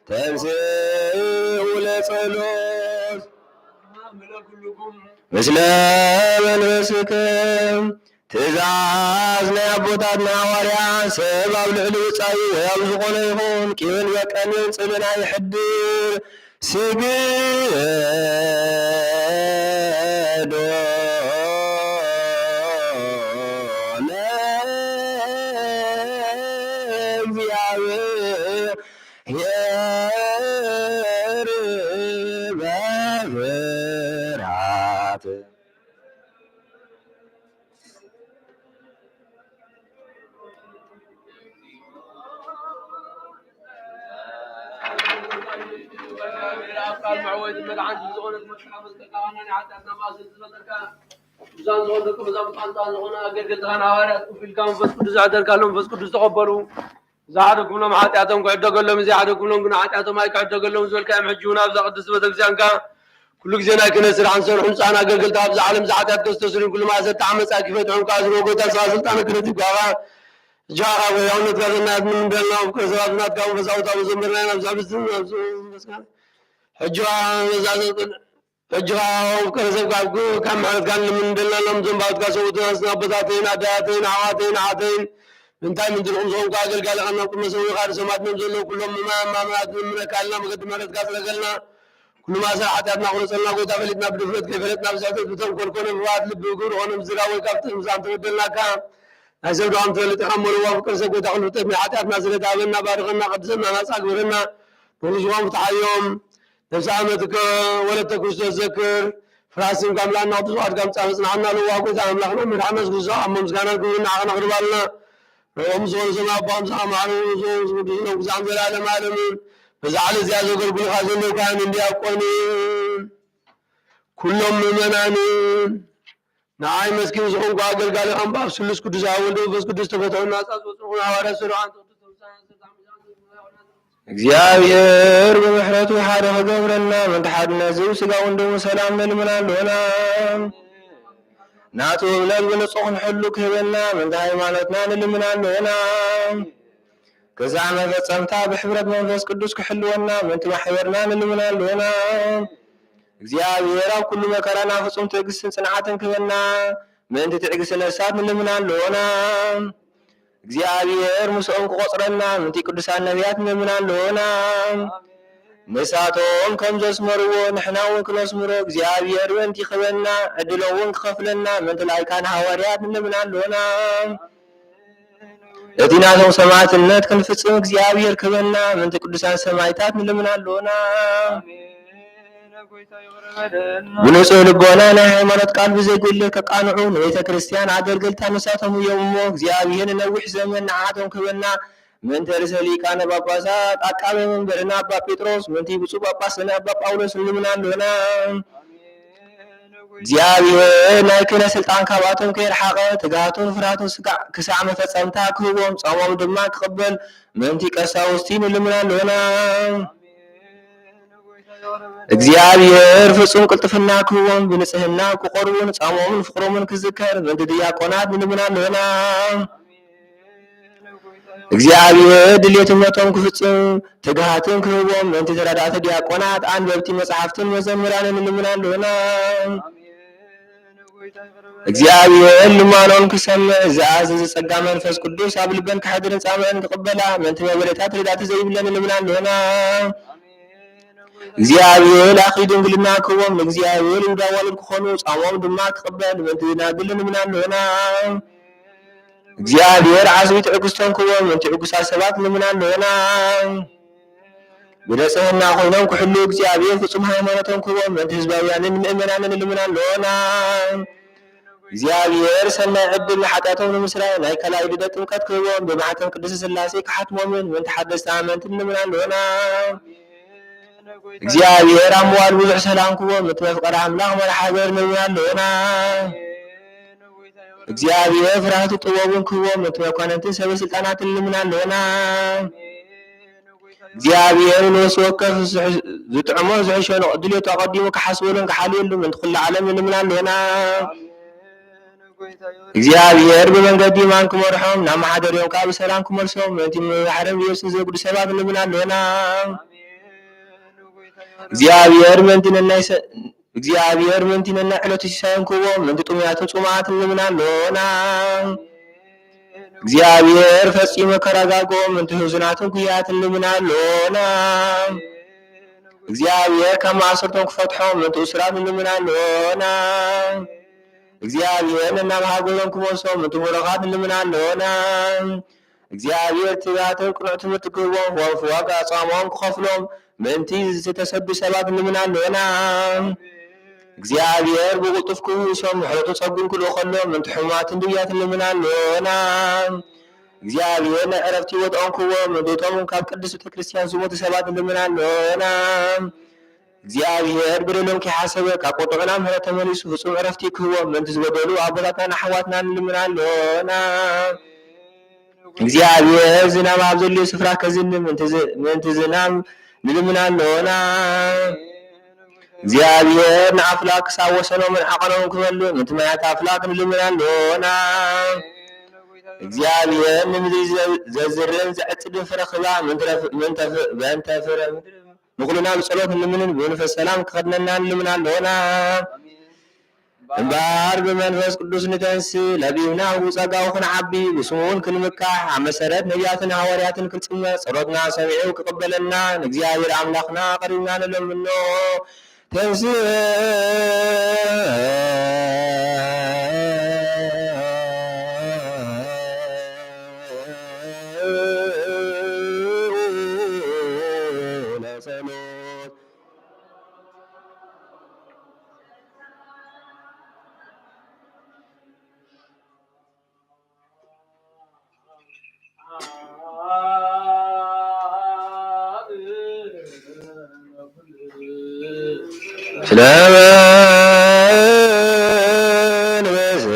ተንሥኡ ለጸሎት። ምስለ መንፈስክም። ትእዛዝ ናይ ኣቦታትና ሃዋርያ፣ ሰብ ኣብ ልዕሊ ብጻዩ ወይ ኣብ ዝኾነ ይኹን ቂምን በቀልን ጽልእን ኣይሕድር። ስግዶ ለእግዚኣብሔር በፍርሃት። ቅዱሳን ዝኾኑ ደቂ መዛሙርትኻ ዝኾኑ ኣገልገልትኻን ሃዋርያት ኮፍ ኢልካ መንፈስ ቅዱስ ዘዕደልካሎም መንፈስ ቅዱስ ተቐበሉ። ዝሓደግኩምሎም ሓጢኣቶም ክዕደገሎም፣ ዘይሓደግኩምሎም ግን ሓጢኣቶም ኣይክዕደገሎም ዝበልካዮም ሕጂ እውን ኣብዛ ቅድስቲ ቤተክርስትያንካ ኩሉ ግዜ ናይ ክህነት ስራሕ ንሰርሑ ንጹሃን ኣገልገልትኻ ኣብዚ ዓለም እዚ ሓጢኣት ከስተስርዩን ኩሉ መኣሰርቲ ዓመጻ ክፈትሑን ከኣስርዎ ጎይታ ንስኻ ስልጣነ ክህነት ይብቃኻ። ሕጂ ኸኣ ካብ ሕያውነትካ ዘናያት ንምንደልና ፍቅሪ ሰባት ናትካ መንፈሳዊ ታቦት ዘንበርናዮ ናብ ዝሕብስትን ናብ ዝመስጋን ሕጂ ኸኣ መዛዘ ሕጂ ኸኣ ፍቅሪ ሰብ ካብ ካብ ምሕረትካ ንልምን እንደልና ሎም ዘንባብትካ ሰውእትና ስና ኣቦታተይን ኣደያተይን ኣሕዋተይን ኣሓተይን ምንታይ ምንድርኹም ዝኾንኩ ኣገልጋሊ ኸም ናብ ቅድመ ሰውእኻ ርእሶም ኣድኖም ዘለዉ ኩሎም ምእመናን ማእመናት ንምነካ ኣለና መገዲ ምሕረትካ ጽረገልና። ኩሉ ማእሰር ሓጢኣትና ቁረጸልና ጎይታ ፈሊጥና ብድፍረት ከይፈለጥና ብስሕተት ብተንኮል ኮነ ብባት ልቢ ብግብሪ ኾነ ብዝራ ወይ ካብ ጥቕሚ ዝኣንተ በደልናካ። ናይ ሰብ ድኻም ትፈልጥ ኢኻ እሞ ለዋህ ፍቅሪ ሰብ ጎይታ ኩሉ ፍጥረት ናይ ሓጢኣትና ስርየት ሃበና ባርኸና ቀድሰና ናጻ ግበረና። ንኹሉ ዝኾን ፍትሓዮም። ነብሰ ኣመትከ ወለተ ክርስቶስ ዘክር። ፍራስን ጋምላን ናቕዱስ ዋዕድ ጋምጻ መጽናዕና ለዋህ ጎይታ ኣምላኽና መድሓና የሱስ ክርስቶስ ኣሞ ምስጋናን ክብርን ንዓኻ ነቕርብ ኣለና። ርኦም ዝኾኑ ሰማይ ኣቦ ኣምሳኻ ማሕረሩ ዝኾኑ ቅዱስ ነው ግዛም ዘላለም ኣለምን። በዛ ዓለ እዚኣ ዘገልግሉኻ ዘለዉ ካህንን ዲያቆንን ኩሎም ምእመናንን ንዓይ መስኪን ዝኾንኩ ኣገልጋሊ ኣምባ ኣብ ስሉስ ቅዱስ ኣብ ወልድ መንፈስ ቅዱስ ተፈትሑ ናጻ ዝወጽኹን ሃዋርያት ሰዱዓን ተወዱ ተምሳን እግዚኣብሔር ብምሕረቱ ሓደ ክገብረና፣ ምእንቲ ሓድነት ዝህብ ስጋውን ደሙ ሰላም ንልምን ኣሎና። ናቱ እምነት ብንጹህ ክንሕሉ ክህበና፣ ምእንቲ ሃይማኖትና ንልምን ኣሎና። ገዛ መፈጸምታ ብሕብረት መንፈስ ቅዱስ ክሕልወና፣ ምእንቲ ማሕበርና ንልምን ኣሎና። እግዚኣብሔር ኣብ ኩሉ መከራና ፍጹም ትዕግስትን ጽንዓትን ክህበና፣ ምእንቲ ትዕግስቲ ነፍሳት ንልምን ኣሎና። እግዚኣብሔር ምስኦም ክቖጽረና ምእንቲ ቅዱሳን ነቢያት ንልምን ኣሎና። ንሳቶም ከም ዘስመርዎ ንሕና እውን ክነስምሮ እግዚኣብሔር ምእንቲ ክህበና ዕድሎም እውን ክኸፍለና ምእንቲ ላይካን ሃዋርያት ንልምን ኣሎና። እቲ ናቶም ሰማዕትነት ክንፍጽም እግዚኣብሔር ክህበና ምእንቲ ቅዱሳን ሰማዕታት ንልምን ኣሎና። ብንጹህ ልቦና ናይ ሃይማኖት ቃል ብዘይጉድለት ከቃንዑ ንቤተ ክርስቲያን ኣገልገልታ ንሳቶም እዮም እሞ እግዚኣብሔር ንነዊሕ ዘመን ንዓቶም ክህበና ምእንቲ ርእሰ ሊቃነ ጳጳሳት ዓቃቤ መንበርና ኣባ ጴጥሮስ ምእንቲ ብፁዕ ጳጳስና ኣባ ጳውሎስ ንልምን ኣሎና። እግዚኣብሔር ናይ ክህነት ስልጣን ካብኣቶም ከየርሓቐ ትግሃቱን ፍርሃቱን ስጋዕ ክሳዕ መፈጸምታ ክህቦም ጾሞም ድማ ክቕበል ምእንቲ ቀሳውስቲ ንልምን ኣሎና። እግዚኣብሔር ፍጹም ቅልጥፍና ክህቦም ብንጽህና ክቖርቡን ጻሞምን ፍቕሮምን ክዝከር ምእንቲ ድያቆናት ንልምን ኣሎና። እግዚኣብሔር ድሌት እምነቶም ክፍጽም ትግሃትን ክህቦም ምእንቲ ተረዳእቲ ዲያቆናት፣ ኣንበብቲ መጽሓፍትን መዘምራንን ንልምን ኣሎና። እግዚኣብሔር ልማኖም ክሰምዕ ዝኣዘዘ ጸጋ መንፈስ ቅዱስ ኣብ ልበን ክሓድርን ጻምዕን ክቕበላ ምእንቲ መበለታት ርዳእቲ ዘይብለን ንልምን ኣሎና። እግዚኣብሔር ኣኺ ድንግልና ክህቦም ንእግዚኣብሔር ይሁዳ ዋልድ ክኾኑ ጻሞም ድማ ክቕበል ምእንቲ ደናግል ንልምን ኣሎና። እግዚኣብሔር ዓስቢ ትዕግስቶም ክህቦም ምእንቲ ዕጉሳት ሰባት ንልምን ኣሎና። ብንጽህና ኮይኖም ክሕሉ እግዚኣብሔር ፍጹም ሃይማኖቶም ክህቦም ምእንቲ ህዝባውያንን ምእመናንን ንልምን ኣሎና። እግዚኣብሔር ሰናይ ዕድል ንሓጢኣቶም ንምስራይ ናይ ካልኣይ ልደት ጥምቀት ክህቦም ብማሕተም ቅድስት ስላሴ ክሓትሞምን ምእንቲ ሓደስቲ ኣመንቲ ንልምን ኣሎና። እግዚኣብሔር ኣብ ምዋል ብዙሕ ሰላም ክህቦም ምእንቲ መፍቀሪ ኣምላኽ መርሓ ሃገር ንልምን ኣሎና። እግዚኣብሔር ፍርሃትን ጥበቡን ክህቦም ምእንቲ መኳንንትን ሰበ ስልጣናትን ንልምን ኣሎና። እግዚኣብሔር ነፍሲ ወከፍ ዝጥዕሞ ዝሕሸ ድሌቱ ኣቐዲሙ ክሓስበሉን ክሓልየሉ ምእንቲ ኩሉ ዓለም ንልምን ኣሎና። እግዚኣብሔር ብመንገዲ የማን ክመርሖም ናብ መሓደሪኦም ከዓ ብሰላም ክመልሶም ምእንቲ ባሕርን የብስን ዘጉዱ ሰባት ንልምን ኣሎና። እግዚኣብሔር ምእንቲ ነናይ ሰ እግዚኣብሔር ምእንቲ ነናይ ዕለቱ ሲሳዮም ክህቦም ምእንቲ ጥሙያትን ጽሙኣትን ንልምን ኣሎና። እግዚኣብሔር ፈጺሙ ከረጋግኦም ምእንቲ ህዙናትን ጉያትን ንልምን ኣሎና። እግዚኣብሔር ካብ ማእሰርቶም ክፈትሖም ምእንቲ እሱራት ንልምን ኣሎና። እግዚኣብሔር ነናብ ሃገሮም ክመልሶም ምእንቲ ምሩኻት ንልምን ኣሎና። እግዚኣብሔር ትብዓትን ቅኑዕ ትምህርቲ ክህቦም ወፍ ዋጋ ጻማኦም ክኸፍሎም ምእንቲ ዝተሰዱ ሰባት ንልምን ኣሎና። እግዚኣብሔር ብቕልጡፍ ክህውሶም ምሕረቱ ጸጉን ክልእኸሎም ምእንቲ ሕሙማትን ድውያትን ንልምን ኣሎና። እግዚኣብሔር ናይ ዕረፍቲ ወድኦም ክህቦም ምእንቲ እቶም ካብ ቅድስት ቤተ ክርስቲያን ዝሞቱ ሰባት ንልምን ኣሎና። እግዚኣብሔር በደሎም ከይሓሰበ ካብ ቁጥዑና ምሕረት ተመሊሱ ፍጹም ዕረፍቲ ክህቦም ምእንቲ ዝበደሉ ኣቦታትናን ኣሕዋትናን ንልምን ኣሎና። እግዚኣብሔር ዝናም ኣብ ዘድልዮ ስፍራ ከዝንብ ምእንቲ ዝ-፣ ምእንቲ ዝናም ንልምን ኣሎና። እግዚኣብሔር ንኣፍላክ ክሳብ ወሰኖምን ዓቐኖምን ክመልእ ምእንቲ ማያት ኣፍላክ ንልምን ኣሎና። እግዚኣብሔር ንምድሪ ዘ-፣ ዘዝርን ዘዕጽድን ፍረ ክህባ ምእንቲ ረፍ-፣ ምእንተ ፍ-፣ በእንተ ፍረ ምድሪ ንኹልና ብጸሎት ንልምንን ብመንፈስ ሰላም ክኸድነና ንልምን ኣሎና። እምበኣር ብመንፈስ ቅዱስ ንተንስ ለቢብና ብጸጋኡ ክንዓቢ ብስሙ እውን ክንምካሕ ኣብ መሰረት ነቢያትን ሃዋርያትን ክንጽመ ጸሎትና ሰሚዑ ክቕበለና ንእግዚኣብሔር ኣምላኽና ቀሪብና ንለምኖ። ተንስ ለጸሎት። ስለ መንበስከ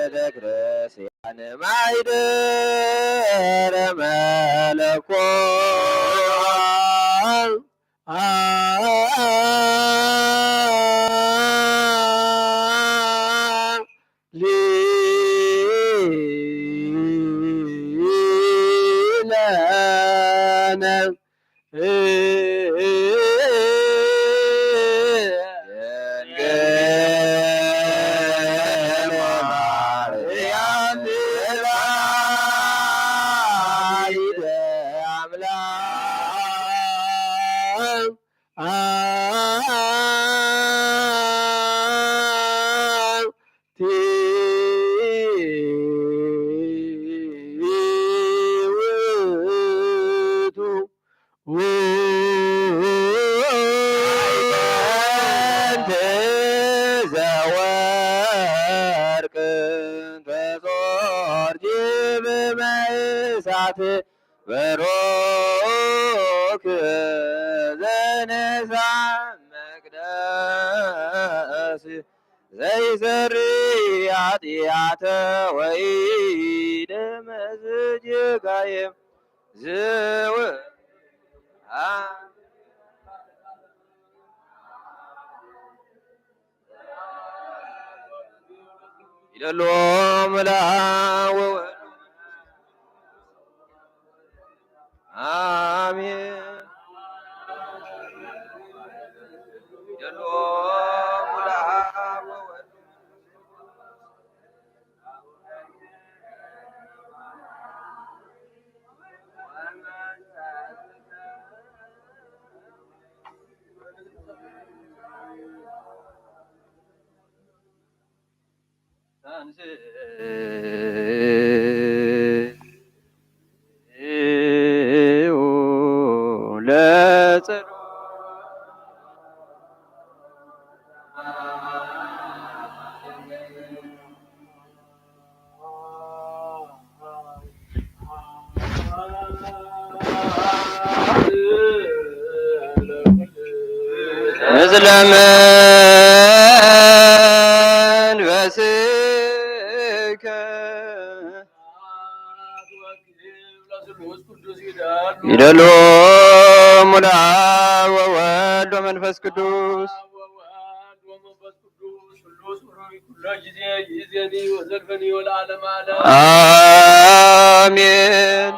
ቤተክርስቲያን ማይደረ መለኮት ሊለነ ድንግል ማርያም ወላዲተ አምላክ አንቲ ውእቱ። ወእንተ ዘወርቅ ተጾርጂ ብመይ እሳት በሮክ ዘነሳ መቅደስ ዘይሰሪ ኃጢአተ ወይ ደመ ዝጅጋየ ዝው ይደሎ መላ ወወ አሜን። ይደሎ መላ ወወ ምስለ መንፈስከ ይደሉ ሙሉአ ወወልድ ወመንፈስ ቅዱስ። አሜን።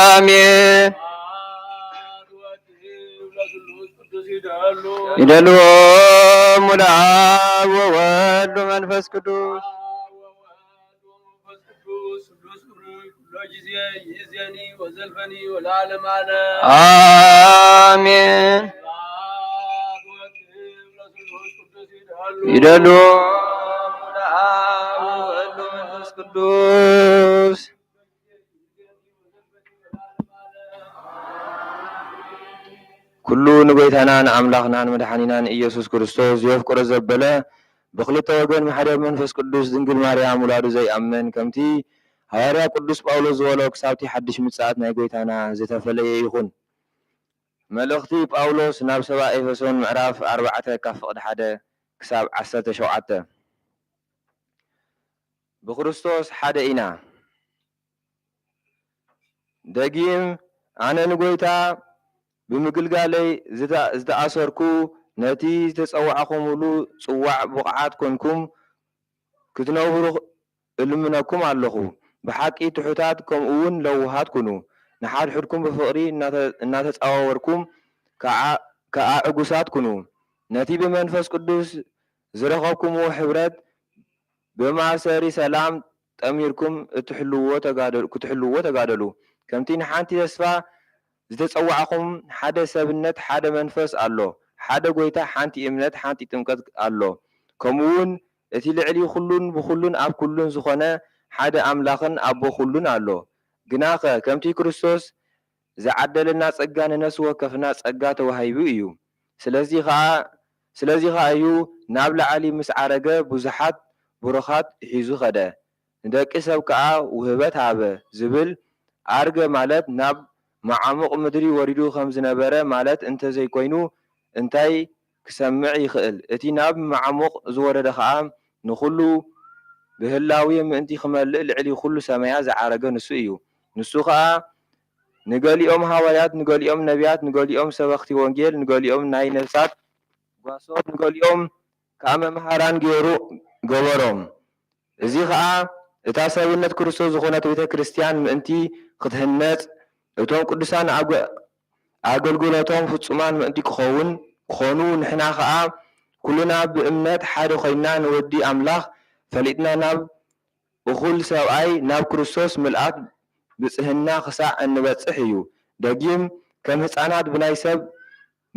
አሜን። ይደሉ ሙሉአ ወወልድ ወመንፈስ ቅዱስ። አሜን። ይደሉ ቅዱስ። ኩሉ ንጎይታና ንኣምላኽና ንመድሓኒና ንኢየሱስ ክርስቶስ ዘየፍቅሮ ዘበለ፣ ብኽልተ ወገን ብሓደ መንፈስ ቅዱስ ድንግል ማርያም ውላዱ ዘይኣምን፣ ከምቲ ሃዋርያ ቅዱስ ጳውሎስ ዝበሎ፣ ክሳብቲ ሓድሽ ምጽኣት ናይ ጎይታና ዝተፈለየ ይኹን። መልእኽቲ ጳውሎስ ናብ ሰብኣ ኤፌሶን ምዕራፍ ኣርባዕተ ካብ ፍቕዲ ሓደ ክሳብ ዓሰርተ ሸውዓተ። ብክርስቶስ ሓደ ኢና። ደጊም ኣነ ንጎይታ ብምግልጋለይ ዝተ-፣ ዝተኣሰርኩ፣ ነቲ ዝተጸዋዕኹምሉ ጽዋዕ ብቑዓት ኮንኩም ክትነብሩ እልምነኩም ኣለኹ። ብሓቂ ትሑታት ከምኡ እውን ለውሃት ኩኑ። ንሓድሕድኩም ብፍቕሪ እናተ-፣ እናተጻወርኩም ከኣ፣ ከኣ ዕጉሳት ኩኑ። ነቲ ብመንፈስ ቅዱስ ዝረኸብኩምዎ ሕብረት ብማእሰሪ ሰላም ጠሚርኩም እትሕልዎ ተጋደ-፣ ክትሕልዎ ተጋደሉ። ከምቲ ንሓንቲ ተስፋ ዝተጸዋዕኹም ሓደ ሰብነት፣ ሓደ መንፈስ ኣሎ፣ ሓደ ጎይታ፣ ሓንቲ እምነት፣ ሓንቲ ጥምቀት ኣሎ። ከምኡ እውን እቲ ልዕሊ ኩሉን ብኩሉን ኣብ ኩሉን ዝኾነ ሓደ ኣምላኽን ኣቦ ኩሉን ኣሎ። ግናኸ ከምቲ ክርስቶስ ዝዓደለና ጸጋ ንነፍሲ ወከፍና ጸጋ ተዋሂቡ እዩ። ስለዚ ኸኣ፣ ስለዚ ኸኣ እዩ ናብ ላዕሊ ምስ ዓረገ ብዙሓት ብሩኻት ሒዙ ኸደ። ንደቂ ሰብ ከኣ ውህበት ሃበ ዝብል ኣርገ ማለት ናብ መዓሙቕ ምድሪ ወሪዱ ከም ዝነበረ ማለት እንተዘይኮይኑ እንታይ ክሰምዕ ይኽእል? እቲ ናብ መዓሙቕ ዝወረደ ኸኣ ንኹሉ ብህላዌ ምእንቲ ክመልእ ልዕሊ ኩሉ ሰማያት ዝዓረገ ንሱ እዩ። ንሱ ኸኣ ንገሊኦም ሃዋርያት፣ ንገሊኦም ነቢያት፣ ንገሊኦም ሰበኽቲ ወንጌል፣ ንገሊኦም ናይ ነፍሳት ጓሶት፣ ንገሊኦም ከኣ መምሃራን ገይሩ ገበሮም። እዚ ኸኣ እታ ሰብነት ክርስቶስ ዝኾነት ቤተ ክርስቲያን ምእንቲ ክትህነጽ፣ እቶም ቅዱሳን ኣብ ኣገልግሎቶም ፍጹማን ምእንቲ ክኸውን፣ ክኾኑ፣ ንሕና ኸኣ ኩልና ብእምነት ሓደ ኮይንና ንወዲ ኣምላኽ ፈሊጥና ናብ እኹል ሰብኣይ፣ ናብ ክርስቶስ ምልኣት ብጽህና ክሳዕ እንበጽሕ እዩ። ደጊም ከም ህጻናት ብናይ ሰብ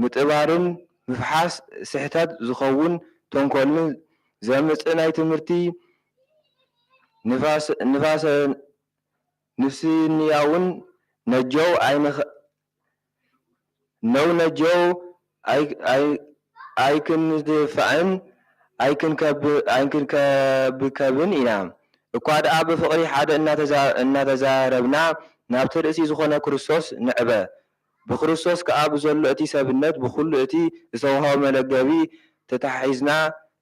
ምጥባርን ምፍሓስ ስሕተት ዝኸውን ተንኮልን ዘምጽእ ናይ ትምህርቲ ንፋስ-፣ ንፋሰ-፣ ንፍስንያውን ነጀው ኣይንኸ-፣ ነው ነጀው ኣይ-፣ ኣይ-፣ ኣይክንድፋእን ኣይክንከብ-፣ ኣይክንከብከብን ኢና። እኳ ደኣ ብፍቕሪ ሓደ እናተዛ-፣ እናተዛረብና ናብቲ ርእሲ ዝኾነ ክርስቶስ ንዕበ። ብክርስቶስ ከኣ ብዘሎ እቲ ሰብነት ብኹሉ እቲ ዝተዋህቦ መለገቢ ተተሓሒዝና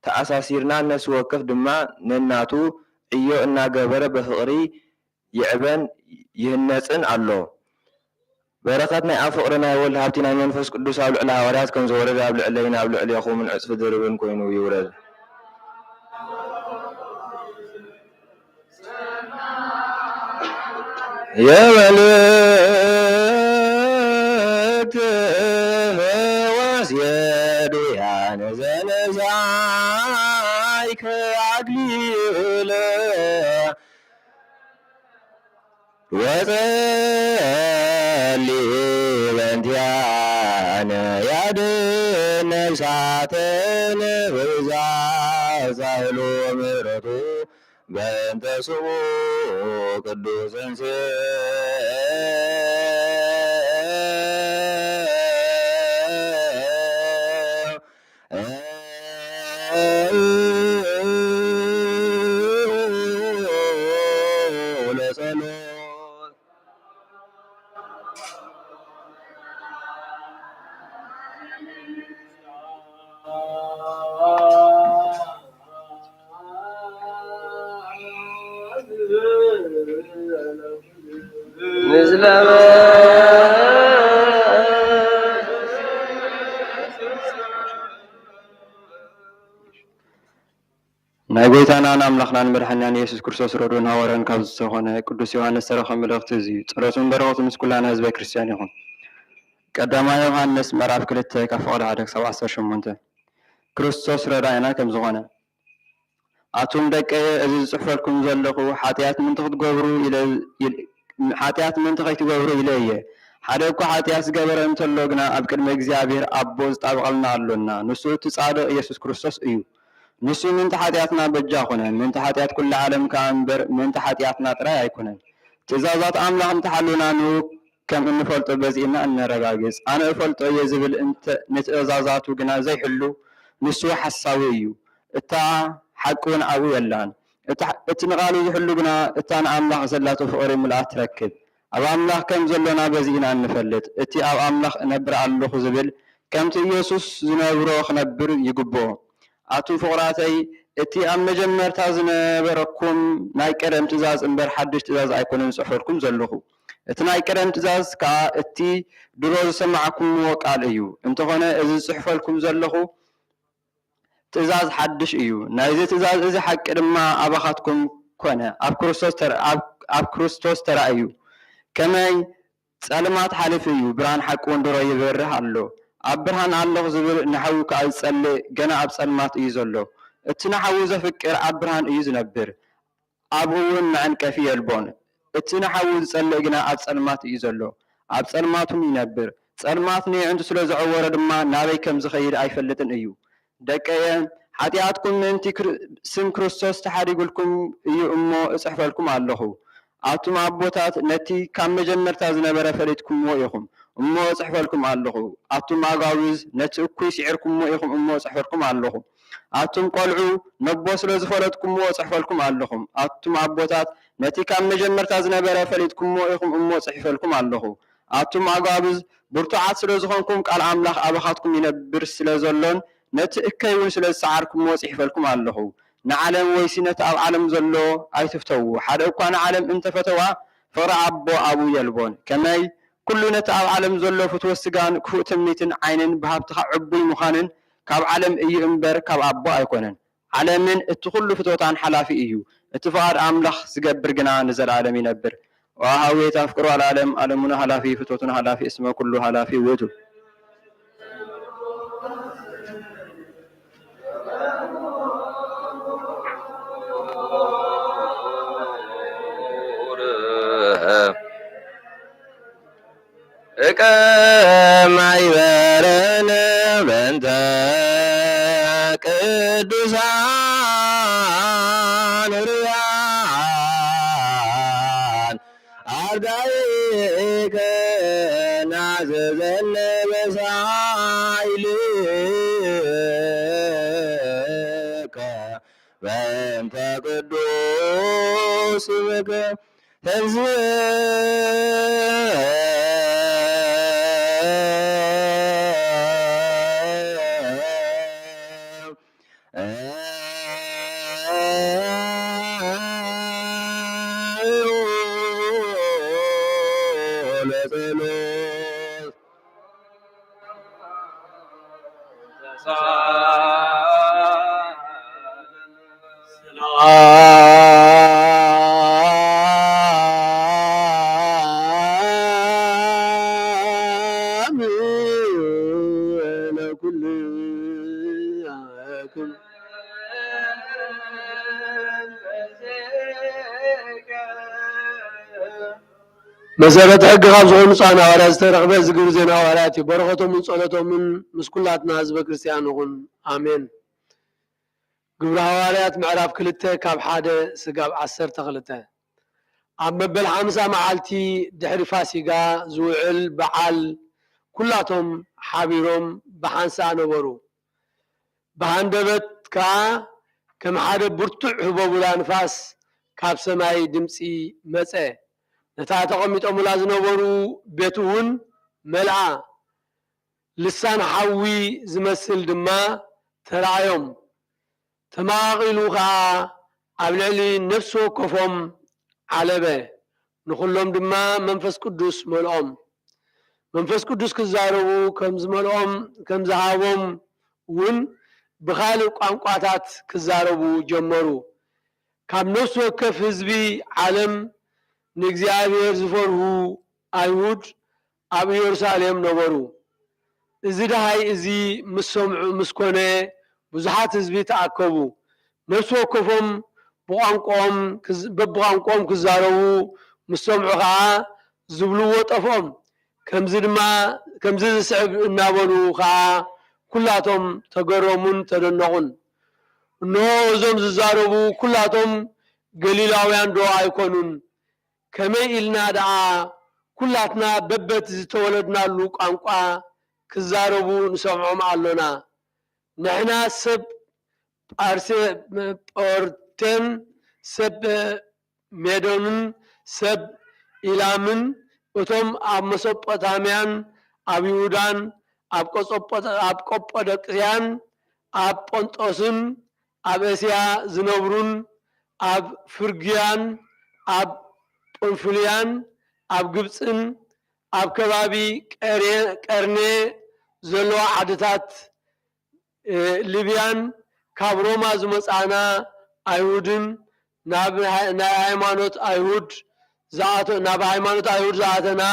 ተኣሳሲርና ነፍሲ ወከፍ ድማ ነናቱ ዕዮ እናገበረ ብፍቕሪ ይዕበን ይህነጽን ኣሎ። በረኸት ናይ ኣብ ፍቕሪ ናይ ወልድ ሃብቲ ናይ መንፈስ ቅዱስ ኣብ ልዕሊ ሃዋርያት ከም ዝወረደ ኣብ ልዕለይን ኣብ ልዕሌኹምን ዕጽፊ ድርብን ኮይኑ ይውረድ። የመልእክት ፈዋስ የዱያን ዘለዛይከ አግሊለ ወጸሊ በንቲያነ ያድን ነፍሳተን ብዛ ዛህሉ ምሕረቱ በእንተ ስሙ ቅዱስ እንስእ ለጸሎት። ናይ ጎይታናን ኣምላኽናን መድሓኒናን የሱስ ክርስቶስ ረድኡን ሃዋርያን ካብ ዝኾነ ቅዱስ ዮሃንስ ዝተረኸበ መልእኽቲ እዚ እዩ። ጸሎቱን በረኸቱን ምስ ኩላና ህዝበ ክርስትያን ይኹን። ቀዳማይ ዮሃንስ ምዕራፍ ክልተ ካብ ፍቕዲ ሓደ ክሳብ ዓሰርተ ሸሞንተ። ክርስቶስ ረዳኢና ከም ዝኾነ። ኣቱም ደቀየ፣ እዚ ዝጽሕፈልኩም ዘለኹ ሓጢኣት ምእንቲ ክትገብሩ ኢለ፣ ኢል-፣ ሓጢኣት ምእንቲ ከይትገብሩ ኢለ እየ። ሓደ እኳ ሓጢኣት ዝገበረ እንተሎ ግና ኣብ ቅድሚ እግዚኣብሔር ኣቦ ዝጣበቐልና ኣሎና። ንሱ እቲ ጻድቕ ኢየሱስ ክርስቶስ እዩ። ንሱ ምእንቲ ሓጢኣትና በጃ ኾነ፣ ምእንቲ ሓጢኣት ኩሉ ዓለም ከኣ እምበር፣ ምእንቲ ሓጢኣትና ጥራይ ኣይኮነን። ትእዛዛት ኣምላኽ እንተሓልዩና ንኡ ከም እንፈልጦ በዚ ኢና እነረጋግጽ። ኣነ እፈልጦ እየ ዝብል እንተ ንትእዛዛቱ ግና ዘይሕሉ፣ ንሱ ሓሳዊ እዩ፣ እታ ሓቂ እውን ኣብኡ የላን። እታ እቲ ንቓሉ ዝሕሉ ግና እታ ንኣምላኽ ዘላቶ ፍቕሪ ምልኣት ትረክብ። ኣብ ኣምላኽ ከም ዘሎና በዚ ኢና እንፈልጥ። እቲ ኣብ ኣምላኽ እነብር ኣለኹ ዝብል፣ ከምቲ ኢየሱስ ዝነብሮ ክነብር ይግብኦ። ኣቱም ፍቑራተይ፣ እቲ ኣብ መጀመርታ ዝነበረኩም ናይ ቀደም ትእዛዝ እምበር ሓድሽ ትእዛዝ ኣይኮነን ዝጽሕፈልኩም ዘለኹ። እቲ ናይ ቀደም ትእዛዝ ከኣ እቲ ድሮ ዝሰማዕኩምዎ ቃል እዩ። እንተኾነ እዚ ዝጽሕፈልኩም ዘለኹ ትእዛዝ ሓድሽ እዩ። ናይዚ ትእዛዝ እዚ ሓቂ ድማ ኣባኻትኩም ኮነ፣ ኣብ ክርስቶስ ተራ-፣ ኣብ፣ ኣብ ክርስቶስ ተራእዩ። ከመይ ጸልማት ሓሊፉ እዩ፣ ብርሃን ሓቂ እውን ድሮ ይበርህ ኣሎ። ኣብ ብርሃን ኣለኹ ዝብል ንሓዉ ከኣ ዝጸልእ ገና ኣብ ጸልማት እዩ ዘሎ። እቲ ንሓዉ ዘፍቅር ኣብ ብርሃን እዩ ዝነብር፣ ኣብኡ እውን መዐንቀፊ የልቦን። እቲ ንሓዉ ዝጸልእ ግና ኣብ ጸልማት እዩ ዘሎ፣ ኣብ ጸልማት እውን ይነብር። ጸልማት ንየዕንቱ ስለ ዘዐወሮ ድማ ናበይ ከም ዝኸይድ ኣይፈልጥን እዩ። ደቀየ፣ ሓጢኣትኩም ምእንቲ ክር-፣ ስም ክርስቶስ ተሓዲጉልኩም እዩ እሞ እጽሕፈልኩም ኣለኹ። ኣቱም ኣቦታት ነቲ ካብ መጀመርታ ዝነበረ ፈሊጥኩምዎ ኢኹም እሞ እጽሕፈልኩም ኣለኹ። ኣቱም ኣጋውዝ ነቲ እኩይ ስዒርኩምዎ ኢኹም እሞ እጽሕፈልኩም ኣለኹ። ኣቱም ቆልዑ ነቦ ስለ ዝፈለጥኩምዎ እጽሕፈልኩም ኣለኹ። ኣቱም ኣቦታት ነቲ ካብ መጀመርታ ዝነበረ ፈሊጥኩምዎ ኢኹም እሞ እጽሕፈልኩም ኣለኹ። ኣቱም ኣጋውዝ ብርቱዓት ስለ ዝኾንኩም ቃል ኣምላኽ ኣባኻትኩም ይነብር ስለ ዘሎን ነቲ እከይ እውን ስለ ዝሰዓርኩምዎ እጽሕፈልኩም ኣለኹ። ንዓለም ወይሲ ነቲ ኣብ ዓለም ዘሎ ኣይትፍተዉ። ሓደ እኳ ንዓለም እንተፈተዋ ፍቕሪ ኣቦ ኣብኡ የልቦን። ከመይ ኩሉ ነቲ ኣብ ዓለም ዘሎ ፍትወት ስጋን ክፉእ ትምኒትን ዓይንን ብሃብትኻ ዕቡይ ምዃንን ካብ ዓለም እዩ እምበር ካብ ኣቦ ኣይኮነን። ዓለምን እቲ ኩሉ ፍትወታን ሓላፊ እዩ፣ እቲ ፍቓድ ኣምላኽ ዝገብር ግና ንዘለኣለም ይነብር። ወአሃዊ የታፍቅሮ ለዓለም፣ ዓለሙና ኃላፊ ፍትወቱና ኃላፊ እስመ ኩሉ ኃላፊ ውእቱ። እቀ ማይበረነ በእንተ ቅዱሳን ርያን አርዳኢከ ናዘዘነ በሳይልከ በእንተ ቅዱስ ስምከ ተንሥእ ለጸሎት። ሰላም ለኩልክሙ። መሰረት ሕጊ ካብ ዝኾኑ ጻን ሃዋርያት ዝተረኽበ እዚ ግብሪ ዜና ሃዋርያት እዩ። በረኸቶምን ጸሎቶምን ምስ ኩላትና ህዝበ ክርስቲያን ይኹን። ኣሜን። ግብሪ ሃዋርያት ምዕራፍ ክልተ ካብ ሓደ ስጋብ ዓሰርተ ክልተ። ኣብ መበል ሓምሳ መዓልቲ ድሕሪ ፋሲጋ ዝውዕል በዓል ኩላቶም ሓቢሮም ብሓንሳእ ነበሩ። ብሃንደበት ከኣ ከም ሓደ ብርቱዕ ህቦቡላ ንፋስ ካብ ሰማይ ድምጺ መጸ። ነታ ተቐሚጦምላ ዝነበሩ ቤት እውን መልኣ። ልሳን ሓዊ ዝመስል ድማ ተራእዮም። ተመቓቒሉ ኸኣ ኣብ ልዕሊ ነፍሲ ወከፎም ዓለበ። ንኹሎም ድማ መንፈስ ቅዱስ መልኦም። መንፈስ ቅዱስ ክዛረቡ ከም ዝመልኦም፣ ከም ዝሃቦም እውን ብኻልእ ቋንቋታት ክዛረቡ ጀመሩ። ካብ ነፍሲ ወከፍ ህዝቢ ዓለም ንእግዚኣብሔር ዝፈርሁ ኣይሁድ ኣብ ኢየሩሳሌም ነበሩ። እዚ ደሃይ እዚ ምስ ሰምዑ፣ ምስ ኮነ፣ ብዙሓት ህዝቢ ተኣከቡ። ነፍሲ ወከፎም ብቋንቋኦም ክዝ-፣ በብቋንቋኦም ክዛረቡ ምስ ሰምዑ ኸዓ ዝብልዎ ጠፍኦም። ከምዚ ድማ፣ ከምዚ ዝስዕብ እናበሉ ኸዓ ኩላቶም ተገረሙን ተደነቑን። እነሆ እዞም ዝዛረቡ ኩላቶም ገሊላውያን ዶ ኣይኮኑን? ከመይ ኢልና ደኣ ኩላትና በበቲ ዝተወለድናሉ ቋንቋ ክዛረቡ ንሰምዖም ኣሎና? ንሕና ሰብ ጳርሴ-፣ ጳርቴን ሰብ ሜዶንን ሰብ ኢላምን፣ እቶም ኣብ መሶጶታምያን ኣብ ይሁዳን ኣብ ቆጾጶ-፣ ኣብ ቆጶዶቅያን ኣብ ጶንጦስን ኣብ እስያ ዝነብሩን ኣብ ፍርግያን ኣብ ጳምፍልያን ኣብ ግብጽን ኣብ ከባቢ ቀሬ-፣ ቀርኔ ዘለዋ ዓድታት እ፣ ሊብያን ካብ ሮማ ዝመጻእና ኣይሁድን ናብ ሃ-፣ ናይ ሃይማኖት ኣይሁድ ዝኣተ-፣ ናብ ሃይማኖት ኣይሁድ ዝኣተና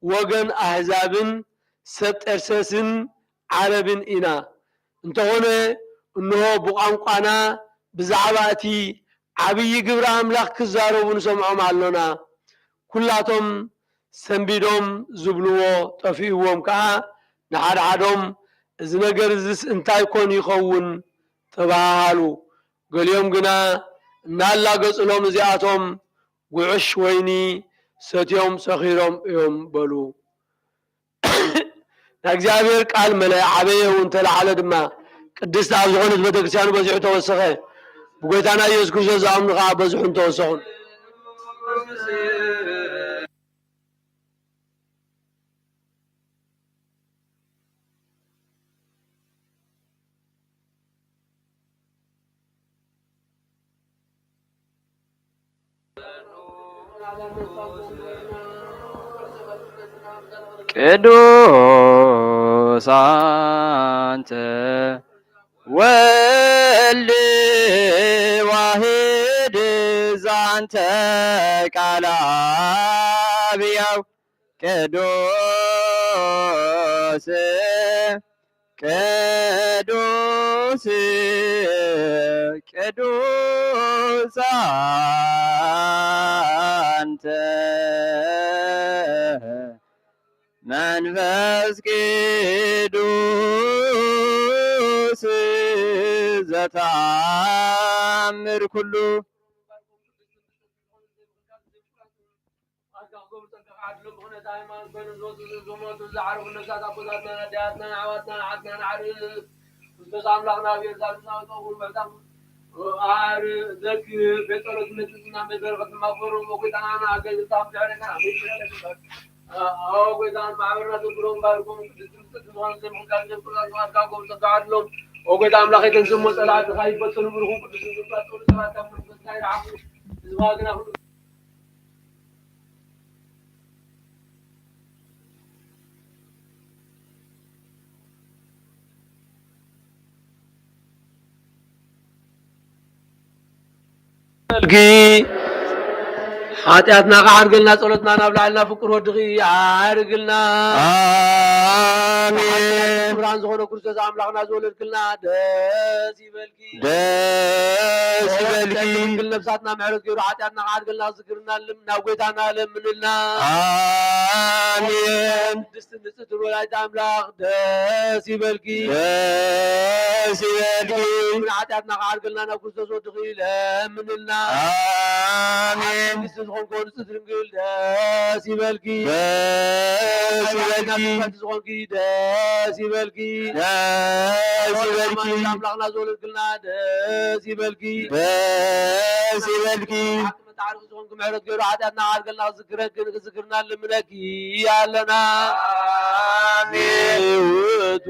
ወገን ኣህዛብን ሰብ ጠርሴስን ዓረብን ኢና። እንተኾነ እንሆ ብቋንቋና ብዛዕባ እቲ ዓብዪ ግብሪ ኣምላኽ ክዛረቡ ንሰምዖም ኣሎና። ኩላቶም ሰንቢዶም ዝብልዎ ጠፊእዎም ከኣ ንሓድሓዶም፣ "እዚ ነገር እዝስ እንታይ ኮን ይኸውን?" ተባሃሃሉ። ገሊኦም ግና እናላገጹሎም፣ "እዚኣቶም ጉዕሽ ወይኒ ሰትዮም ሰኺሮም እዮም" በሉ። ናይ እግዚኣብሔር ቃል መለ ዓበየ እውን ተላዕለ ድማ፣ ቅድስቲ ኣብ ዝኾነት ቤተክርስትያኑ በዚሑ ተወሰኸ። ብጎይታና ኢየሱስ ክርስቶስ ዝኣምኑ ከዓ በዝሑን ተወሰኹን። ቅዱስ አንተ ወልድ ዋህድ ዛንተ ቃል አብ ያው ቅዱስ ቅዱስ ቅዱስ አንተ መንፈስ ቅዱስ ዘተአምር ኩሉ። ኦ ጎይታ ኣምላኽ፣ ኣይተንስሞ ጸላእትኻ ይበተኑ፣ ብሩኹም ቅዱስን ዝባጸሉ ሰባት ካብ መንፈስካ ይርሓቑ። ህዝብኻ ግና ኩሉ በልኪ፣ ሓጢኣትና ከዓርገልና፣ ጸሎትና ናብ ላዕልና፣ ፍቅር ወድኺ ኣርግልና። ኣሜን። ብርሃን ዝኾነ ክርስቶስ ኣምላኽና ዝወለድክልና ደስ ይበልኪ። ደስ ይበልኪ። ድንግል ነፍሳትና ምሕረት ገይሩ ሓጢኣትና ከዓርገልና ዝክርና ልም-፣ ናብ ጎይታና ለምንልና። ኣሜን። ቅድስት ንጽሕት ወላዲተ ኣምላኽ ደስ ይበልኪ። ደስ ይበልኪ። ምን ሓጢኣትና ከዓርገልና ናብ ክርስቶስ ወድኺ ለምንልና። ኣሜን። ቅድስት ዝኾንኮ ንጽሕት ድንግል ደስ ይበልኪ። ደስ ይበልኪ። ሓጢኣትና ትፍሕቲ ዝኾንኪ ደስ ይበልኪ። ደስ ይበልኪ። ኣምላኽና ዝወለድክልና ደስ ይበልኪ። ደስ ይበልኪ። መተዓርቂ ዝኾንኪ ምሕረት ገይሩ ሓጢኣትና ዓርገልና ክዝክረኪ ንክዝክርና ንልምነኪ ኣለና። ኣሜን። ውእቱ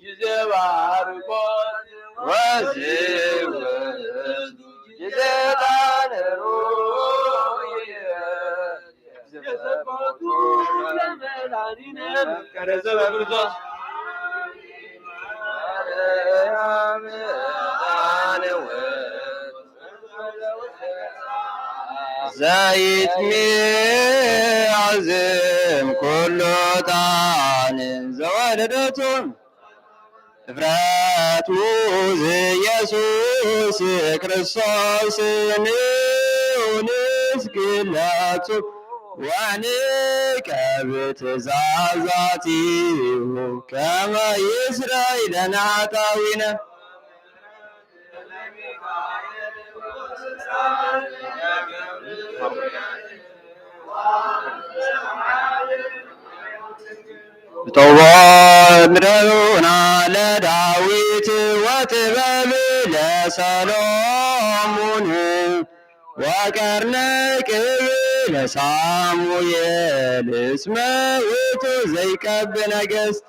ጊዜ ባርኮት ወውእቱ ጊዜ ጣንሩ የሰቦቱ ለመድኃኒነ መፍቀሬ ዘበክርስቶስ ዘይትሚያዝም ኩሉ ጣን ዘወለደቱ እፍረቱ ዘኢየሱስ ክርስቶስ ንዑ ንስግደቱ ወንቀብ ትእዛዛቲሁ ከመ ይስረይ ለነ ኃጣውኢነ። እተዎ ምድረና ለዳዊት ወጥበብ ለሰሎሞን ወቀርነ ቅብ ለሳሙኤል እስመ ውእቱ ዘይቀብ ነገስት።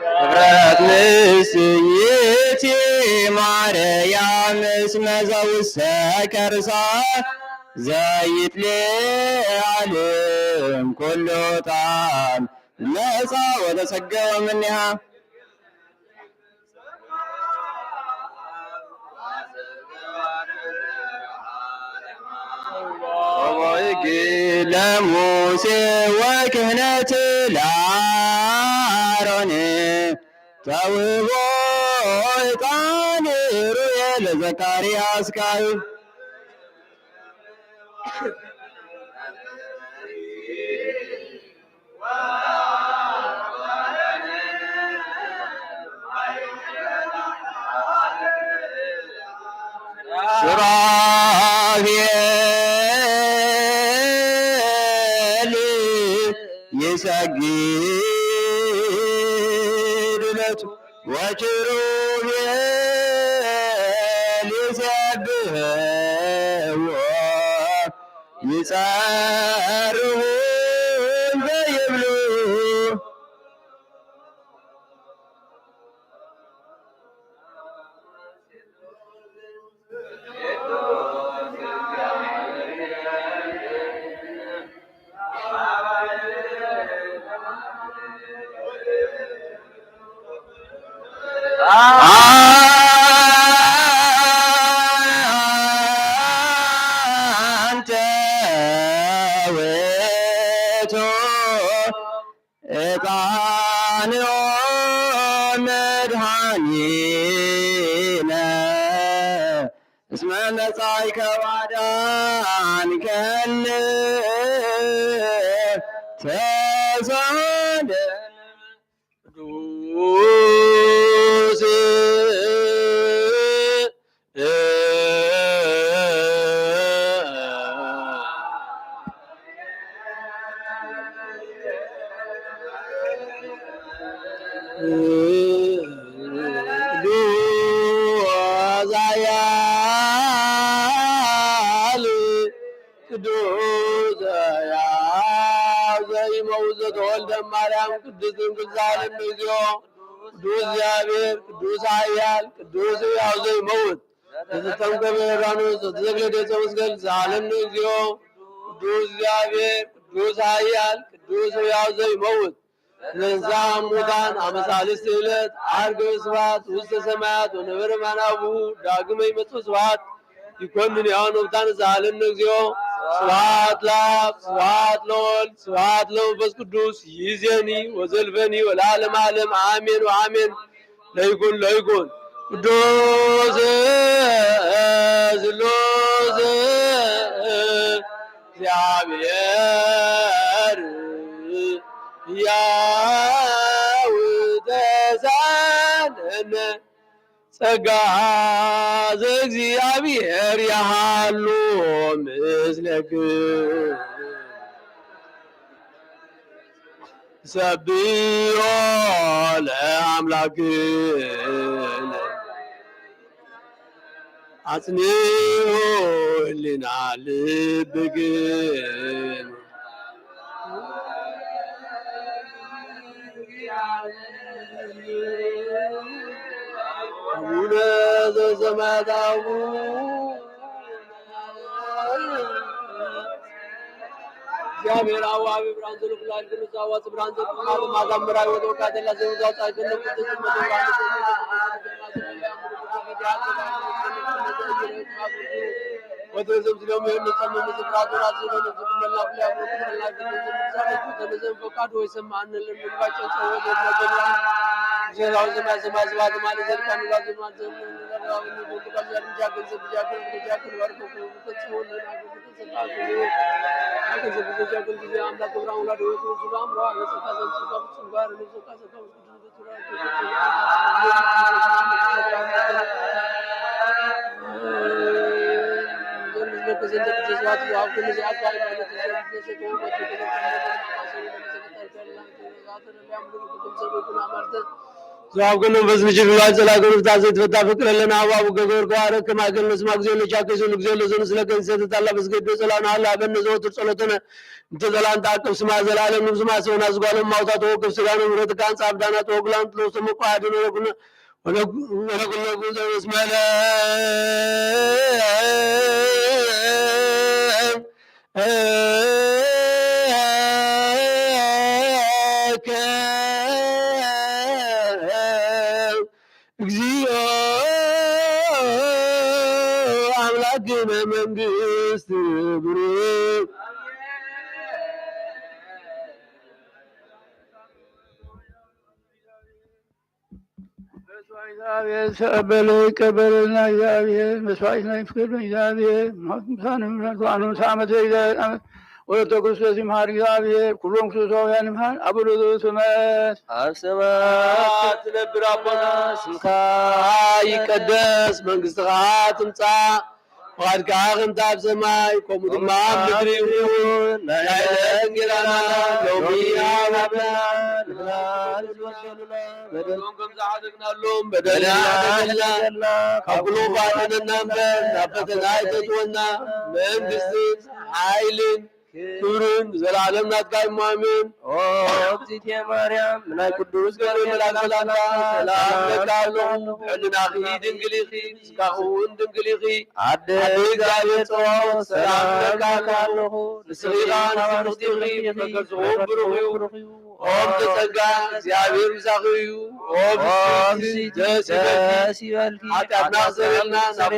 ክብረት ንስይእቲ ማርያም እስመ ዘውስተ ከርሳ ዘይትለዓል እምኩሉ ጣን መጻ ወተሰገወ እምኔሃ። ኦይግ ለሙሴ ወክህነት ለአሮን ተውህቦ ዕጣን ሩየ ለዘካርያስ ካህን። ሱራፌል ይሰግድ ለቱ ወኪሩቤል ይሰብሕዎ ይጸርሁ እንዘ ይብሉ። አንተ ውእቱ ዕጣንኦ መድኃኒነ እስመ መጻእከ ወአዳንከነ ተሳለ ቅዱስ ቅዱስ ኃያል ቅዱስ ሕያው ዘይመውት ዘተወልደ ማርያም ቅድስት ድንግል ዛለን እግዚኦ ቅዱስ እግዚአብሔር ቅዱስ ኃያል ቅዱስ ሕያው ዘይመውት ዘተጠምቀ በዮርዳኖስ ዘተተክለ ገጸ መስቀል ዛለን እግዚኦ ቅዱስ እግዚአብሔር ቅዱስ ኃያል ቅዱስ ሕያው ዘይመውት ለዛ ሙታን አመ ሣልስት ዕለት ዐርገ ስብሐት ውስተ ሰማያት ወነበረ ማናቡ ዳግመ ይመጽእ ስብሐት ይኮንን ያው ነብታን ዛለን እግዚኦ ስብሐት ለአብ ስብሐት ለወልድ ስብሐት ለመንፈስ ቅዱስ ይዜኒ ወዘልፈኒ ወለዓለመ ዓለም አሜን ወአሜን። ለይኩን ለይኩን ቅዱስ ስሉስ እግዚአብሔር ሕያው ተሳለነ ጸጋ ዘእግዚአብሔር ያሃሉ ምስለክ ሰብዮ ለአምላክነ አጽንዑ ህሊና ልብክን አቡነ ዘበሰማያት አቡነ እግዚአብሔር አብ አብ ብርሃን ዘልኩላን ቅዱስ አዋጽ ብርሃን ዘልኩላን ማዛምራዊ ወተወካተላ ዘውዛው ጻይተነ ቅዱስ መቶ ብርሃን ወትርዝም ዝሎም ይህን ጸመም ስፍራቱ ራሱ ለነሱ መላፍ ሊያምሩ መላፍ ተነዘን ፈቃድ ወይ ሰማዕነ ለምንባቸው ጸወት ወትነገርላን ዜናው ሰማይ ሰማይ ስባት ማለት ዘልቃን ራሱ ማለት ዞሃብከ መንፈስ ምችል ብዝባል ጸላ ገብርታ ዘይትፈታ ፍቅር ኣለና። ኣብ ኣቡ ገገር ከዋረ ከማገል ነስማ ግዜ ለቻ ከይዘሉ ግዜ ለዘኑ ስለ ገንሰት ጣላ በስገዶ ጸላና ኣላ በነ ዘወትር ጸሎተነ እንተ ጸላን ተኣቅብ ስማ ዘላለም ንብዝማ ሰውና ዝጓሎም ማውታ ተወክፍ ስጋነ ምረትካ ኣንጻ ኣብዳና ተወግላን ጥሎ ተመቋ ኣድነ ወግነ ወለጉ ዘበስመለ መስዋዕት እግዚአብሔር ተቀበለ ይቀበለልና። እግዚአብሔር መስዋዕትና ይፍቀድልን። እግዚአብሔር ሞት ምሳነ ምሕረት ዋዕኑ ሰዓመተ እግዚአብሔር አመት ወለተ ክርስቶስ ይምሃር። እግዚአብሔር ኩሎም ክርስቶሳውያን ይምሃር። አቡነ ዘበሰማያት ኣብ ሰማያት ትነብር ኣቦና ስምካ ይቀደስ፣ መንግስትኻ ትምጻእ፣ ፍቓድካ ከምቲ ኣብ ሰማይ ከምኡ ድማ ኣብ ምድሪ ይኹን። ናይ ዕለት እንጌራና ሎሚ ሃበና፣ ንሕና ንዝበደሉና በደል ከም ዝሓደግናሎም በደልና ሓደገልና፣ ካብ ኩሉ ኣድሕነና እምበር ናብ ፈተና ኣይተእትወና። መንግስትን ሓይልን ክብርን ንዘለኣለም ናትካ እዩ። ኣሜን። ኦ እግዝእትየ ማርያም፣ ናይ ቅዱስ ገብርኤል መልኣክ ሰላምታ ሰላም እብለካ ኣለኹ። ሕልናኺ ድንግል ኢኺ፣ ስጋኺ እውን ድንግል ኢኺ። ኣደ ኣደ እግዚኣብሔር ጸባኦት፣ ሰላም እብለካ ኣለኹ። ንስኺ ኸኣ ንስብእቲ ኢኺ፣ መከር ስኽውን ብሩኽ እዩ። ኦም ተጸጋ እግዚኣብሔር ምሳኺ እዩ። ኦም ኦም ስብእቲ ደስ ይበልኪ። ደስ ይበልኪ። ሓጢኣትና ክሰረልና ናብ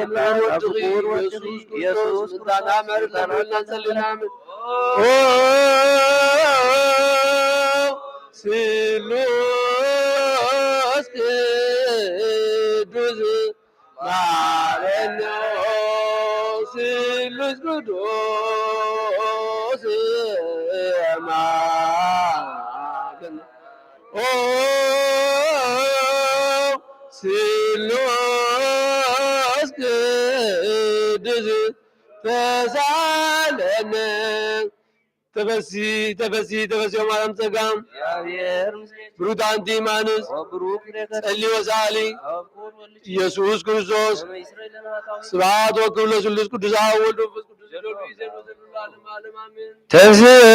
ክቡር ወድኺ ኢየሱስ ክርስቶስ ምሕረትና ምሕረትና ጸሊና። ኦ ስሉስ ቅዱስ ማረነ፣ ስሉስ ቅዱስ ማረነ። ኦ ስሉስ ቅዱስ ተሳለነ። ተፈሲ ተፈሲ ተፈሲ ማርያም ጸጋም እግዚአብሔር ምስሌኪ። ብሩክ አንቲ እማንስ ወብሩክ ፍሬ ከርሥኪ ጸሊ ወሳሊ ወብሩክ ወልድኪ ኢየሱስ ክርስቶስ። ከመ ይስረይ ለነ ኃጣውኢነ። ስብሐት ወክብር ለስሉስ ቅዱስ አብ ወልድ መንፈስ ቅዱስ። ተንሥእ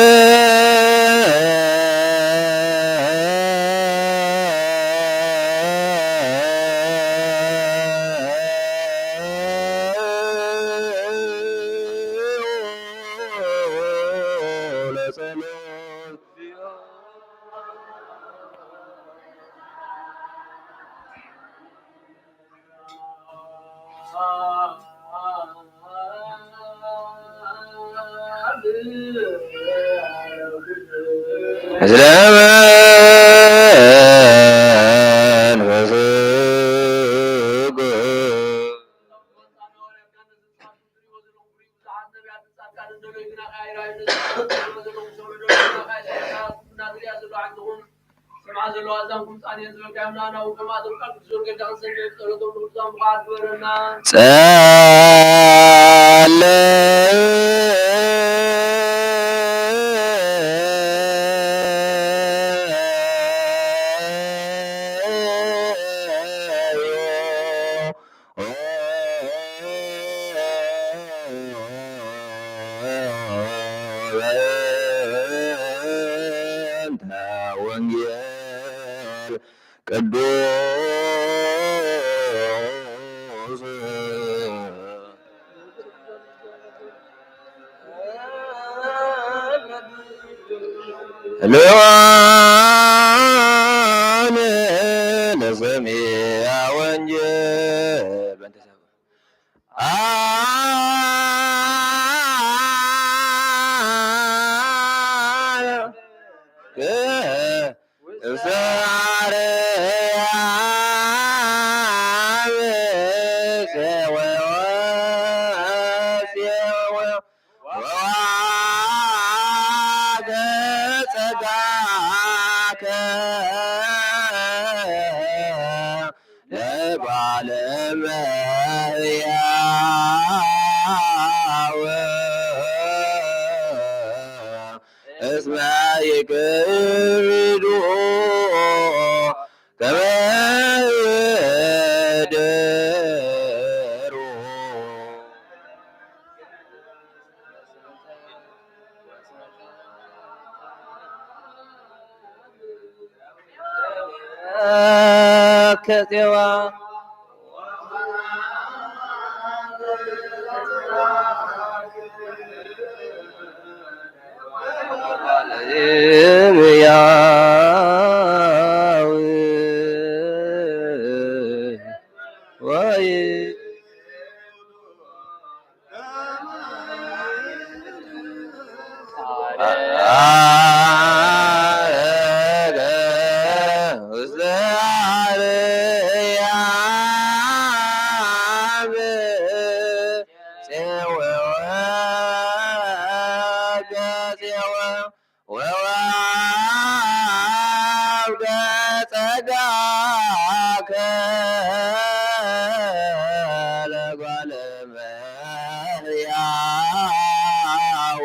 ለጸሎት። በእንተ ወንጌል ቅዱስ። ለዋን ለሰሚዐ ወንጌል በእንተ ሰብ። አ እሳርያም እስመ ይክህዱ ከመ ይህድሩ። ከጼዋ ወወሀብከ ጸጋከ ለጓለ እመሕያው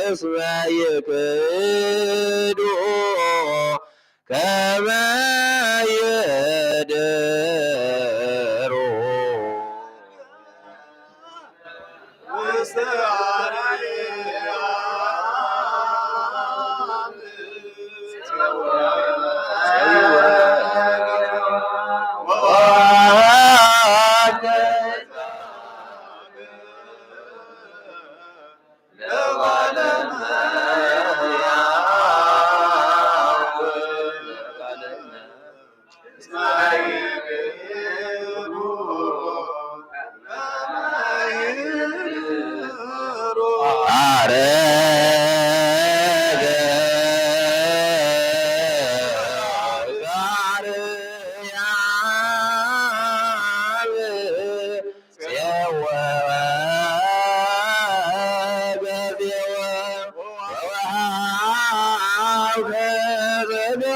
እስመ ይክህዱ ከመ ይህድሩ ውስተ አርያም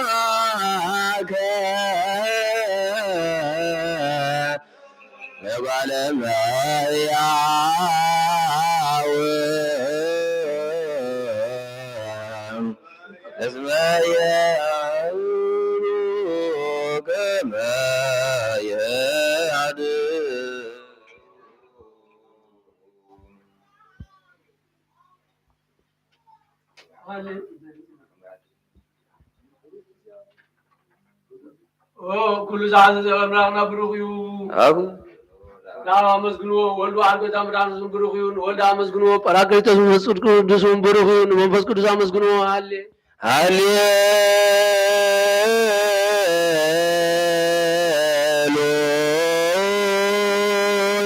ወወሀብከ ለባለ እመሕያው እስመ ይክህዱ ከመ ይህድሩ። ኦ፣ ኩሉ ዝሓዘ ኣምላኽና ብሩኽ እዩ። ኣቡ። ናብ ኣመስግንዎ፣ ወልድ ዋሕድ ጎይታ መድኃኒዓለም ብሩኽ እዩ። ንወልድ ኣመስግንዎ፣ ጳራቅሊጦስ መንፈስ ቅዱስ ብሩኽ እዩ። ንመንፈስ ቅዱስ ኣመስግንዎ። ሃሌ። ሃሌ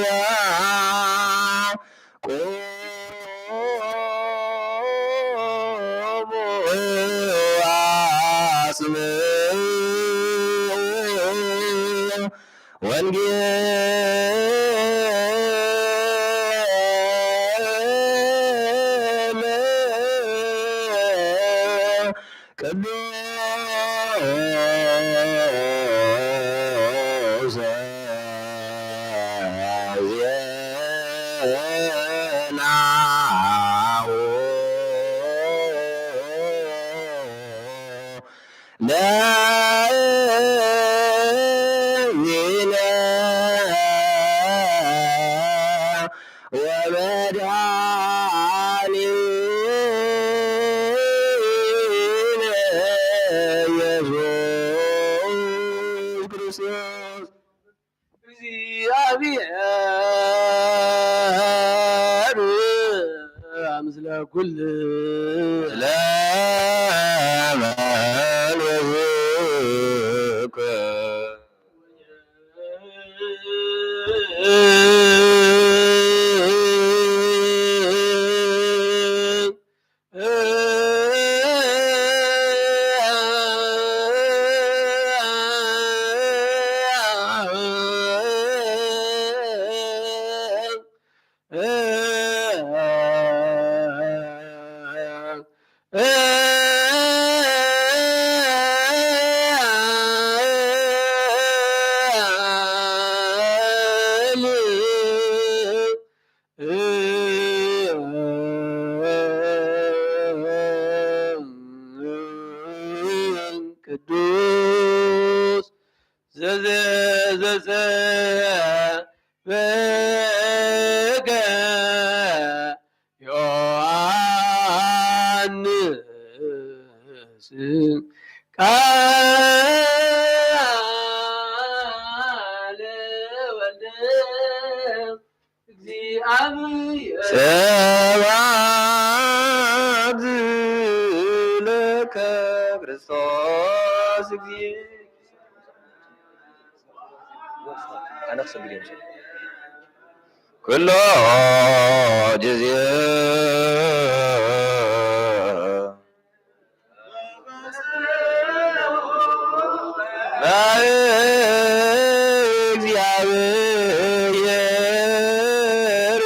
ሉያ። ቁሙ አስምዑ ወንጌል ቅዱስ ዜናሁ ለእግዚእነ ወመድኃኒነ ኢየሱስ ክርስቶስ። እግዚአብሔር ምስለ ኩል ለመንበርከ። ዮሐንስ ቃለ ወልደ እግዚአብሔር። ስብሐት ለከ ክርስቶስ እግዚእ። ኣነ ክሰግድ እዮም። ኩሎ ግዜ በእግዚኣብሔር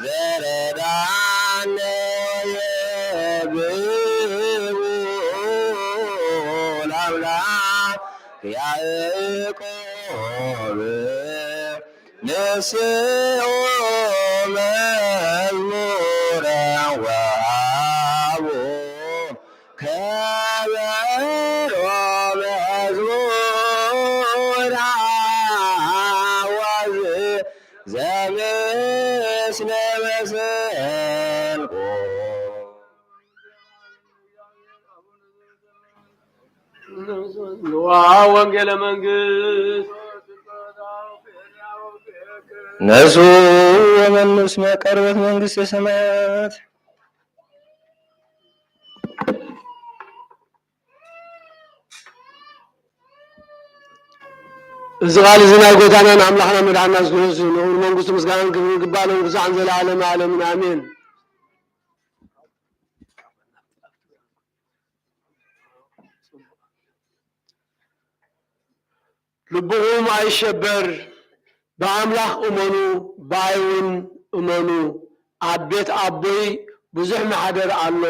ዘረዳነ የብኡ ለአምላክ ያዕቆብ ንስኡ መዝሙረ ወሃቡ ከበሮ መዝሙር አዋዝ ዘምስለ መሰንቆ። ንዋ ወንጌለ መንግስት። ነሱ ወመንስ መቀርበት መንግስተ ሰማያት። እዚ ቃል እዚ ናይ ጎይታናን ኣምላኽና መድሓንና የሱስ ክርስቶስ እዩ። ንኽብሪ መንግስቱ ምስጋናን ክብሪ ይግባእ፣ ንጉሳን ዘለዓለመ ዓለምን ኣሜን። ልብኹም ኣይሸበር፣ ብኣምላኽ እመኑ፣ ብኣይ እውን እመኑ። ኣብ ቤት ኣቦይ ብዙሕ ማሕደር ኣሎ።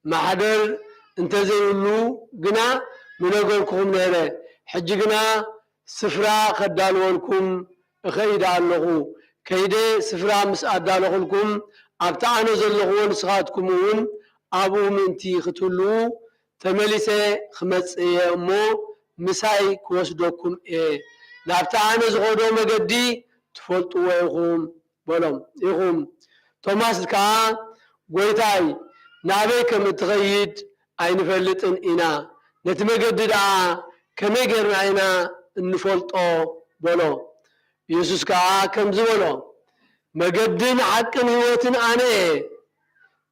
ማሕደር እንተዘይብሉ ግና ምነገርኩኹም ነይረ። ሕጂ ግና ስፍራ ከዳልወልኩም እኸይድ ኣለኹ። ከይደ ስፍራ ምስ ኣዳለኹልኩም፣ ኣብቲ ኣነ ዘለኹዎ ንስኻትኩም እውን ኣብኡ ምእንቲ ክትህልዉ፣ ተመሊሰ ክመጽእ እየ እሞ፣ ምሳይ ክወስደኩም እየ። ናብቲ ኣነ ዝኸዶ መገዲ ትፈልጥዎ ኢኹም በሎም፣ ኢኹም። ቶማስ ከኣ፣ "ጐይታይ፣ ናበይ ከም እትኸይድ ኣይንፈልጥን ኢና። ነቲ መገዲ ደኣ ከመይ ጌርና ኢና እንፈልጦ?" በሎ። የሱስ ከኣ ከምዚ በሎ፣ "መገድን ሓቅን ህይወትን ኣነ እየ።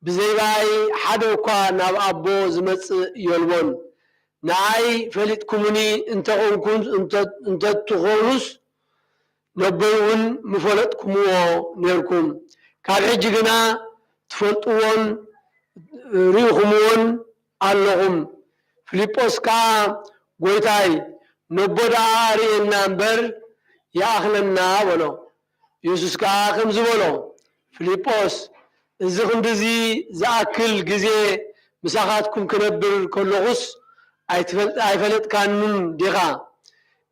ብዘይ ብኣይ ሓደ እኳ ናብ ኣቦ ዝመጽእ የልቦን። ንኣይ ፈሊጥኩምኒ እንተኾንኩን፣ እንተ-፣ እንተትኾኑስ፣ ነቦይ እውን ምፈለጥኩምዎ ኔርኩም። ካብ ሕጂ ግና ትፈልጥዎን ርኢኹምዎን ኣለኹም።" ፊልጶስ ከኣ፣ "ጐይታይ፣ ነቦ ደኣ ኣርእየና እምበር ይኣኽለና" በሎ። የሱስ ከኣ ከምዚ በሎ፣ "ፊልጶስ፣ እዚ ክንድዚ ዝኣክል ግዜ ምሳኻትኩም ክነብር ከለኹስ ኣይትፈል-፣ ኣይፈለጥካንን ዲኻ?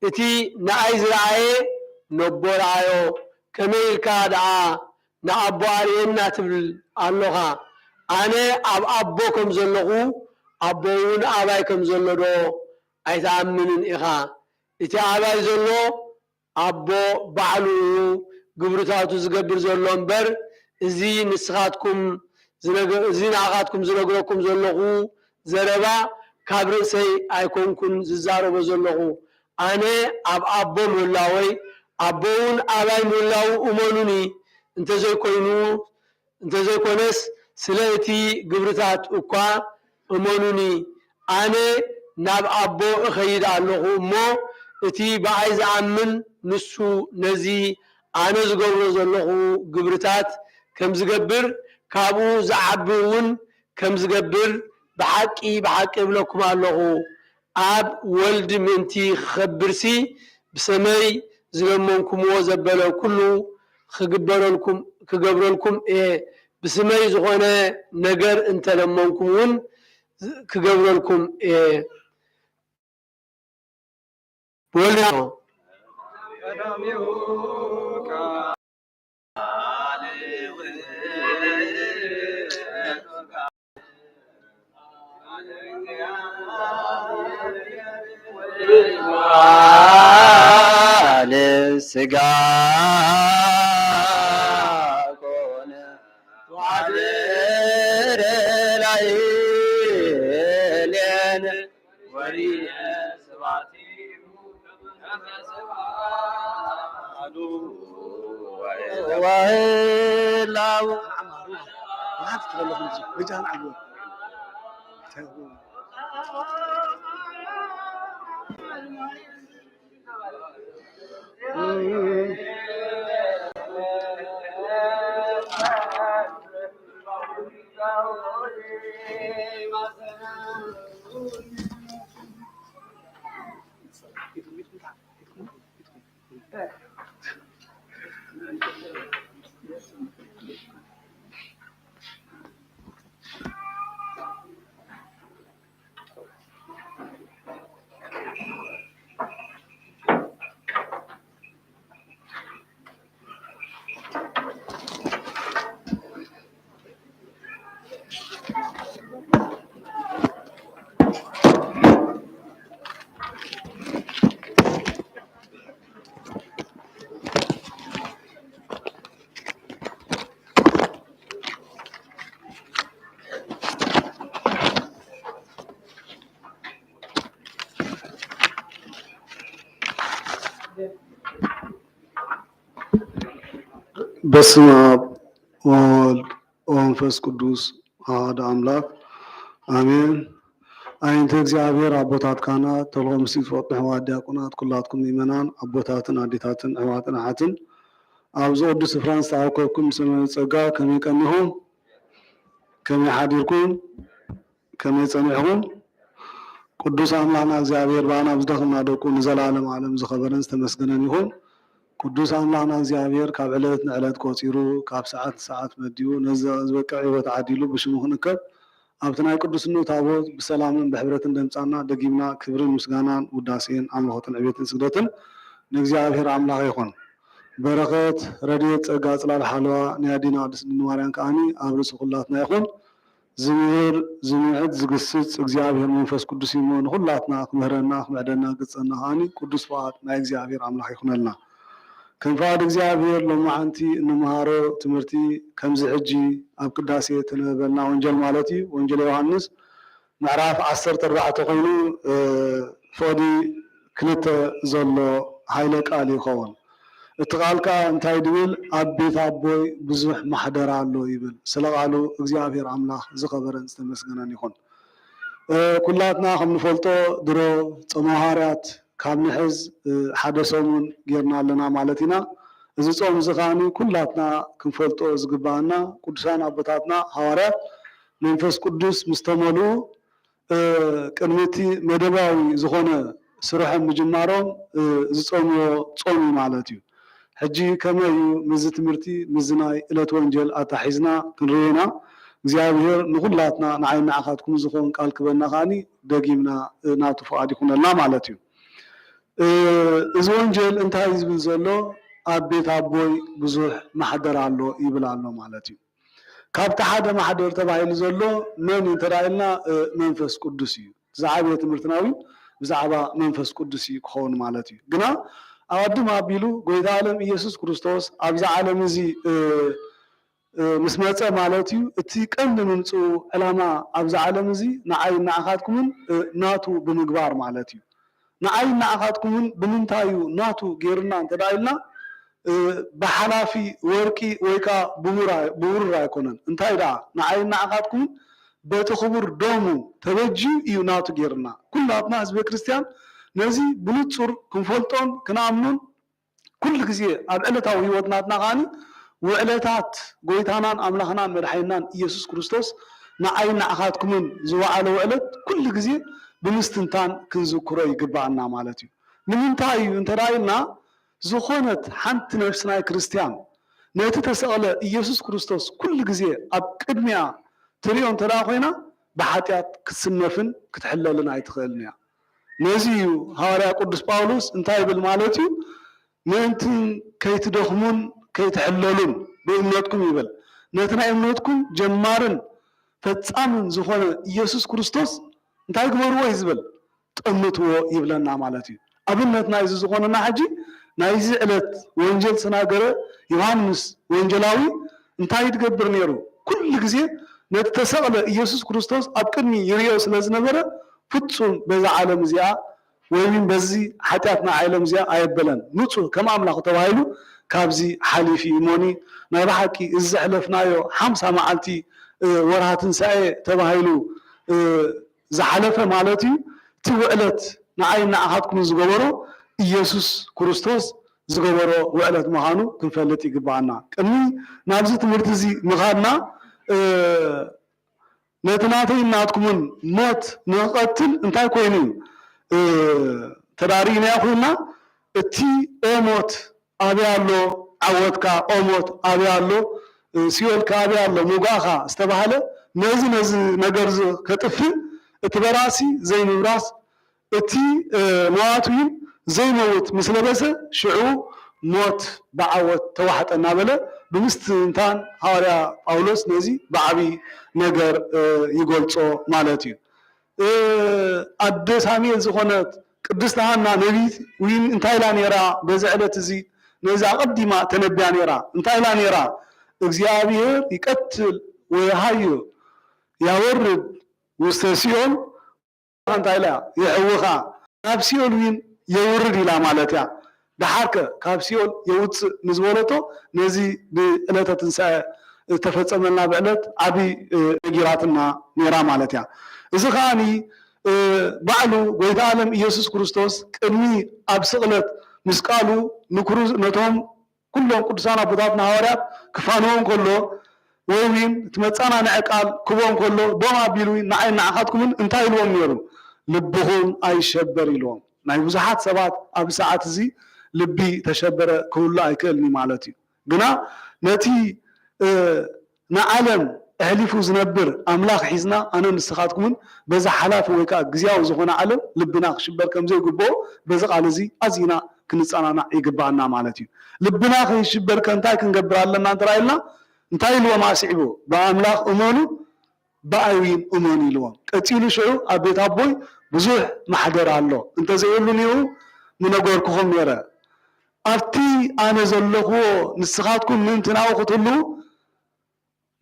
እቲ ንኣይ ዝረኣየ ነቦ ረኣዮ፣ ከመይ ኢልካ ደኣ ንኣቦ ኣርእየና ትብል ኣሎኻ? ኣነ ኣብ ኣቦ ከም ዘለኹ፣ ኣቦ እውን ኣባይ ከም ዘሎ ዶ ኣይትኣምንን ኢኻ? እቲ ኣባይ ዘሎ ኣቦ ባዕሉ እዩ ግብርታቱ ዝገብር ዘሎ እምበር፣ እዚ ንስኻትኩም ዝነገ-፣ እዚ ንኣኻትኩም ዝነግረኩም ዘለኹ ዘረባ ካብ ርእሰይ ኣይኮንኩን ዝዛረቦ ዘለኹ። ኣነ ኣብ ኣቦ ምህላወይ፣ ኣቦ እውን ኣባይ ምህላዉ እመኑኒ። እንተዘይኮይኑ፣ እንተዘይኮነስ፣ ስለ እቲ ግብርታት እኳ እመኑኒ። ኣነ ናብ ኣቦ እኸይድ ኣለኹ እሞ፣ እቲ ብኣይ ዝኣምን ንሱ ነዚ ኣነ ዝገብሮ ዘለኹ ግብርታት ከም ዝገብር፣ ካብኡ ዝዓቢ እውን ከም ዝገብር ብሓቂ፣ ብሓቂ እብለኩም ኣለኹ። ኣብ ወልድ ምእንቲ ክኸብርሲ፣ ብሰመይ ዝለመንኩምዎ ዘበለ ኩሉ ክግበረልኩም፣ ክገብረልኩም እየ። ብስመይ ዝኾነ ነገር እንተለመንኩም እውን ክገብረልኩም እየ። ብወልድ ስጋ ኮነ ወአድረ ላዕሌነ ወሪነ ስብሐቲሁ ከመ ስብሐቱ ወይላቡ በስመ አብ ወወልድ ወመንፈስ ቅዱስ አሐዱ አምላክ አሜን። ኣይንተ እግዚኣብሔር፣ ኣቦታት ካህናት፣ ተልእኮ ምስጢር ትፈትሑ ኣሕዋት ዲያቆናት፣ ኩላትኩም ምእመናን ኣቦታትን ኣዴታትን ኣሕዋትን ኣሓትን ኣብዚ ቅዱስ ስፍራን ዝተኣከብኩም ብሰማያዊ ጸጋ ከመይ ቀኒኹም? ከመይ ሓዲርኩም? ከመይ ጸኒሕኩም? ቅዱስ ኣምላኽና እግዚኣብሔር ብኣና ብዝደኸምና ደቁ ንዘለዓለም ዓለም ዝኸበረን ዝተመስገነን ይኹን። ቅዱስ ኣምላኽና እግዚኣብሔር ካብ ዕለት ንዕለት ቆጺሩ፣ ካብ ሰዓት ንሰዓት መዲቡ፣ ነዚ ዝበቅዕ ህይወት ዓዲሉ ብሽሙ ክንእከብ ኣብቲ ናይ ቅዱስነቱ ታቦት ብሰላምን ብሕብረትን ደምጻና ደጊምና ክብርን ምስጋናን ውዳሴን ኣምልኾትን ዕቤትን ስግደትን ንእግዚኣብሔር ኣምላኽ ይኹን። በረኸት፣ ረድኤት፣ ጸጋ፣ ጽላል፣ ሓለዋ ናይ ኣዴና ቅድስት ድንግል ማርያም ከኣኒ ኣብ ርእሲ ኩላትና ይኹን። ዝምህር፣ ዝምዕድ፣ ዝግስጽ እግዚኣብሔር መንፈስ ቅዱስ እዩ እሞ ንኹላትና ክምህረና፣ ክምዕደና፣ ክግስጸና ከኣኒ ቅዱስ ፍቓድ ናይ እግዚኣብሔር ኣምላኽ ይኹነልና። ከም ፍቓድ እግዚኣብሔር ሎማዓንቲ እንመሃሮ ትምህርቲ ከምዚ ሕጂ ኣብ ቅዳሴ እተነበበልና ወንጀል ማለት እዩ። ወንጌል ዮሃንስ ምዕራፍ ዓሰርተ ኣርባዕተ ኮይኑ፣ እ፣ ፍቕዲ ክልተ ዘሎ ሃይለ ቃል ይኸውን። እቲ ቃል ከኣ እንታይ ድብል? ኣብ ቤት ኣቦይ ብዙሕ ማሕደር ኣሎ ይብል። ስለ ቃሉ እግዚኣብሔር ኣምላኽ ዝኸበረን ዝተመስገነን ይኹን። እ፣ ኩላትና ከም ንፈልጦ ድሮ ጾመ ሃዋርያት ካብ ንሕዝ፣ እ፣ ሓደ ሰሙን ጌርና ኣለና ማለት ኢና። እዚ ጾም እዚ ከኣኒ ኩላትና ክንፈልጦ ዝግብኣና ቅዱሳን ኣቦታትና ሃዋርያት መንፈስ ቅዱስ ምስ ተመልኡ እ፣ ቅድሚ እቲ መደባዊ ዝኾነ ስርሖም ምጅማሮም፣ እ፣ ዝጾምዎ ጾም እዩ ማለት እዩ። ሕጂ ከመይ እዩ ምስዚ ትምህርቲ፣ ምስዚ ናይ ዕለት ወንጀል ኣታሒዝና ክንርእዮ ኢና። እግዚኣብሔር ንኹላትና ንዓይን ንዓኻትኩም ዝኾን ቃል ክበና ከኣኒ ደጊምና፣ እ፣ ናቱ ፍቓድ ይኹነልና ማለት እዩ። እ፣ እዚ ወንጀል እንታይ እዩ ዝብል ዘሎ? ኣብ ቤት ኣቦይ ብዙሕ ማሕደር ኣሎ ይብል ኣሎ ማለት እዩ። ካብቲ ሓደ ማሕደር ተባሂሉ ዘሎ መን እዩ እንተ ደኣ ኢልና፣ እ፣ መንፈስ ቅዱስ እዩ። ዝዓበየ ትምህርትና እውን ብዛዕባ መንፈስ ቅዱስ እዩ ክኸውን ማለት እዩ። ግና ኣቐድም ኣቢሉ ጎይታ ዓለም ኢየሱስ ክርስቶስ ኣብዚ ዓለም እዚ፣ እ፣ እ፣ ምስ መጸ ማለት እዩ፣ እቲ ቀንዲ ምምጽኡ ዕላማ ኣብዚ ዓለም እዚ ንዓይ ንዓኻትኩምን፣ እ፣ ናቱ ብምግባር ማለት እዩ። ንዓይ ንዓኻትኩምን ብምንታይ እዩ ናቱ ገይሩና እንተ ደኣ ኢልና፣ እ፣ ብሓላፊ ወርቂ ወይ ከኣ ብቡር ኣይ-፣ ብብሩር ኣይኮነን። እንታይ ደኣ ንዓይ ንዓኻትኩምን በቲ ክቡር ደሙ ተበጅዩ እዩ ናቱ ገይሩና። ኩላትና ህዝበ ክርስትያን ነዚ ብንጹር ክንፈልጦን ክንኣምኖን ኩሉ ግዜ ኣብ ዕለታዊ ህይወት ናትና ከኣኒ ውዕለታት ጎይታናን ኣምላኽናን መድሓኒናን ኢየሱስ ክርስቶስ ንዓይን ንዓኻትኩምን ዝወዓሎ ውዕለት ኩሉ ግዜ ብምስትንታን ክንዝክሮ ይግብኣና ማለት እዩ። ንምንታይ እዩ እንተ ደኣ ኢልና፣ ዝኾነት ሓንቲ ነፍሲ ናይ ክርስትያን ነቲ ተሰቕለ ኢየሱስ ክርስቶስ ኩሉ ግዜ ኣብ ቅድሚኣ ትሪኦ እንተ ደኣ ኮይና፣ ብሓጢኣት ክትስነፍን ክትሕለልን ኣይትኽእልን እያ። ነዚ እዩ ሃዋርያ ቅዱስ ጳውሎስ እንታይ ይብል ማለት እዩ? ምእንቲ ከይትደኽሙን ከይትሕለሉን ብእምነትኩም ይብል። ነቲ ናይ እምነትኩም ጀማርን ፈጻምን ዝኾነ ኢየሱስ ክርስቶስ እንታይ ግበርዎ እዩ ዝብል? ጠምትዎ ይብለና ማለት እዩ። ኣብነት ናይዚ ዝኾነና ሕጂ ናይዚ ዕለት ወንጀል ዝተናገረ ዮሃንስ ወንጀላዊ እንታይ ትገብር ነይሩ? ኩሉ ግዜ ነቲ ተሰቕለ ኢየሱስ ክርስቶስ ኣብ ቅድሚ ይርእዮ ስለ ዝነበረ ፍጹም በዛ ዓለም እዚኣ ወይ እውን በዚ ሓጢኣት ናይ ዓለም እዚኣ ኣየበለን። ንጹህ ከም ኣምላኽ ተባሂሉ ካብዚ ሓሊፉ እዩ። እሞኒ ናይ ብሓቂ እዚ ዘሕለፍናዮ ሓምሳ መዓልቲ ወርሃ ትንሳኤ ተባሂሉ ዝሓለፈ ማለት እዩ። እቲ ውዕለት ንዓይ ንዓኻትኩምን ዝገበሮ ኢየሱስ ክርስቶስ ዝገበሮ ውዕለት ምዃኑ ክንፈልጥ ይግባኣና። ቅድሚ ናብዚ ትምህርቲ እዚ ምኻድና ነቲ ናተይ ናትኩምን ሞት ንክቐትል እንታይ ኮይኑ እዩ ተዳሪእናዮ ኮይና እቲ ኦ ሞት ኣበይ ኣሎ ዓወትካ? ኦ ሞት ኣበይ ኣሎ? ሲኦልካ ኣበይ ኣሎ? ሙጋእካ ዝተባህለ ነዚ ነዚ ነገር እዚ ከጥፍእ እቲ በራሲ ዘይምብራስ እቲ መዋት እውን ዘይመውት ምስ ለበሰ ሽዑ ሞት ብዓወት ተዋሕጠ እናበለ ብምስትንታን ሃዋርያ ጳውሎስ ነዚ ብዓብይ ነገር ይገልጾ ማለት እዩ። ኣደ ሳሙኤል ዝኾነት ቅድስቲ ሃና ነቢት እውን እንታይ ኢላ ነይራ? በዚ ዕለት እዚ ነዚ ኣቐዲማ ተነብያ ነይራ። እንታይ ኢላ ነይራ? እግዚኣብሔር ይቀትል ወይሃዩ ያወርድ ውስተ ሲኦል እንታይ ኢላ የሕውኻ ናብ ሲኦል እውን የውርድ ኢላ ማለት እያ። ደሓርከ ካብ ሲኦል የውፅእ ንዝበለቶ ነዚ ብዕለተ ትንሳኤ ዝተፈፀመልና ብዕለት ዓብዪ ነጊራትና ነይራ ማለት እያ። እዚ ከዓኒ ባዕሉ ጎይታ ዓለም ኢየሱስ ክርስቶስ ቅድሚ ኣብ ስቕለት ምስቃሉ ንክሩ ነቶም ኩሎም ቅዱሳን ኣቦታትና ሃዋርያት ክፋንዎም ከሎ ወይ እውን እቲ መጸናንዒ ቃል ክቦም ከሎ ደም ኣቢሉ እውን ንዓይ ንዓኻትኩምን እንታይ ኢልዎም ነይሩ? ልብኹም ኣይሸበር ኢልዎም። ናይ ብዙሓት ሰባት ኣብ ሰዓት እዚ ልቢ ተሸበረ ክህሉ ኣይክእልን እዩ ማለት እዩ። ግና ነቲ ንዓለም ኣሕሊፉ ዝነብር ኣምላኽ ሒዝና ኣነ ንስኻትኩምን በዚ ሓላፊ ወይ ከዓ ግዝያዊ ዝኾነ ዓለም ልብና ክሽበር ከም ዘይግብኦ በዚ ቃል እዚ ኣዚና ክንጸናናዕ ይግብኣና ማለት እዩ። ልብና ከይሽበር ከ እንታይ ክንገብር ኣለና እንተ ኢልና እንታይ ኢልዎም ኣስዒቡ? ብኣምላኽ እመኑ ብኣይ እውን እመኑ ኢልዎም። ቀጺሉ ሽዑ ኣብ ቤት ኣቦይ ብዙሕ ማሕደር ኣሎ እንተዘይህሉ ነይሩ ምነገርኩኹም ነይረ። ኣብቲ ኣነ ዘለኽዎ ንስኻትኩም ምእንቲ ናብኡ ክትህልዉ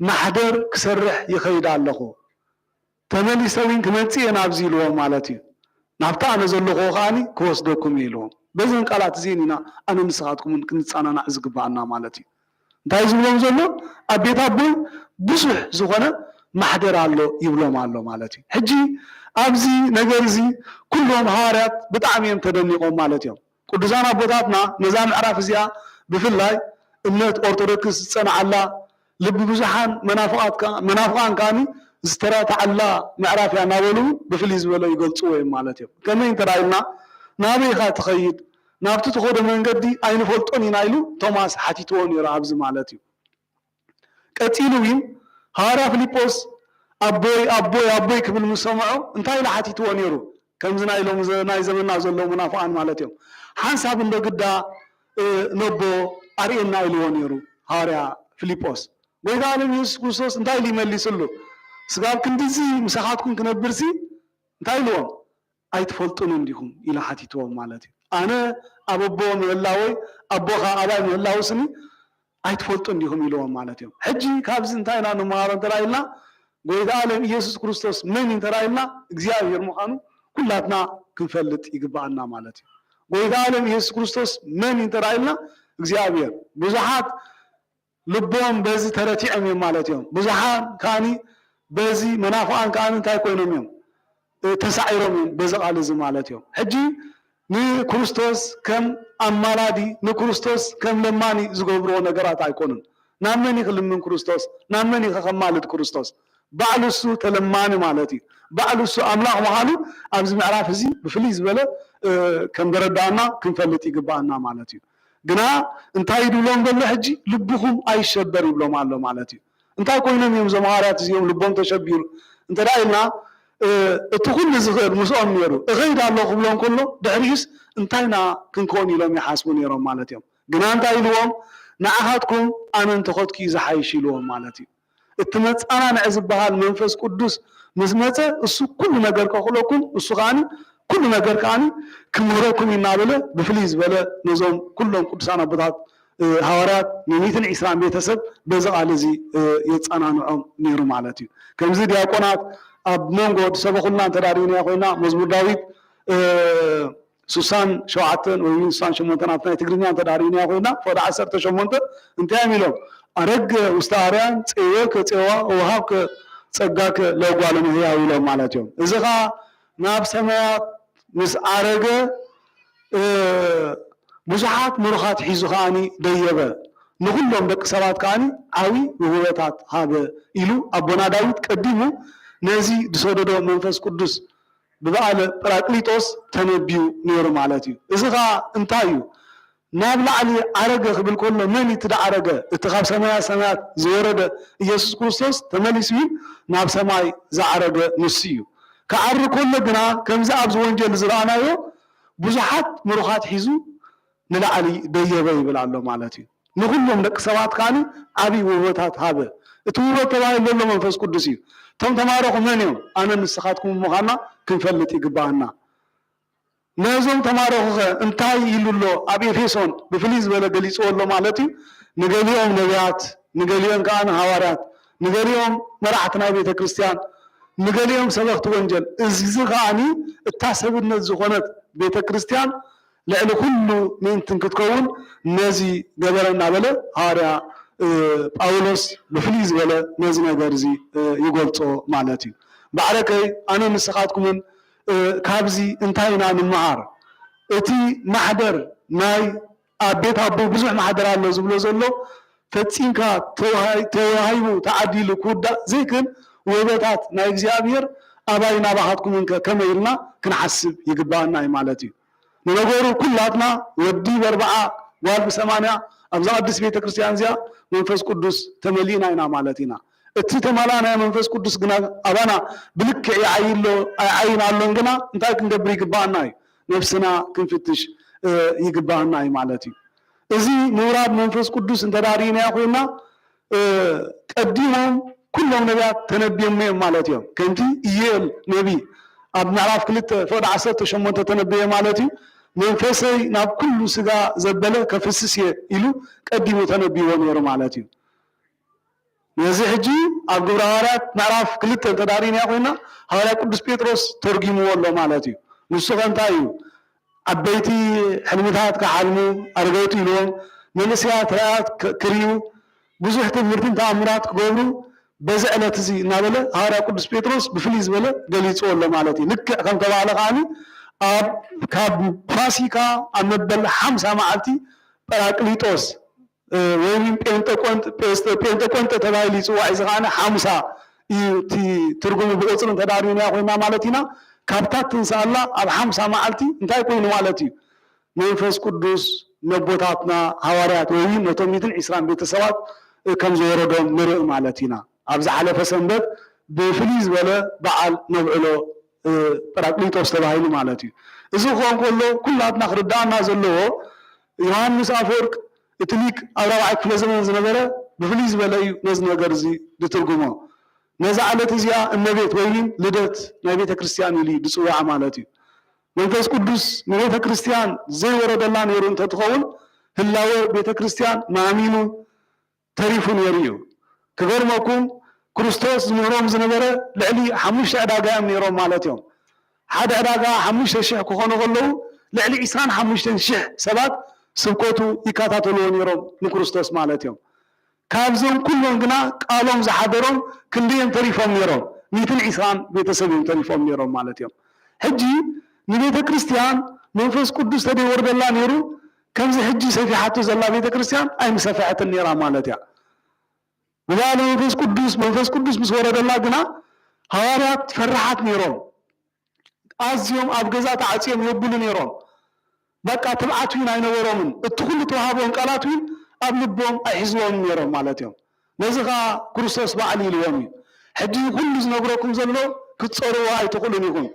ማሕደር ክሰርሕ ይኸይድ ኣለኹ፣ ተመሊሰ እውን ክመጽእ እየ ናብዚ ኢልዎም ማለት እዩ። ናብቲ ኣነ ዘለኹዎ ከዓኒ ክወስደኩም እየ ኢልዎም። በዘን ቃላት እዚን ኢና ኣነ ንስኻትኩምን ክንጸናናዕ ዝግብኣና ማለት እዩ። እንታይ ዝብሎም ዘሎ? ኣብ ቤት ኣቦይ ብዙሕ ዝኾነ ማሕደር ኣሎ ይብሎም ኣሎ ማለት እዩ። ሕጂ ኣብዚ ነገር እዚ ኩሎም ሃዋርያት ብጣዕሚ እዮም ተደኒቖም ማለት እዮም። ቅዱሳን ኣቦታትና ነዛ ምዕራፍ እዚኣ ብፍላይ እምነት ኦርቶዶክስ ዝጸንዓላ ልቢ ብዙሓን መናፍቓት ከ- መናፍቓን ከዓኒ ዝተረታዓላ ምዕራፍ እያ እናበሉ ብፍልይ ዝበለ ይገልጽዎ እዮም ማለት እዮም። ከመይ እንተ ኢልና ናበይ ኢኻ ትኸይድ? ናብቲ ትኸዶ መንገዲ ኣይንፈልጦን ኢና ኢሉ ቶማስ ሓቲትዎ ነይሩ ኣብዚ ማለት እዩ። ቀጺሉ እውን ሃዋርያ ፊልጶስ ኣቦይ ኣቦይ ኣቦይ ክብል ምስ ሰምዖ እንታይ ኢሉ ሓቲትዎ ነይሩ? ከምዚ ናይ ሎም ናይ ዘመንና ዘለዉ መናፍቓን ማለት እዮም። ሓንሳብ እንዶ ግዳ ነቦ ኣርእየና ኢልዎ ነይሩ ሃዋርያ ፊልጶስ። ጎይታ ዓለም ኢየሱስ ክርስቶስ እንታይ ኢሉ ይመሊስሉ? ስጋብ ክንድዚ ምሳኻትኩም ክነብርሲ እንታይ ኢልዎም? ኣይትፈልጡን እንዲኹም ኢሉ ሓቲትዎም ማለት እዩ። ኣነ ኣብ ኣቦ ምህላወይ ኣቦኻ ኣባይ ምህላው ስኒ ኣይትፈልጡ እንዲኹም ኢልዎም ማለት እዮም። ሕጂ ካብዚ እንታይ ኢና ንመሃሮ እንተ ኢልና ጎይታ ዓለም ኢየሱስ ክርስቶስ መን እዩ እንተ ኢልና እግዚኣብሔር ምዃኑ ኩላትና ክንፈልጥ ይግብኣና ማለት እዩ። ጎይታ ዓለም ኢየሱስ ክርስቶስ መን እዩ እንተ ኢልና እግዚኣብሔር ብዙሓት ልቦም በዚ ተረቲዖም እዮም ማለት እዮም። ብዙሓን ከዓኒ በዚ መናፍቓን ከዓኒ እንታይ ኮይኖም እዮም? ተሳዒሮም እዮም በዚ ቃል እዚ ማለት እዮም። ሕጂ ንክርስቶስ ከም ኣማላዲ ንክርስቶስ ከም ለማኒ ዝገብርዎ ነገራት ኣይኮኑን። ናብ መን እዩ ክልምን ክርስቶስ? ናብ መን እዩ ከማልድ ክርስቶስ? ባዕሉ እሱ ተለማኒ ማለት እዩ። ባዕሉ እሱ ኣምላኽ ምዃኑ ኣብዚ ምዕራፍ እዚ ብፍልይ ዝበለ ከም ደረዳእና ክንፈልጥ ይግባኣና ማለት እዩ። ግና እንታይ ድብሎም ዘሎ ሕጂ ልብኹም ኣይሸበር ይብሎም ኣሎ ማለት እዩ። እንታይ ኮይኖም እዮም እዞም ሃዋርያት እዚኦም ልቦም ተሸቢሩ እንተ ኢልና እቲ ኩሉ ዝኽእል ምስኦም ነይሩ እኸይድ ኣሎ ክብሎም ከሎ ድሕሪኡስ እንታይና ክንከውን ኢሎም ይሓስቡ ነይሮም ማለት እዮም። ግና እንታይ ኢልዎም ንዓኻትኩም ኣነ እንተኸድኩ እዩ ዝሓይሽ ኢልዎም ማለት እዩ። እቲ መጸናንዒ ዝበሃል መንፈስ ቅዱስ ምስ መጸ እሱ ኩሉ ነገር ከኽእለኩም እሱ ከዓኒ ኩሉ ነገር ከዓኒ ክምህረኩም እዩ እናበለ ብፍልይ ዝበለ ነዞም ኩሎም ቅዱሳን ኣቦታት፣ እ፣ ሃዋርያት ንሚእትን ዕስራን ቤተሰብ በዚ ቃል እዚ፣ እ፣ የጸናንዖም ነይሩ ማለት እዩ። ከምዚ ዲያቆናት ኣብ መንጎ ዝሰበኹልና እንተ ዳሪእናዮ ኮይና መዝሙር ዳዊት፣ እ፣ ስሳን ሸውዓተን ወይ እውን ስሳን ሸሞንተን ኣብቲ ናይ ትግርኛ እንተ ዳሪእናዮ ኮይና ፈቐዶ ዓሰርተ ሸሞንተ እንታይ እዮም ኢሎም? "ኣረገ ውስተ ኣርያም ጼወከ ጼዋ ወሃብከ ጸጋከ ለጓለ እመሕያው" ኢሎም ማለት እዮም። እዚ ኸኣ ናብ ሰማያት ምስ ዓረገ፣ እ፣ ብዙሓት ምሩኻት ሒዙ ከኣኒ ደየበ። ንኹሎም ደቂ ሰባት ከኣኒ ዓቢ ውህበታት ሃበ ኢሉ ኣቦና ዳዊት ቀዲሙ ነዚ ዝሰደዶ መንፈስ ቅዱስ ብበዓለ ጳራቅሊጦስ ተነብዩ ነይሩ ማለት እዩ። እዚ ኸኣ እንታይ እዩ? ናብ ላዕሊ ዓረገ ክብል ከሎ መን እዩ እቲ ዝዓረገ? እቲ ካብ ሰማያ ሰማያት ዝወረደ ኢየሱስ ክርስቶስ ተመሊሱ እዩ ናብ ሰማይ ዝዓረገ ንሱ እዩ። ክዓርግ ከሎ ግና ከምዚ ኣብዚ ወንጌል ዝረኣናዮ ብዙሓት ምሩኻት ሒዙ ንላዕሊ ደየበ ይብል ኣሎ ማለት እዩ። ንኹሎም ደቂ ሰባት ከኣ ዓብዪ ውህበታት ሃበ። እቲ ውህበት ተባሂሉ ዘሎ መንፈስ ቅዱስ እዩ። እቶም ተማረኹ መን እዮም? ኣነ ንስኻትኩም ምዃንና ክንፈልጥ ይግባኣና። ነዞም ተማረኹኸ እንታይ ኢሉ ኣሎ? ኣብ ኤፌሶን ብፍልይ ዝበለ ገሊጽዎ ኣሎ ማለት እዩ። ንገሊኦም ነቢያት፣ ንገሊኦም ከኣ ሃዋርያት፣ ንገሊኦም መራሕቲ ናይ ቤተ ክርስቲያን፣ ንገሊኦም ሰበኽቲ ወንጌል። እዚ ከኣኒ እታ ሰብነት ዝኾነት ቤተ ክርስቲያን ልዕሊ ኩሉ ምእንትን ክትከውን ነዚ ገበረ እናበለ ሃዋርያ፣ እ፣ ጳውሎስ ብፍልይ ዝበለ ነዚ ነገር እዚ፣ እ፣ ይገልጾ ማለት እዩ። ባዕለከይ ኣነ ንስኻትኩምን፣ እ፣ ካብዚ እንታይ ኢና ንምሃር? እቲ ማሕደር ናይ ኣብ ቤት ኣቦ ብዙሕ ማሕደር ኣሎ ዝብሎ ዘሎ ፈጺምካ ተዋሂ-፣ ተዋሂቡ ተዓዲሉ ክውዳእ ዘይክእል ውህበታት ናይ እግዚኣብሔር ኣባይ ናባኻትኩም እንከ ከመይ ኢልና ክንሓስብ ይግባኣና እዩ ማለት እዩ። ንነገሩ ኩላትና ወዲ በርብዓ ጓል ብሰማንያ ኣብዛ ቅድስት ቤተ ክርስቲያን እዚኣ መንፈስ ቅዱስ ተመሊእና ኢና ማለት ኢና። እቲ ተመላእናዮ መንፈስ ቅዱስ ግና ኣባና ብልክዕ ይዓዪ ኣሎ ኣይዓይን ኣሎን ግና እንታይ ክንገብር ይግባኣና እዩ? ነፍስና ክንፍትሽ፣ እ፣ ይግባኣና እዩ ማለት እዩ። እዚ ምውራድ መንፈስ ቅዱስ እንተ ደኣ ርኢናዮ ኮይንና፣ እ፣ ቀዲሞም ኩሎም ነቢያት ተነቢዮሞ እዮም ማለት እዮም። ከምቲ ኢዩኤል ነቢ ኣብ ምዕራፍ ክልተ ፍቕዲ ዓሰርተ ሸሞንተ ተነብየ ማለት እዩ። "መንፈሰይ ናብ ኩሉ ስጋ ዘበለ ከፍስስ እየ" ኢሉ ቀዲሙ ተነቢይዎ ነይሩ ማለት እዩ። ነዚ ሕጂ ኣብ ግብረ ሃዋርያት ምዕራፍ ክልተ እንተ ደኣ ርኢናዮ ኮይንና፣ ሃዋርያ ቅዱስ ጴጥሮስ ተርጒምዎ ኣሎ ማለት እዩ። ንሱ ኸ እንታይ እዩ? ዓበይቲ ሕልምታት ክሓልሙ ኣረገውቲ ኢልዎም፣ መንእሰያት ራእያት ክ-፣ ክርእዩ፣ ብዙሕ ትምህርትን ተኣምራት ክገብሩ በዚ ዕለት እዚ እናበለ ሃዋርያ ቅዱስ ጴጥሮስ ብፍልይ ዝበለ ገሊጽዎ ኣሎ ማለት እዩ። ልክዕ ከም ተባህለ ከኣኒ ኣብ፣ ካብ ፋሲካ ኣብ መበል ሓምሳ መዓልቲ ጳራቅሊጦስ፣ እ፣ ወይ እውን ጴንጠቆንጥ-፣ ጴስጠ-፣ ጴንጠቆንጠ ተባሂሉ ይጽዋዕ። እዚ ከኣኒ ሓምሳ እዩ እቲ ትርጉሙ ብቁጽሪ እንተ ደኣ ርኢናዮ ኮይንና ማለት ኢና። ካብታ ትንሳኣላ ኣብ ሓምሳ መዓልቲ እንታይ ኮይኑ ማለት እዩ? መንፈስ ቅዱስ ነቦታትና ሃዋርያት ወይ እውን ነቶም ሚእትን ዕስራን ቤተሰባት፣ እ፣ ከም ዝወረዶም ንርኢ ማለት ኢና። ኣብ ዝሓለፈ ሰንበት ብፍልይ ዝበለ በዓል ነብዕሎ፣ እ፣ ጳራቅሊጦስ ተባሂሉ ማለት እዩ። እዚ ክኸውን ከሎ ኩላትና ክርድኣና ዘለዎ ዮሃንስ ኣፈወርቅ እቲ ሊቅ ኣብ ራብዓይ ክፍለ ዘመን ዝነበረ ብፍልይ ዝበለ እዩ ነዚ ነገር እዚ ዝትርጉሞ። ነዛ ዕለት እዚኣ እመቤት ወይ እውን ልደት ናይ ቤተ ክርስቲያን ኢሉ እዩ ዝጽውዓ ማለት እዩ። መንፈስ ቅዱስ ንቤተ ክርስቲያን ዘይወረደላ ነይሩ እንተትኸውን ህላወ ቤተ ክርስቲያን ማሚኑ ተሪፉ ነይሩ እዩ። ክገርመኩም ክርስቶስ ዝምህሮም ዝነበረ ልዕሊ ሓሙሽተ ዕዳጋ እዮም ነይሮም ማለት እዮም። ሓደ ዕዳጋ ሓሙሽተ ሽሕ ክኾኑ ከለዉ ልዕሊ ዕስራን ሓሙሽተን ሽሕ ሰባት ስብከቱ ይከታተልዎ ነይሮም ንክርስቶስ ማለት እዮም። ካብዞም ኩሎም ግና ቃሎም ዝሓደሮም ክንደይ እዮም ተሪፎም ነይሮም? ሚእትን ዕስራን ቤተሰብ እዮም ተሪፎም ነይሮም ማለት እዮም። ሕጂ ንቤተ ክርስቲያን መንፈስ ቅዱስ ተደይወርደላ ነይሩ ከምዚ ሕጂ ሰፊሓቶ ዘላ ቤተ ክርስቲያን ኣይምሰፈሐትን ነይራ ማለት እያ። ብባህሊ መንፈስ ቅዱስ መንፈስ ቅዱስ ምስ ወረደላ ግና ሃዋርያት ፈራሓት ነይሮም። ኣዝዮም ኣብ ገዛ ተዓጽዮም የብሉ ነይሮም። በቃ ትብዓት እውን ኣይነበሮምን። እቲ ኩሉ ተዋሃቦም ቃላት እውን ኣብ ልቦም ኣይሕዝዎም ነይሮም ማለት እዮም። ነዚ ኸዓ ክርስቶስ ባዕሉ ኢልዎም እዩ። ሕጂ ኩሉ ዝነግረኩም ዘሎ ክትጸርዎ ኣይትኽእሉን ኢኹም።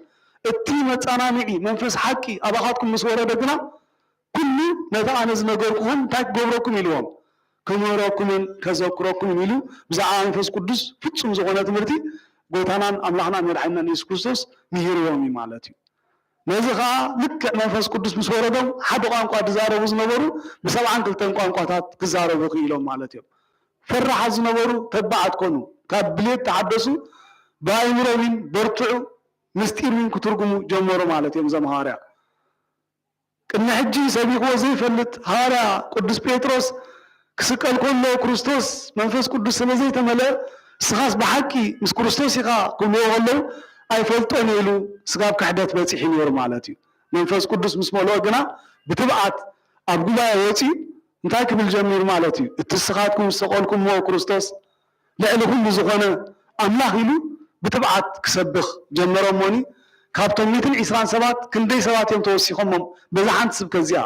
እቲ መጻናንዒ መንፈስ ሓቂ ኣባኻትኩም ምስ ወረደ ግና ኩሉ ነቲ ኣነ ዝነገርኩኹም እንታይ ክገብረኩም ኢልዎም፣ ክምህረኩምን ከዘክረኩምን ኢሉ ብዛዕባ መንፈስ ቅዱስ ፍጹም ዝኾነ ትምህርቲ ጎይታናን ኣምላኽናን መድሓኒናን የሱስ ክርስቶስ ምሂርዎም እዩ ማለት እዩ። ነዚ ኸዓ ልክዕ መንፈስ ቅዱስ ምስ ወረዶም ሓደ ቋንቋ ዝዛረቡ ዝነበሩ ብሰብዓን ክልተን ቋንቋታት ክዛረቡ ክኢሎም ማለት እዮም። ፈራሓት ዝነበሩ ተባዓት ኮኑ። ካብ ብሌት ተሓደሱ፣ ብኣእምሮ እውን በርትዑ፣ ምስጢር እውን ክትርጉሙ ጀመሩ ማለት እዮም እዞም ሃዋርያ። ቅድሚ ሕጂ ሰቢኽዎ ዘይፈልጥ ሃዋርያ ቅዱስ ጴጥሮስ ክስቀል ከሎ ክርስቶስ መንፈስ ቅዱስ ስለ ዘይተመልአ ንስኻስ ብሓቂ ምስ ክርስቶስ ኢኻ ክብልዎ ከለዉ ኣይፈልጦን ኢሉ ስጋብ ክሕደት በጺሑ ነይሩ ማለት እዩ። መንፈስ ቅዱስ ምስ መልኦ ግና ብትብዓት ኣብ ጉባኤ ወጺኡ እንታይ ክብል ጀሚሩ ማለት እዩ? እቲ ንስኻትኩም ዝሰቐልኩምዎ ክርስቶስ ልዕሊ ኩሉ ዝኾነ ኣምላኽ ኢሉ ብትብዓት ክሰብኽ ጀመረ። እሞኒ ካብቶም ሚእትን ዕስራን ሰባት ክንደይ ሰባት እዮም ተወሲኾሞም በዛ ሓንቲ ስብከት እዚኣ?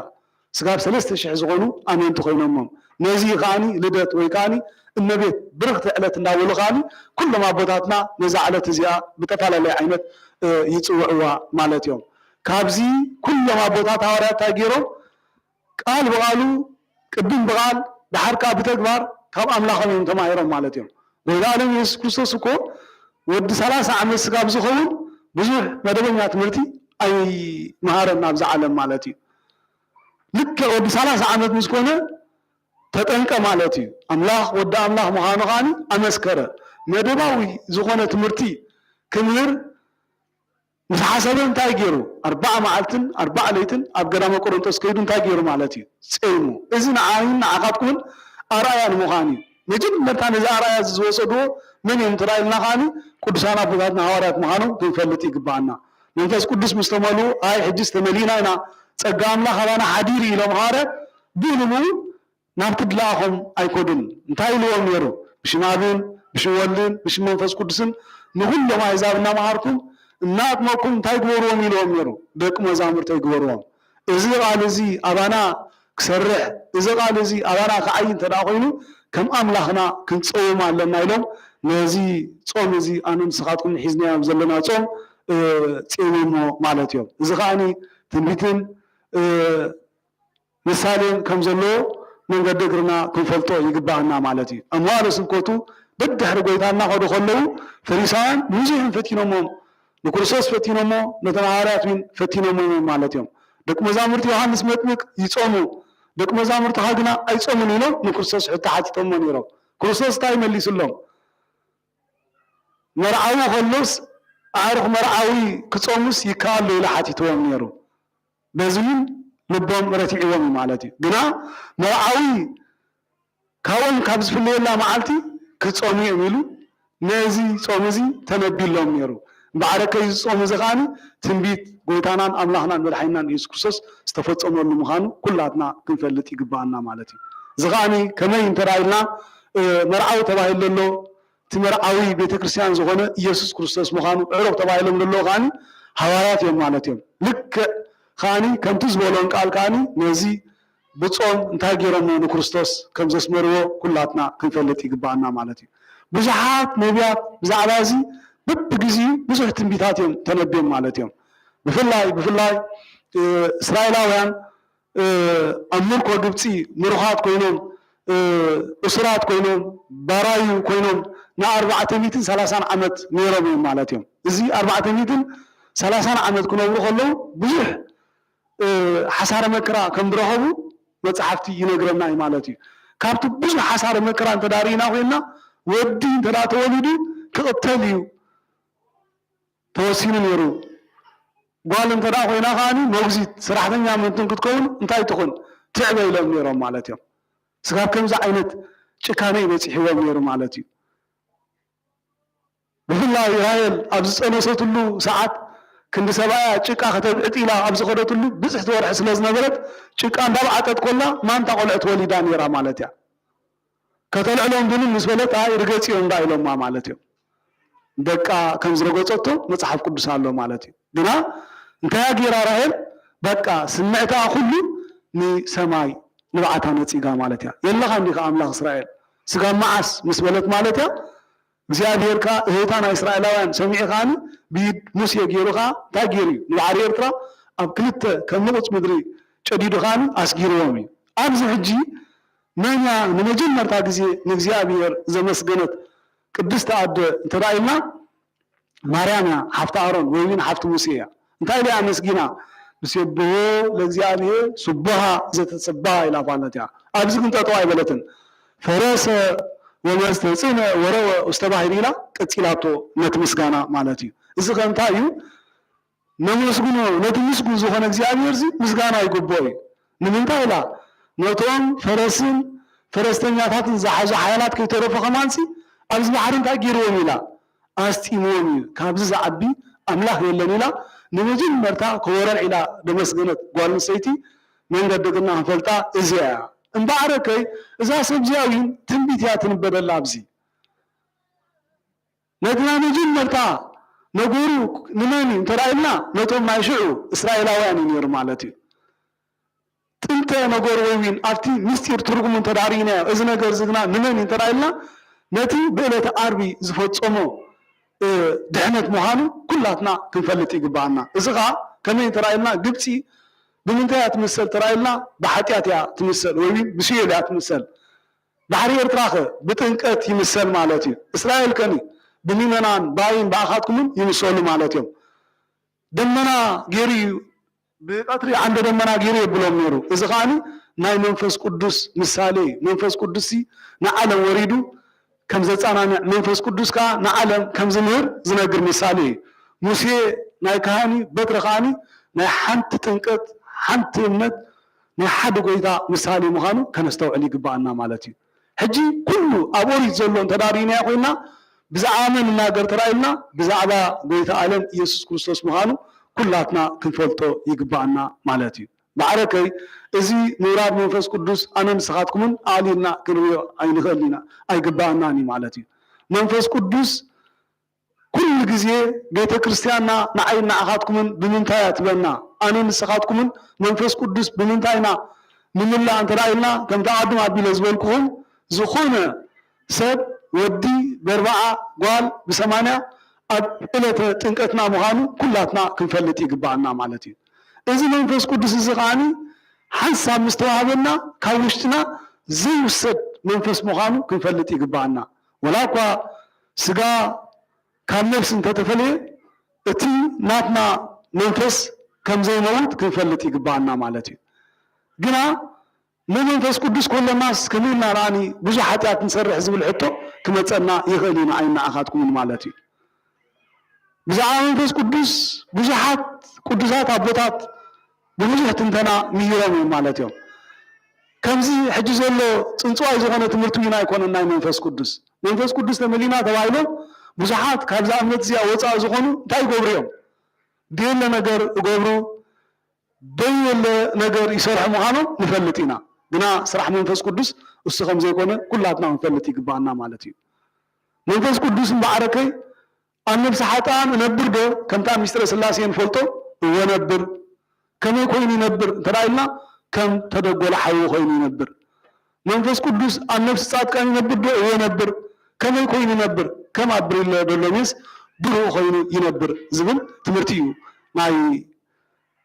ስጋብ ሰለስተ ሽሕ ዝኾኑ ኣመንቲ ኮይኖሞም። ነዚ ከዓኒ ልደት ወይ ከዓኒ እመቤት ብርኽቲ ዕለት እንዳበሉ ከዓኒ ኩሎም ኣቦታትና ነዛ ዕለት እዚኣ ብተፈላለየ ዓይነት ይፅውዕዋ ማለት እዮም። ካብዚ ኩሎም ኣቦታት ሃዋርያት እንታይ ገይሮም? ቃል ብቓሉ ቅድም ብቓል ደሓር ከዓ ብተግባር ካብ ኣምላኾም እዮም ተማሂሮም ማለት እዮም። ጎይታ ዓለም የሱስ ክርስቶስ እኮ ወዲ ሰላሳ ዓመት ስጋብ ዝኸውን ብዙሕ መደበኛ ትምህርቲ ኣይመሃረን ኣብዚ ዓለም ማለት እዩ። ልክዕ ወዲ ሰላሳ ዓመት ምስ ኮነ ተጠምቀ ማለት እዩ። ኣምላኽ ወዲ ኣምላኽ ምዃኑ ከዓኒ ኣመስከረ። መደባዊ ዝኾነ ትምህርቲ ክምህር ምስ ሓሰበ እንታይ ገይሩ? ኣርባዓ መዓልትን ኣርባዓ ለይትን ኣብ ገዳመ ቆሮንጦስ ከይዱ እንታይ ገይሩ ማለት እዩ? ጸይሙ። እዚ ንዓይን ንዓኻትኩምን ኣርኣያ ንምዃን እዩ። መጀመርታ ነዚ ኣርኣያ እዚ ዝወሰድዎ መን እዮም እንተ ኢልና ከዓኒ ቅዱሳን ኣቦታትና ሃዋርያት ምዃኖም ክንፈልጥ ይግባኣና። መንፈስ ቅዱስ ምስ ተመልኡ ኣይ ሕጂስ ተመሊእና ኢና፣ ጸጋ ኣምላኽ ኣባና ሓዲሩ ኢሎም ሃዋርያት ብኡ ንብኡ ናብቲ ድለኣኾም ኣይኮዱን። እንታይ ኢልዎም ነይሩ? ብሽም ኣብን ብሽም ወልድን ብሽም መንፈስ ቅዱስን ንኹሎም ኣህዛብ እናመሃርኩም እናኣጥመቅኩም እንታይ ግበርዎም ኢልዎም ነይሩ? ደቂ መዛሙርተይ ግበርዎም። እዚ ቃል እዚ ኣባና ክሰርሕ፣ እዚ ቃል እዚ ኣባና ክዓይ እንተ ደኣ ኮይኑ ከም ኣምላኽና ክንጸውም ኣለና ኢሎም ነዚ ጾም እዚ ኣነ ንስኻትኩም ሒዝናዮ ዘለና ጾም ጼሞሞ ማለት እዮም። እዚ ከዓኒ ትንቢትን ምሳሌን ከም ዘለዎ መንገዲ እግርና ክንፈልጦ ይግባኣና ማለት እዩ። ኣብ መዋእለ ስብከቱ ደድሕሪ ጎይታ እናኸዱ ከለዉ ፈሪሳውያን ብዙሕን ፈቲኖሞም፣ ንክርስቶስ ፈቲኖሞ፣ ነቶም ሃዋርያት እውን ፈቲኖሞም እዮም ማለት እዮም። ደቂ መዛሙርቲ ዮሃንስ መጥምቅ ይጾሙ፣ ደቂ መዛሙርትኻ ግና ኣይጾሙን ኢሎም ንክርስቶስ ሕቶ ሓቲቶሞ ነይሮም። ክርስቶስ እንታይ መሊስሎም? መርዓዊ ከሎስ ኣዕሩኽ መርዓዊ ክጾሙስ ይከኣል ዶ ኢሉ ሓቲትዎም ነይሩ። በዚ እውን ልቦም ረቲዕዎም እዩ ማለት እዩ። ግና መርዓዊ ካብኦም ካብ ዝፍለየላ መዓልቲ ክጾሙ እዮም ኢሉ ነዚ ጾም እዚ ተነቢሎም ነይሩ። እምበኣርከ እዚ ጾም እዚ ከዓኒ ትንቢት ጎይታናን ኣምላኽናን መድሓኒናን የሱስ ክርስቶስ ዝተፈጸመሉ ምዃኑ ኩላትና ክንፈልጥ ይግባኣና ማለት እዩ። እዚ ከዓኒ ከመይ እንተ ኢልና መርዓዊ ተባሂሉ ዘሎ እቲ መርዓዊ ቤተክርስትያን ዝኾነ ኢየሱስ ክርስቶስ ምዃኑ ኣዕሩኽ ተባሂሎም ዘለዉ ከዓኒ ሃዋርያት እዮም ማለት እዮም። ልክዕ ከዓኒ ከምቲ ዝበሎም ቃል ከዓኒ ነዚ ብጾም እንታይ ገይሮሞ ንክርስቶስ ከም ዘስመርዎ ኩላትና ክንፈልጥ ይግባኣና ማለት እዩ። ብዙሓት ነቢያት ብዛዕባ እዚ በብግዜኡ ብዙሕ ትንቢታት እዮም ተነብዮም ማለት እዮም። ብፍላይ ብፍላይ እስራኤላውያን ኣብ ምርኮ ግብፂ ምሩኻት ኮይኖም እሱራት ኮይኖም ባራዩ ኮይኖም ንኣርባዕተ ሚእትን ሰላሳን ዓመት ነይሮም እዮም ማለት እዮም። እዚ ኣርባዕተ ሚእትን ሰላሳን ዓመት ክነብሩ ከለዉ ብዙሕ ሓሳረ መከራ ከም ዝረኸቡ መፅሓፍቲ ይነግረና እዩ ማለት እዩ። ካብቲ ብዙሕ ሓሳረ መከራ እንተ ርኢና ኮይንና ወዲ እንተ ተወሊዱ ክቕተል እዩ ተወሲኑ ነይሩ። ጓል እንተ ደኣ ኮይና ከዓኒ መጉዚት ሰራሕተኛ ምእንትን ክትከውን እንታይ ትኹን ትዕበ ኢሎም ነይሮም ማለት እዮም። ስጋብ ከምዚ ዓይነት ጭካነ እዩ በፂሕዎም ነይሩ ማለት እዩ። ብፍላይ ራሄል ኣብ ዝፀነሰትሉ ሰዓት ክንዲ ሰብኣያ ጭቃ ከተብዕጥ ኢላ ኣብ ዝኸደትሉ ብፅሕቲ ወርሒ ስለ ዝነበረት ጭቃ እንዳብዓጠት ኮላ ማንታ ቆልዑት ወሊዳ ነይራ ማለት እያ። ከተልዕሎም ድንን ምስ በለት ኣይ ርገፂኦም እንዳ ኢሎማ ማለት እዮም። ደቃ ከም ዝረገፀቶ መፅሓፍ ቅዱስ ኣሎ ማለት እዩ። ግና እንታይ ገይራ ራሄል በቃ ስምዕታ ኩሉ ንሰማይ ንብዓታ ነፂጋ ማለት እያ። የለኻ እንዲኻ ኣምላኽ እስራኤል ስጋ መዓስ ምስ በለት ማለት እያ። እግዚኣብሔር ከኣ እህታ ናይ እስራኤላውያን ሰሚዑ ከኣኒ ብኢድ ሙሴ ገይሩ ከኣ እንታይ ገይሩ እዩ ንባሕሪ ኤርትራ ኣብ ክልተ ከም ንቑጽ ምድሪ ጨዲዱ ከኣኒ ኣስጊርዎም እዩ። ኣብዚ ሕጂ መን እያ ንመጀመርታ ግዜ ንእግዚኣብሔር ዘመስገነት ቅድስቲ ኣደ እንተ ኢልና ማርያም እያ ሓፍቲ ኣሮን ወይ እውን ሓፍቲ ሙሴ እያ። እንታይ ኢላ ኣመስጊና? ንሴብሖ ለእግዚኣብሔር ስቡሃ ዘተጸባ ኢላ ማለት እያ። ኣብዚ ግን ጠጠው ኣይበለትን። ፈረሰ ወመስተጽእነ ወረወ ውስተ ባሕሪ ኢላ ቀጺላቶ ነቲ ምስጋና ማለት እዩ። እዚ ከ እንታይ እዩ? ነመስግኖ፣ ነቲ ምስጉን ዝኾነ እግዚኣብሔር እዚ ምስጋና ይግብኦ እዩ። ንምንታይ ኢላ? ነቶም ፈረስን ፈረስተኛታትን ዝሓዙ ሓያላት ከይተረፉ ከማንሲ ኣብዚ ባሕሪ እንታይ ገይርዎም ኢላ? ኣስጢምዎም እዩ። ካብዚ ዝዓቢ ኣምላኽ የለን ኢላ ንመጀመርታ ከወረን ኢላ ደመስገነት ጓል ኣንስተይቲ መንገዲ ግና ክንፈልጣ እዚኣ እያ። እምበኣርከይ እዛ ሰብ እዚኣ እውን ትንቢት እያ ትንበደላ ኣብዚ። ነቲ ናይ መጀመርታ ነገሩ ንመን እዩ እንተ ኢልና፣ ነቶም ናይ ሽዑ እስራኤላውያን እዩ ነይሩ ማለት እዩ። ጥንተ ነገሩ ወይ እውን ኣብቲ ምስጢር ትርጉሙ እንተ ርኢናዮ፣ እዚ ነገር እዚ ግና ንመን እዩ እንተ ኢልና፣ ነቲ ብዕለተ ዓርቢ ዝፈጸሞ፣ እ፣ ድሕነት ምዃኑ ኩላትና ክንፈልጥ ይግብኣና። እዚ ኸኣ ከመይ እንተ ኢልና፣ ግብጺ ብምንታይ እያ ትምሰል እንተ ኢልና፣ ብሓጢኣት እያ ትምሰል ወይ እውን ብስዮል እያ ትምሰል። ባሕሪ ኤርትራ ኸ ብጥንቀት ይምሰል ማለት እዩ። እስራኤል ከኒ ብምእመናን ባይን ብኣኻትኩምን ይምሰሉ ማለት እዮም። ደመና ገይሩ እዩ፣ ብቐትሪ ዓንደ ደመና ገይሩ የብሎም ነይሩ። እዚ ከኣኒ ናይ መንፈስ ቅዱስ ምሳሌ እዩ። መንፈስ ቅዱስሲ ንዓለም ወሪዱ ከም ዘጸናንዕ፣ መንፈስ ቅዱስ ከኣ ንዓለም ከም ዝምህር ዝነግር ምሳሌ እዩ። ሙሴ ናይ ካህን እዩ፣ በትሪ ከኣኒ ናይ ሓንቲ ጥምቀት፣ ሓንቲ እምነት፣ ናይ ሓደ ጎይታ ምሳሌ ምዃኑ ከነስተውዕል ይግብኣና ማለት እዩ። ሕጂ ኩሉ ኣብ ኦሪት ዘሎ እንተ ደኣ ርኢናዮ ኮይንና፣ ብዛዕባ መን እናገር ተራኢልና፣ ብዛዕባ ጎይታ ዓለም ኢየሱስ ክርስቶስ ምዃኑ ኩላትና ክንፈልጦ ይግብኣና ማለት እዩ። ማዕረከይ፣ እዚ ምውራድ መንፈስ ቅዱስ ኣነ ንስኻትኩምን ኣዕሊልና ክንርእዮ ኣይንኽእልን ኢና፣ ኣይግብኣናን እዩ ማለት እዩ። መንፈስ ቅዱስ ኩሉ ግዜ ቤተ ክርስቲያንና ንዓይን ንዓኻትኩምን ብምንታይ እያ ትብለና? ኣነ ንስኻትኩምን መንፈስ ቅዱስ ብምንታይ ኢና ንምላእ እንተ ደኣ ኢልና፣ ከምቲ ኣቐድም ኣቢለ ዝበልኩኹም፣ ዝኾነ ሰብ ወዲ በርብዓ ጓል ብሰማንያ ኣብ ዕለተ ጥምቀትና ምዃኑ ኩላትና ክንፈልጥ ይግብኣና ማለት እዩ። እዚ መንፈስ ቅዱስ እዚ ከኣኒ ሓንሳብ ምስ ተዋህበና ካብ ውሽጥና ዘይውሰድ መንፈስ ምዃኑ ክንፈልጥ ይግብኣና። ወላ እኳ ስጋ ካብ ነፍሲ እንተተፈለየ፣ እቲ ናትና መንፈስ ከም ዘይመውት ክንፈልጥ ይግብኣና ማለት እዩ። ግና ንመንፈስ ቅዱስ ከሎናስ ከመይ ኢልና ደኣኒ ብዙሕ ሓጢኣት ንሰርሕ ዝብል ሕቶ ክመጸና ይኽእል እዩ፣ ንዓይን ንዓኻትኩምን ማለት እዩ። ብዛዕባ መንፈስ ቅዱስ ብዙሓት ቅዱሳት ኣቦታት ብብዙሕ ትንተና ምሂሮም እዮም ማለት እዮም። ከምዚ ሕጂ ዘሎ ጽንጽዋይ ዝኾነ ትምህርቲ እውን ኣይኮነን ናይ መንፈስ ቅዱስ። መንፈስ ቅዱስ ተመሊና ተባሂሎም ብዙሓት ካብዛ እምነት እዚኣ ወጻኢ ዝኾኑ እንታይ ይገብሩ እዮም? ደየለ ነገር ይገብሩ፣ ደየለ ነገር ይሰርሑ ምዃኖም ንፈልጥ ኢና። ግና ስራሕ መንፈስ ቅዱስ እሱ ከም ዘይኮነ ኩላትና ክንፈልጥ ይግብኣና ማለት እዩ። መንፈስ ቅዱስ እምበኣርከይ ኣብ ነብሲ ሓጥኣን እነብር ዶ? ከምታ ምስጢረ ስላሴ ንፈልጦ፣ እወ እነብር። ከመይ ኮይኑ ይነብር እንተ ደኣ ኢልና፣ ከም ተደጎለ ሓዊ ኮይኑ ይነብር። መንፈስ ቅዱስ ኣብ ነብሲ ጻድቃን ይነብር ዶ? እወ እነብር። ከመይ ኮይኑ ይነብር? ከም ኣብ ብሪለ ዘሎ ሜስ ብሩህ ኮይኑ ይነብር ዝብል ትምህርቲ እዩ ናይ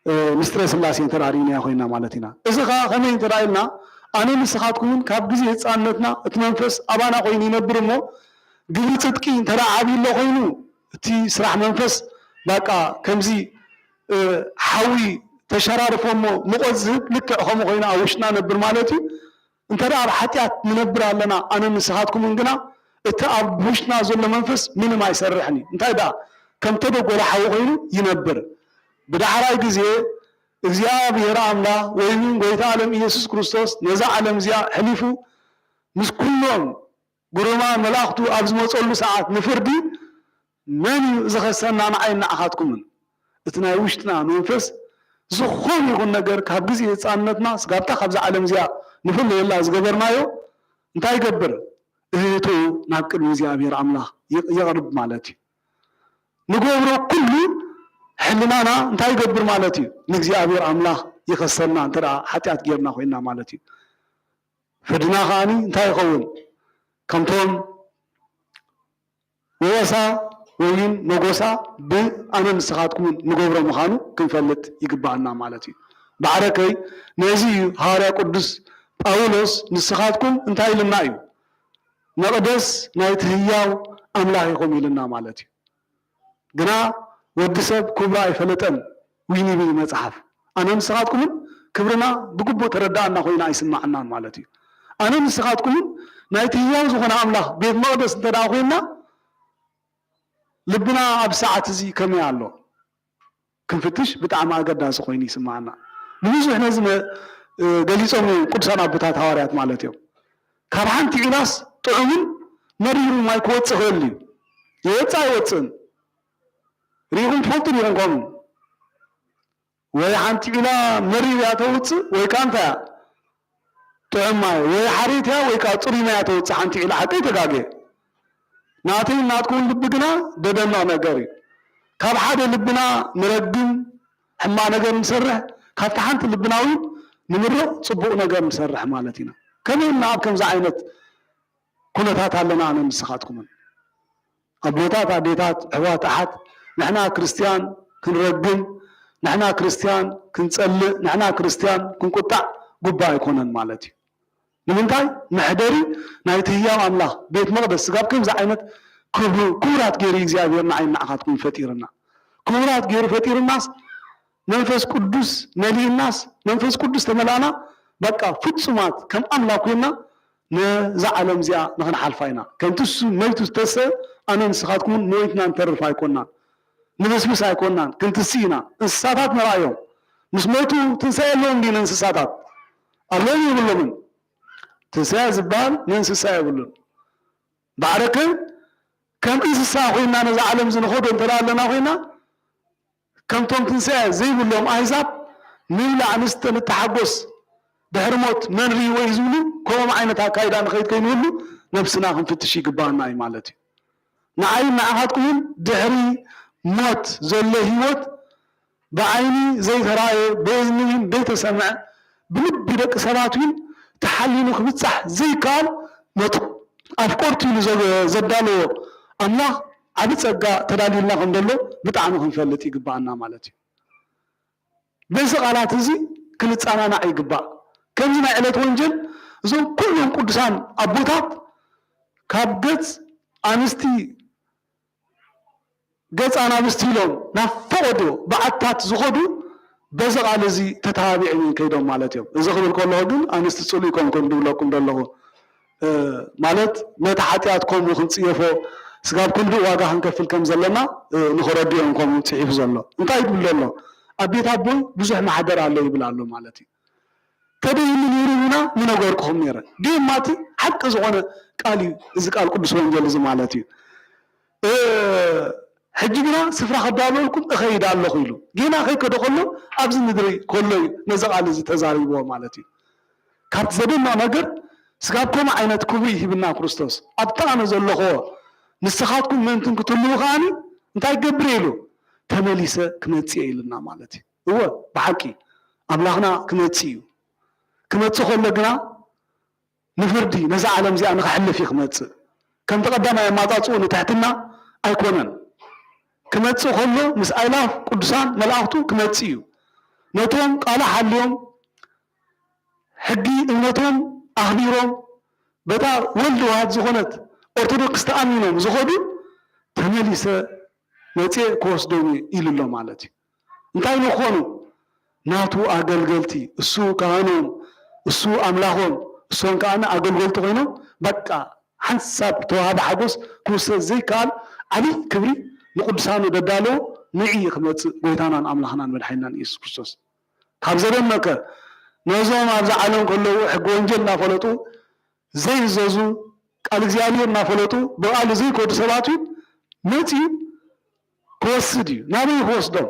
እ፣ ምስጢረ ስላሴ እንተ ደኣ ርኢናዮ ኮይንና ማለት ኢና። እዚ ኸኣ ከመይ እንተ ደኣ ኢልና፣ ኣነ ንስኻትኩምን ካብ ግዜ ህጻንነትና እቲ መንፈስ ኣባና ኮይኑ ይነብር እሞ፣ ግብሪ ጽድቂ እንተ ደኣ ዓብዩ ኣሎ ኮይኑ፣ እቲ ስራሕ መንፈስ ባቃ ከምዚ፣ እ፣ ሓዊ ተሸራርፎ እሞ ሙቐት ዝህብ ልክዕ ከምኡ ኮይኑ ኣብ ውሽጥና ነብር ማለት እዩ። እንተ ደኣ ኣብ ሓጢኣት ንነብር ኣለና፣ ኣነን ንስኻትኩምን ግና፣ እቲ ኣብ ውሽጥና ዘሎ መንፈስ ምንም ኣይሰርሕን እዩ። እንታይ ደኣ? ከም ተደጎለ ሓዊ ኮይኑ ይነብር። ብዳሕራይ ግዜ እግዚኣብሔር ኣምላኽ ወይ እውን ጎይታ ዓለም ኢየሱስ ክርስቶስ ነዛ ዓለም እዚኣ ሕሊፉ ምስ ኩሎም ግሩማን መላእኽቱ ኣብ ዝመጸሉ ሰዓት ንፍርዲ መን እዩ ዝኸሰና ንዓይን ንዓኻትኩምን? እቲ ናይ ውሽጥና መንፈስ ዝኾነ ይኹን ነገር ካብ ግዜ ህጻንነትና ስጋብታ ካብዛ ዓለም እዚኣ ንፍለየላ ዝገበርናዮ እንታይ ይገብር? እህቱ ናብ ቅድሚ እግዚኣብሔር ኣምላኽ ይ-፣ የቕርብ ማለት እዩ። ንገብሮ ኩሉ ሕልናና እንታይ ይገብር ማለት እዩ? ንእግዚኣብሔር ኣምላኽ ይኸሰና እንተ ደኣ ሓጢኣት ጌርና ኮይንና ማለት እዩ። ፍርድና ከኣኒ እንታይ ይኸውን? ከምቶም ወወሳ ወይን መጎሳ ብኣነ ንስኻትኩምን ንገብሮ ምዃኑ ክንፈልጥ ይግብኣና ማለት እዩ። ባዕረከይ ነዚ እዩ ሃዋርያ ቅዱስ ጳውሎስ ንስኻትኩም እንታይ ኢልና እዩ? መቕደስ ናይቲ ህያው ኣምላኽ ኢኹም ኢልና ማለት እዩ። ግና ወዲ ሰብ ክብሩ ኣይፈለጠን። ዊን ይብል መጽሓፍ። ኣነ ንስኻትኩምን ክብርና ብግቡእ ተረዳእና ኮይና ኣይስማዓናን ማለት እዩ። ኣነ ንስኻትኩምን ናይቲ ህያው ዝኾነ ኣምላኽ ቤት መቕደስ እንተ ደኣ ኮይንና፣ ልብና ኣብ ሰዓት እዚ ከመይ ኣሎ? ክንፍትሽ ብጣዕሚ ኣገዳሲ ኮይኑ ይስምዓና። ንብዙሕ ነዚ መ-፣ እ፣ ገሊጾም እዮም ቅዱሳን ኣቦታት ሃዋርያት ማለት እዮም። ካብ ሓንቲ ዒላስ ጥዑምን መሪሩ ማይ ክወጽእ ክእል እዩ። ይወጽእ ኣይወጽእን? ርኢኹም ትፈልጡ ዲኹም ከምኡ? ወይ ሓንቲ ዒላ መሪር እያ ተውጽእ፣ ወይ ከኣ እንታይ እያ? ጥዑም ማይ፣ ወይ ሓሬት እያ፣ ወይ ከኣ ጽሩይ ማይ እያ ተውጽእ ሓንቲ ዒላ። ሓቀይ ተጋግየ? ናተይን ናትኩምን ልቢ ግና ደደንቕ ነገር እዩ። ካብ ሓደ ልብና ንረግም፣ ሕማቕ ነገር ንሰርሕ፣ ካብቲ ሓንቲ ልብና እውን ንምርቕ፣ ጽቡቕ ነገር ንሰርሕ ማለት ኢና። ከመይ ኢልና ኣብ ከምዚ ዓይነት ኩነታት ኣለና ኣነን ንስኻትኩምን? ኣቦታት፣ ኣዴታት፣ ኣሕዋት ኣሓት፣ ንሕና ክርስትያን ክንረግም፣ ንሕና ክርስትያን ክንጸልእ፣ ንሕና ክርስትያን ክንቁጣዕ ግቡእ ኣይኮነን ማለት እዩ። ንምንታይ? መሕደሪ ናይቲ ህያው ኣምላኽ ቤት መቕደስ ስጋብ ከምዚ ዓይነት ክብሩ፣ ክቡራት ገይሩ እግዚኣብሔር ንዓይ ንዓኻትኩም ፈጢርና። ክቡራት ገይሩ ፈጢርናስ መንፈስ ቅዱስ መሊእናስ መንፈስ ቅዱስ ተመላእና፣ በቃ ፍጹማት ከም ኣምላኽ ኮይንና ነዛ ዓለም እዚኣ ንኽንሓልፋ ኢና። ከምቲ እሱ መይቱ ዝተሰ ኣነ ንስኻትኩምን መይትና ንተርፍ ኣይኮናን፣ ንብስብስ ኣይኮናን፣ ክንትስእ ኢና። እንስሳታት ንርኣዮም። ምስ መይቱ ትንሳኤ ኣለዎም ድዩ ንእንስሳታት? ኣለዎም የብሎምን? ትንሳኤ ዝበሃል ንእንስሳ የብሉን። ባዕረከ ከም እንስሳ ኮይና ነዛ ዓለም እዚ ንኸዶ እንተ ደኣ ኣለና ኮይና፣ ከምቶም ትንሳኤ ዘይብሎም ኣህዛብ ንብላዕ ንስተ ንተሓጎስ፣ ድሕሪ ሞት መን ርእይዎ እዩ ዝብሉ፣ ከምኦም ዓይነት ኣካይዳ ንኸይድ ከይንህሉ ነብስና ክንፍትሽ ይግባኣና እዩ ማለት እዩ። ንዓይን ንዓኻትኩምን ድሕሪ ሞት ዘሎ ህይወት ብዓይኒ ዘይተራእየ፣ ብእዝኒ እውን ዘይተሰምዐ፣ ብልቢ ደቂ ሰባት እውን ተሓሊኑ ክብጻሕ ዘይከኣል፣ ነቲ ኣፍቀርቱ ኢሉ ዘ-፣ ዘዳለዎ ኣምላኽ ዓቢ ጸጋ ተዳልዩልና ከም ዘሎ ብጣዕሚ ክንፈልጥ ይግባኣና ማለት እዩ። በዚ ቃላት እዚ ክንጸናናዕ ይግባእ። ከምዚ ናይ ዕለት ወንጀል እዞም ኩሎም ቅዱሳን ኣቦታት ካብ ገጽ ኣንስቲ ገጽ ኣናብስቲ ኢሎም ናብ ፈቐዶ በዓትታት ዝኸዱ በዚ ቃል እዚ ተተባቢዖም እዮም ከይዶም ማለት እዮም። እዚ ክብል ከለኹ ግን ኣንስቲ ጽሉእ ኣይኮንኩን ድብለኩም ዘለኹ። እ፣ ማለት ነቲ ሓጢኣት ከምኡ ክንጽየፎ ስጋብ ክንድኡ ዋጋ ክንከፍል ከም ዘለና፣ እ፣ ንኽረድኦም ከምኡ ጽሒፉ ዘሎ። እንታይ ይብል ዘሎ? ኣብ ቤት ኣቦይ ብዙሕ ማሕደር ኣሎ ይብል ኣሎ ማለት እዩ። ተደይኒ ነይሩ ግና ምነገርኩኹም ነይረ። ጌና እቲ ሓቂ ዝኾነ ቃል እዩ እዚ ቃል ቅዱስ ወንጌል እዚ ማለት እዩ። እ፣ ሕጂ ግና ስፍራ ከዳልወልኩም እኸይድ ኣለኹ ኢሉ። ጌና ከይከደ ከሎ ኣብዚ ምድሪ ከሎ እዩ ነዚ ቃል እዚ ተዛሪብዎ ማለት እዩ። ካብቲ ዘደንቕ ነገር ስጋብ ከምኡ ዓይነት ክብሪ ሂብና ክርስቶስ። ኣብቲ ኣነ ዘለኹዎ ንስኻትኩም ምእንትን ክትህልዉ ከኣኒ እንታይ ክገብር እየ ኢሉ? ተመሊሰ ክመጽእ እየ ኢሉና ማለት እዩ። እወ፣ ብሓቂ ኣምላኽና ክመጽእ እዩ። ክመጽእ ከሎ ግና ንፍርዲ ነዛ ዓለም እዚኣ ንኸሕልፍ እዩ ክመጽእ። ከምቲ ቀዳማይ ኣማጻጽኡ ንትሕትና ኣይኮነን። ክመጽእ ከሎ ምስ ኣእላፍ ቅዱሳን መላእኽቱ ክመጽእ እዩ። ነቶም ቃሉ ሓልዮም፣ ሕጊ እምነቶም ኣኽቢሮም፣ በታ ወልድ ዋህድ ዝኾነት ኦርቶዶክስ ተኣሚኖም ዝኸዱ፣ ተመሊሰ መጽየ ክወስዶም እየ ኢሉ ኣሎ ማለት እዩ። እንታይ ንኾኑ? ናቱ ኣገልገልቲ፣ እሱ ካህኖም፣ እሱ ኣምላኾም፣ እሶም ከኣ ኣገልገልቲ ኮይኖም፣ በቃ ሓንሳብ ተዋህዶ ሓጎስ ክውሰድ ዘይከኣል ዓብዪ ክብሪ ንቅዱሳኑ ደዳለዎ ንዒ ክመጽእ ጎይታናን ኣምላኽናን መድሓኒናን ኢየሱስ ክርስቶስ። ካብ ዘደመከ ነዞም ኣብዚ ዓለም ከለዉ ሕጊ ወንጀል እናፈለጡ ዘይእዘዙ፣ ቃል እግዚኣብሔር እናፈለጡ ብቃሉ ዘይከዱ ሰባት እዩ መጺኡ ክወስድ እዩ። ናበይ ክወስዶም?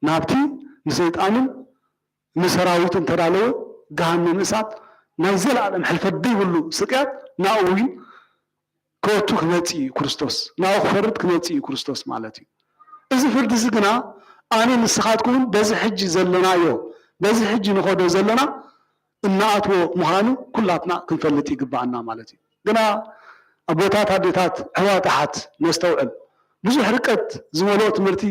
ናብቲ ንሰይጣንን ንሰራዊቱን ተዳለወ ገሃነም እሳት፣ ናይ ዘለኣለም ሕልፈት ዘይብሉ ስቅያት ናብኡ እዩ ክወቱ ክመጽእ እዩ ክርስቶስ። ናብኡ ክፈርድ ክመጽእ እዩ ክርስቶስ ማለት እዩ። እዚ ፍርዲ እዚ ግና ኣነ ንስኻትኩምን በዚ ሕጂ ዘለናዮ፣ በዚ ሕጂ ንኸዶ ዘለና እንኣትዎ ምዃኑ ኩላትና ክንፈልጥ ይግባኣና ማለት እዩ። ግና ኣቦታት፣ ኣዴታት፣ ኣሕዋት ኣሓት ነስተውዕል። ብዙሕ ርቀት ዝመልኦ ትምህርቲ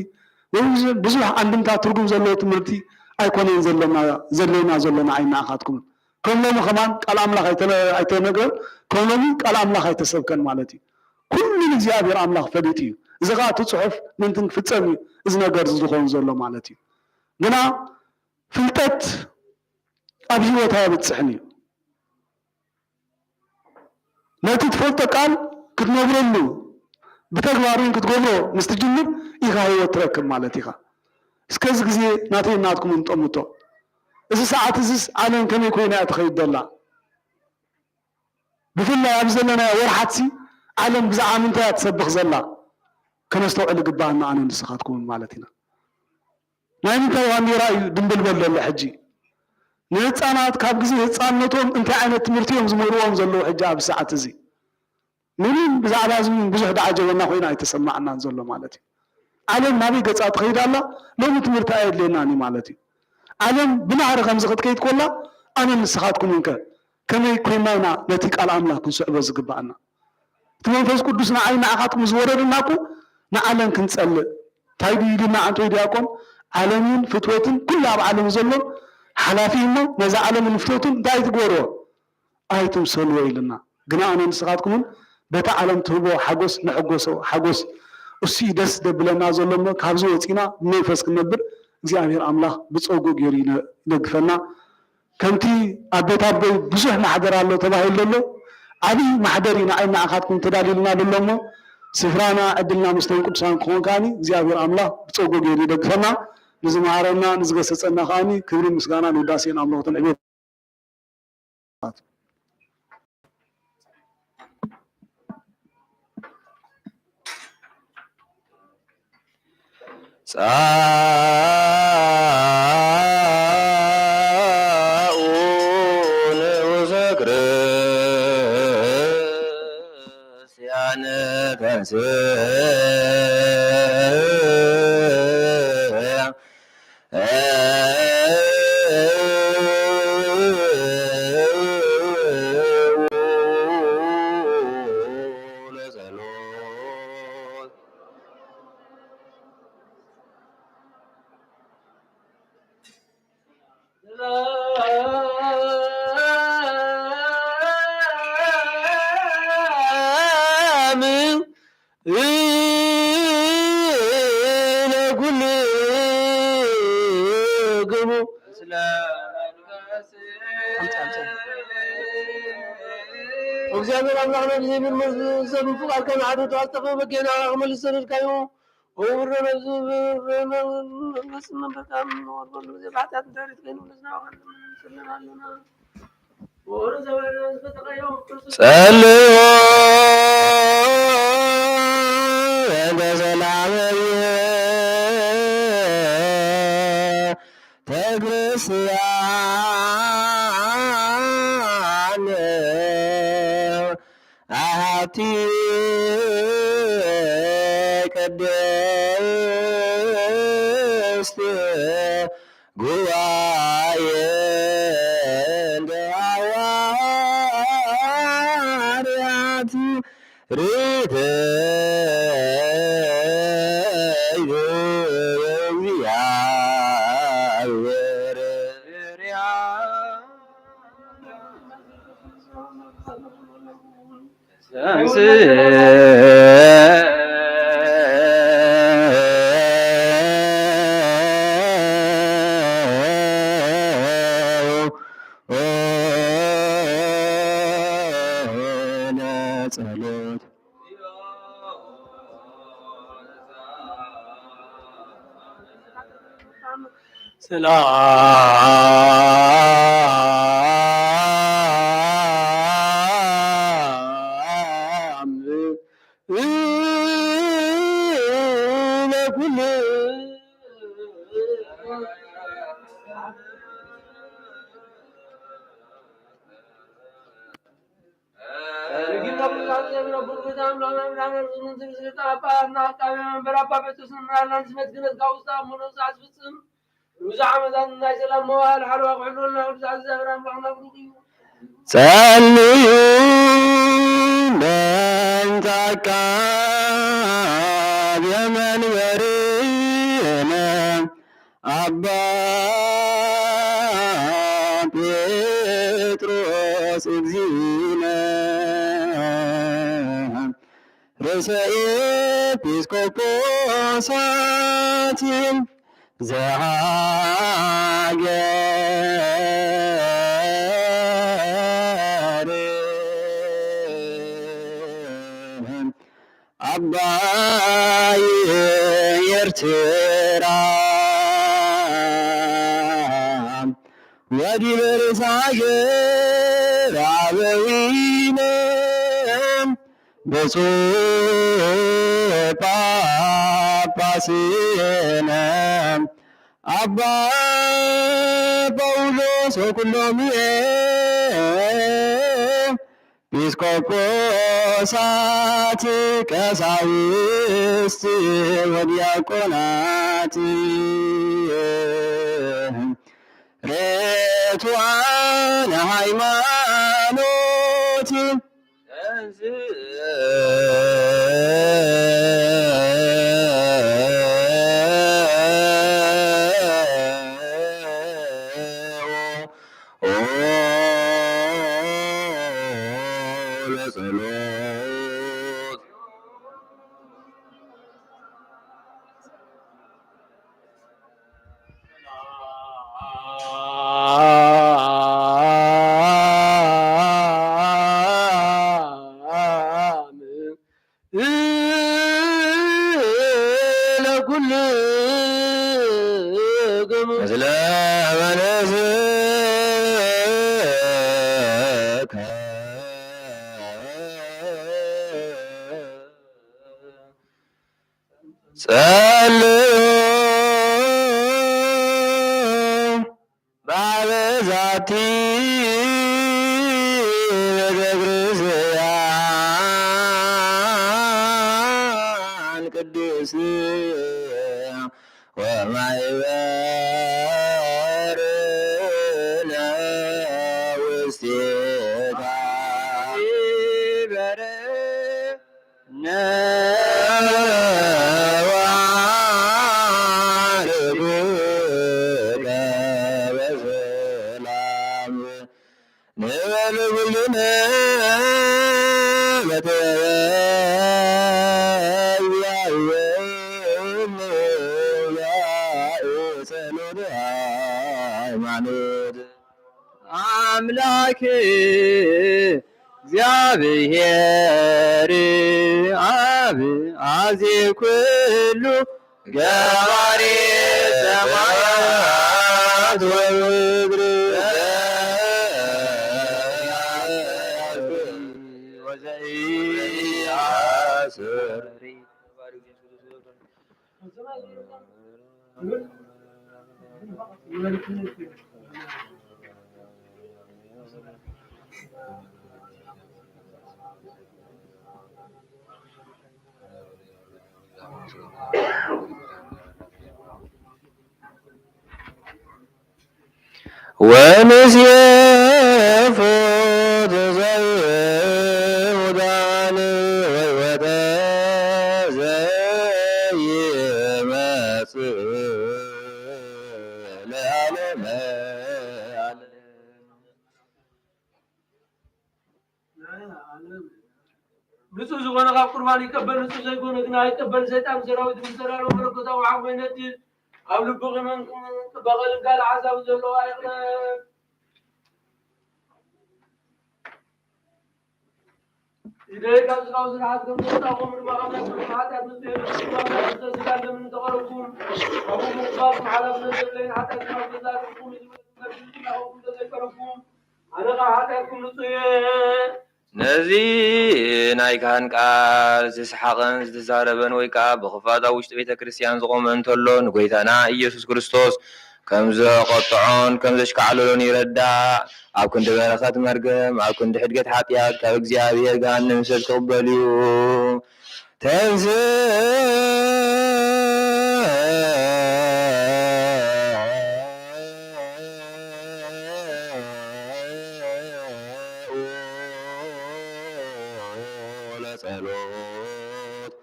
ወይ ብዙሕ ኣንድምታ ትርጉም ዘለዎ ትምህርቲ ኣይኮነን ዘለና፣ ዘለና፣ ዘለና ኣይናኣኻትኩምን። ከም ሎሚ ከማን ቃል ኣምላኽ ኣይተነ-፣ ኣይተነግረን፣ ከም ሎሚ ቃል ኣምላኽ ኣይተሰብከን ማለት እዩ። ኩሉ ንእግዚኣብሔር ኣምላኽ ፈሊጡ እዩ። እዚ ኸኣ እቲ ጽሑፍ ምንትን ክፍጸም እዩ እዚ ነገር እዚ ዝኸውን ዘሎ ማለት እዩ። ግና ፍልጠት ኣብ ህይወት ኣየብጽሕን እዩ። ነቲ ትፈልጦ ቃል ክትነብረሉ፣ ብተግባር እውን ክትገብሮ ምስ ትጅምር ኢኻ ህይወት ትረክብ ማለት ኢኻ። እስከ እዚ ግዜ ናተይን ናትኩምን ንጠምቶ። እዚ ሰዓት እዚስ ዓለም ከመይ ኮይና እያ ትኸይድ ዘላ? ብፍላይ ኣብዚ ዘለናዮ ወርሓትሲ ዓለም ብዛዕባ ምንታይ እያ ትሰብኽ ዘላ? ከነስተውዕል ይግባኣና ኣነ ንስኻትኩምን ማለት ኢና። ናይ ምንታይ ባንዴራ እዩ ድምብልበል ዘሎ ሕጂ? ንህፃናት ካብ ግዜ ህፃንነቶም እንታይ ዓይነት ትምህርቲ እዮም ዝምህርዎም ዘለዉ ሕጂ ኣብዚ ሰዓት እዚ? ምንም ብዛዕባ እዚ እውን ብዙሕ ደኣ ጀበና ኮይኑ ኣይተሰማዕናን ዘሎ ማለት እዩ። ዓለም ናበይ ገፃ ትኸይድ ኣላ? ሎሚ ትምህርቲ ኣየድልየናን እዩ ማለት እዩ። ዓለም ብናህሪ ከምዚ ክትከይድ ኮላ ኣነ ንስኻትኩምን ከ ከመይ ኮይና ኢና ነቲ ቃል ኣምላኽ ክንስዕቦ ዝግባኣና? እቲ መንፈስ ቅዱስ ንዓይ ንዓኻትኩም ዝወረደና እኮ ንዓለም ክንጸልእ። እንታይ ድዩ ኢሉና ኣንቶይ ዲያቆን? ዓለምን ፍትወትን ኩሉ ኣብ ዓለም ዘሎን ሓላፊ እሞ ነዛ ዓለምን ፍትወትን እንታይ ኣይትግበርዎ? ኣይትምሰልዎ ኢሉና። ግና ኣነ ንስኻትኩምን በታ ዓለም ትህቦ ሓጎስ ንሕጎሶ። ሓጎስ እሱ እዩ ደስ ደብለና ዘሎ እሞ ካብዚ ወፂና ብመንፈስ ክንነብር እግዚኣብሔር ኣምላኽ ብፀጉኡ ገይሩ ይነ-፣ ይደግፈና። ከምቲ ኣብ ቤት ኣቦይ ብዙሕ ማሕደር ኣሎ ተባሂሉ ዘሎ፣ ዓብዪ ማሕደር እዩ ንዓይ ንዓኻትኩም ተዳልዩልና ዘሎ እሞ፣ ስፍራና ዕድልና ምስቶም ቅዱሳን ክኾን ከኣኒ እግዚኣብሔር ኣምላኽ ብጸጉኡ ገይሩ ይደግፈና። ንዝመሃረና ንዝገሰጸና ከኣኒ ክብርን ምስጋናን ውዳሴን ኣምልኾትን ዕቤት። ጻኡ ንጉሰ ክርስቲያን ተንሥእ ለጸሎት። ሰላም ለኩልክሙ። እግዚኣብሔር ኣምላኽና ብዘይብል መዝዘብ ፍቓድካ ንዓዱ ተዋስጠፈ በጌና ክመልስ ሰደድካዮ። ወውረ ነብዚ መንግስት መንበርካ ንወርበሉ ብዘይ ብሓጢኣት ድሕሪት ከይንምለስ ናባኻ ንስለና ኣለና። ጸልዩ እንተ ሰላም ቤተ ክርስቲያን ኣሐቲ ቅድስት ጉባኤ እንደ ሐዋርያት ርትዕት እግዚአብሔር። ጸሎት። ሰላም ለኩሉ። ብዙሕ ዓመታት ናይ ሰላም መዋዕል ሓለዋ ክሕልወልና ቅዱስ እግዚኣብሔር ኣምላኽና ብሩኽ እዩ። ጸልዩ በእንተ ዓቃብየ መንበርነ ኣባ ጴጥሮስ እግዚእነ ርእሰ ኤጲስቆጶሳት ዘሃገር ዓባይ ኤርትራ ወዲበ ርእሳ ሃገር ኣበዊነ ብፁዕ ጳጳስነ ኣባ ጳውሎስ ወኩሎም ኤጲስቆጶሳት ቀሳውስት ወዲያቆናት ርቱዓን ሃይማኖት ለጸሎት። ለኩልክሙ ምስለ መንፈስከ ጸልዩ በበዛቲ ቤተ ክርስቲያን ቅድስት ወማይበርነ ውስቴታ ነዋርድ በሰላም ንበል ኩልነ በተበያየን ጸሎተ ሃይማኖት። ኣምላክ እግዚኣብሔር ኣብ ኣዜ ኩሉ ገባሪ ሰማያት ወምድር ወዘኢአስር። ወንሴፎ ትንሳኤ ሙታን ወሕይወተ ዘይመጽእ ለዓለመ ዓለም። ንጹህ ዝኾነ ካብ ቁርባን ይቀበል፣ ንጹህ ዘይኮነ ግን ኣይቀበል። ሰይጣን ሰራዊት ምስ ዘላለሙ መለኮታዊ ሓቦ ይነድድ፣ ኣብ ልቡ ቂምን በቐልን ካልእ ሓሳብ ዘለዎ ኣይቕረብ። ኢደይ ካብ ስጋው ስርሓት ከም ዘውጻእኹም ድማ ካብ ናይ ኩሉ ሓጢኣት ንጹህ የድርግኩም። ኣምላኽ ስለ ስጋን ደምን እንተቐረብኩም፣ ካብኡ ምቕባልኩም ሓላፍነት ዘድለይን ሓጢኣት ካብ ገዛእ ርእስኹም እዩ ዝብል፣ ካብ ድንግልና ኾንኩም እንተዘይቀረብኩም፣ ኣነ ካብ ሓጢኣትኩም ንጹህ እየ። ነዚ ናይ ካህን ቃል ዝተስሓቐን ዝተዛረበን ወይ ከኣ ብኽፋት ኣብ ውሽጢ ቤተ ክርስቲያን ዝቖመ እንተሎ፣ ንጎይታና ኢየሱስ ክርስቶስ ከም ዘቖጥዖን ከም ዘሽካዕለሎን ይረዳእ። ኣብ ክንዲ በረኸት መርገም፣ ኣብ ክንዲ ሕድገት ሓጢኣት፣ ካብ እግዚኣብሔር ገሃነም እሳት ክቕበል እዩ። ተንሥእ ለጸሎት።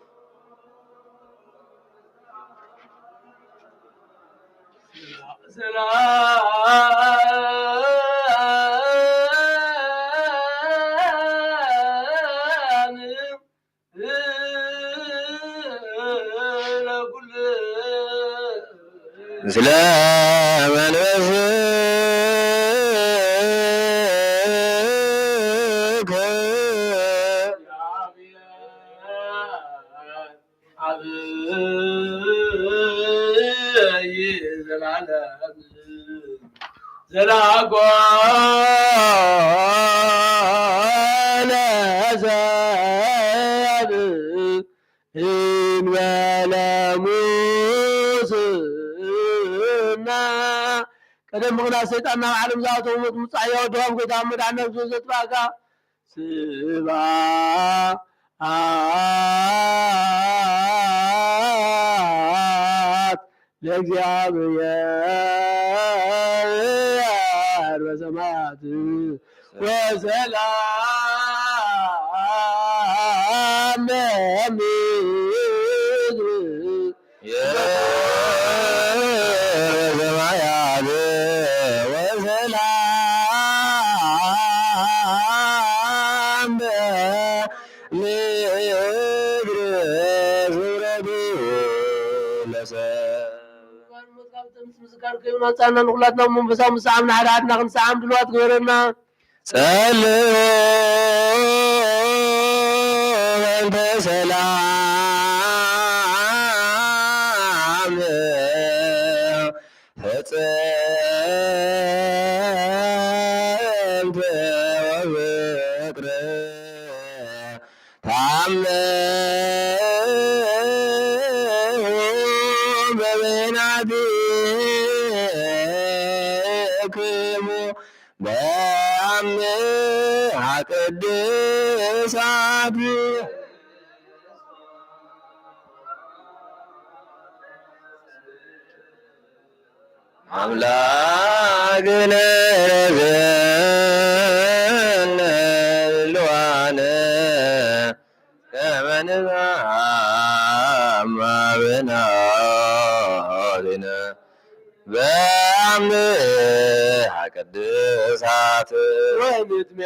ሰላም ለኩልነ። ምስለ መንፈስከ ዓብይ ዘላለም ዘላጓለ ሰብ እንበለ ሙስና። ቀደም ምኽንያት ሰይጣን ናብ ዓለም ዝኣተዉ ሞት ምጻእ ሕያው ድኻም ጎይታ መድሓኒና ነብሱ ዘጥፋእካ ስብሐት ለእግዚኣብሔር በሰማያት ወሰላም በምድር በሰማያት ወሰላም በምድር ስምረቱ ለሰብ። ምስጋር ከይኑ ኣንጻርና ንኹላትና መንፈሳዊ ምስዓም ንሓደ ሓድና ክንሰዓም ድልዋት ግበረና። ጸልዩ በእንተ ሰላም ፍጽምት ወፍቅር ታምሁ በበይናቲክሙ በአምሃ ቅድሳት አምላክነ ረዘነ ልዋነ ከመ ንብአም አበናቲነ በአምሃ ቅድሳት ወንትሜጦ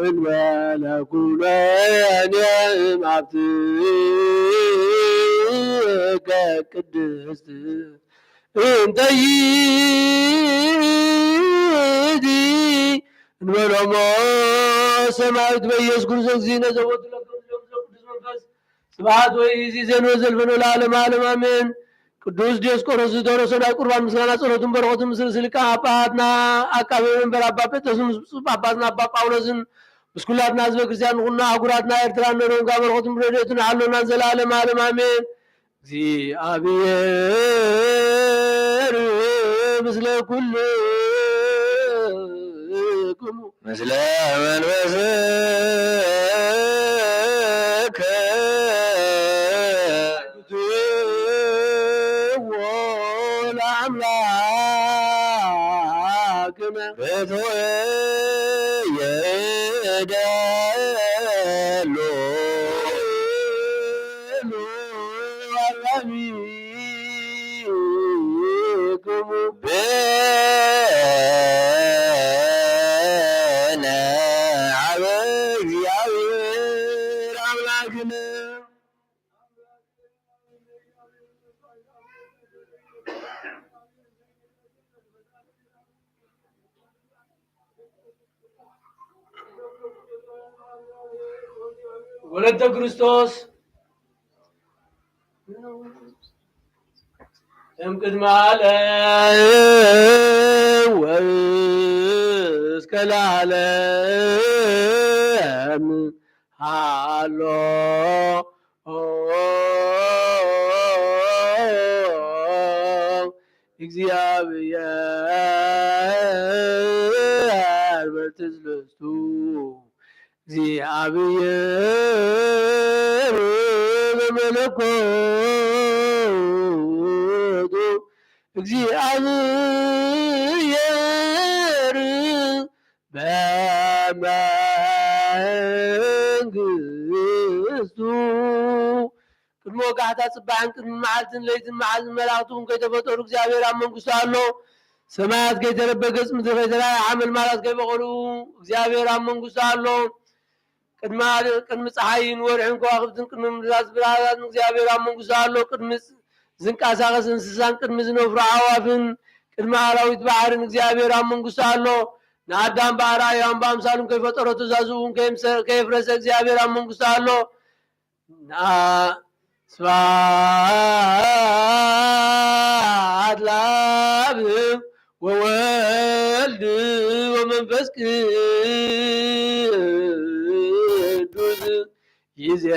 እንበለ ኩነኔ እምአብትከ ቅድስት እንተ ይእቲ እንበሎሞ ሰማዕት በኢየሱስ ክርስቶስ እግዚእነ ዘወቱ ለቅዱስ መንፈስ ስብሐት ወይእዜሰ ወዘልፈነ ለዓለመ ዓለም አሜን። ቅዱስ ዲዮስቆሮስ ዝደረሶ ናይ ቁርባን ምስጋና ጸሎትን በረኸቱን ምስ ርእሲ ሊቃነ ጳጳሳትና ዓቃቤ መንበር ኣባ ጴጥሮስን ምስ ብፁዕ ጳጳስና ኣባ ጳውሎስን ምስ ኩላትና ህዝበ ክርስቲያን ንኹልና ኣህጉራትና ኤርትራን ኖርዌን ጋር በረኸቱን ረድኤቱን ይሓልወናን ዘለዓለመ ዓለም ኣሜን። እግዚኣብሔር ምስለ ኩልክሙ ምስለ መንፈስከ ለአምላክነ ፍትወ የደሉ አራሚ ክሙ ብነ አብ እግዚኣብሔር አምላክነ። ወለተ ክርስቶስ እምቅድመ ዓለም ወእስከ ለዓለም ሃሎ እግዚኣብሔር በትዝለስቱ። እግዚኣብሔር በመለኮቱ፣ እግዚኣብሔር በመንግስቱ። ቅድሚ ወጋሕታ ጽባሕን ቅድሚ መዓልትን ለይትን መዓልትን መላእኽቱ እውን ከይተፈጠሩ እግዚኣብሔር ኣብ መንግስቱ ኣሎ። ሰማያት ከይተረበገጽ፣ ምድሪ ከይተራእየ፣ ሓመልማላት ከይበቐሉ እግዚኣብሔር ኣብ መንግስቱ ኣሎ። ቅድሚ ኣድ-፣ ቅድሚ ጸሓይን ወርሕን ከዋኽብትን ቅድሚ ምድራስ ብርሃናትን እግዚኣብሔር ኣብ መንግስቱ ኣሎ። ቅድሚ ጽ-፣ ዝንቀሳቐስ እንስሳን ቅድሚ ዝነፍሩ ኣዕዋፍን ቅድሚ ኣራዊት ባሕርን እግዚኣብሔር ኣብ መንግስቱ ኣሎ። ንኣዳም ብኣርኣያኡን ብኣምሳሉን ከይፈጠሮ ትእዛዙ እውን ከየምሰ-፣ ከየፍረሰ እግዚኣብሔር ኣብ መንግስቱ ኣሎ። ስብሐት ለአብ ወወልድ ወመንፈስ ቅዱስ ይዜኒ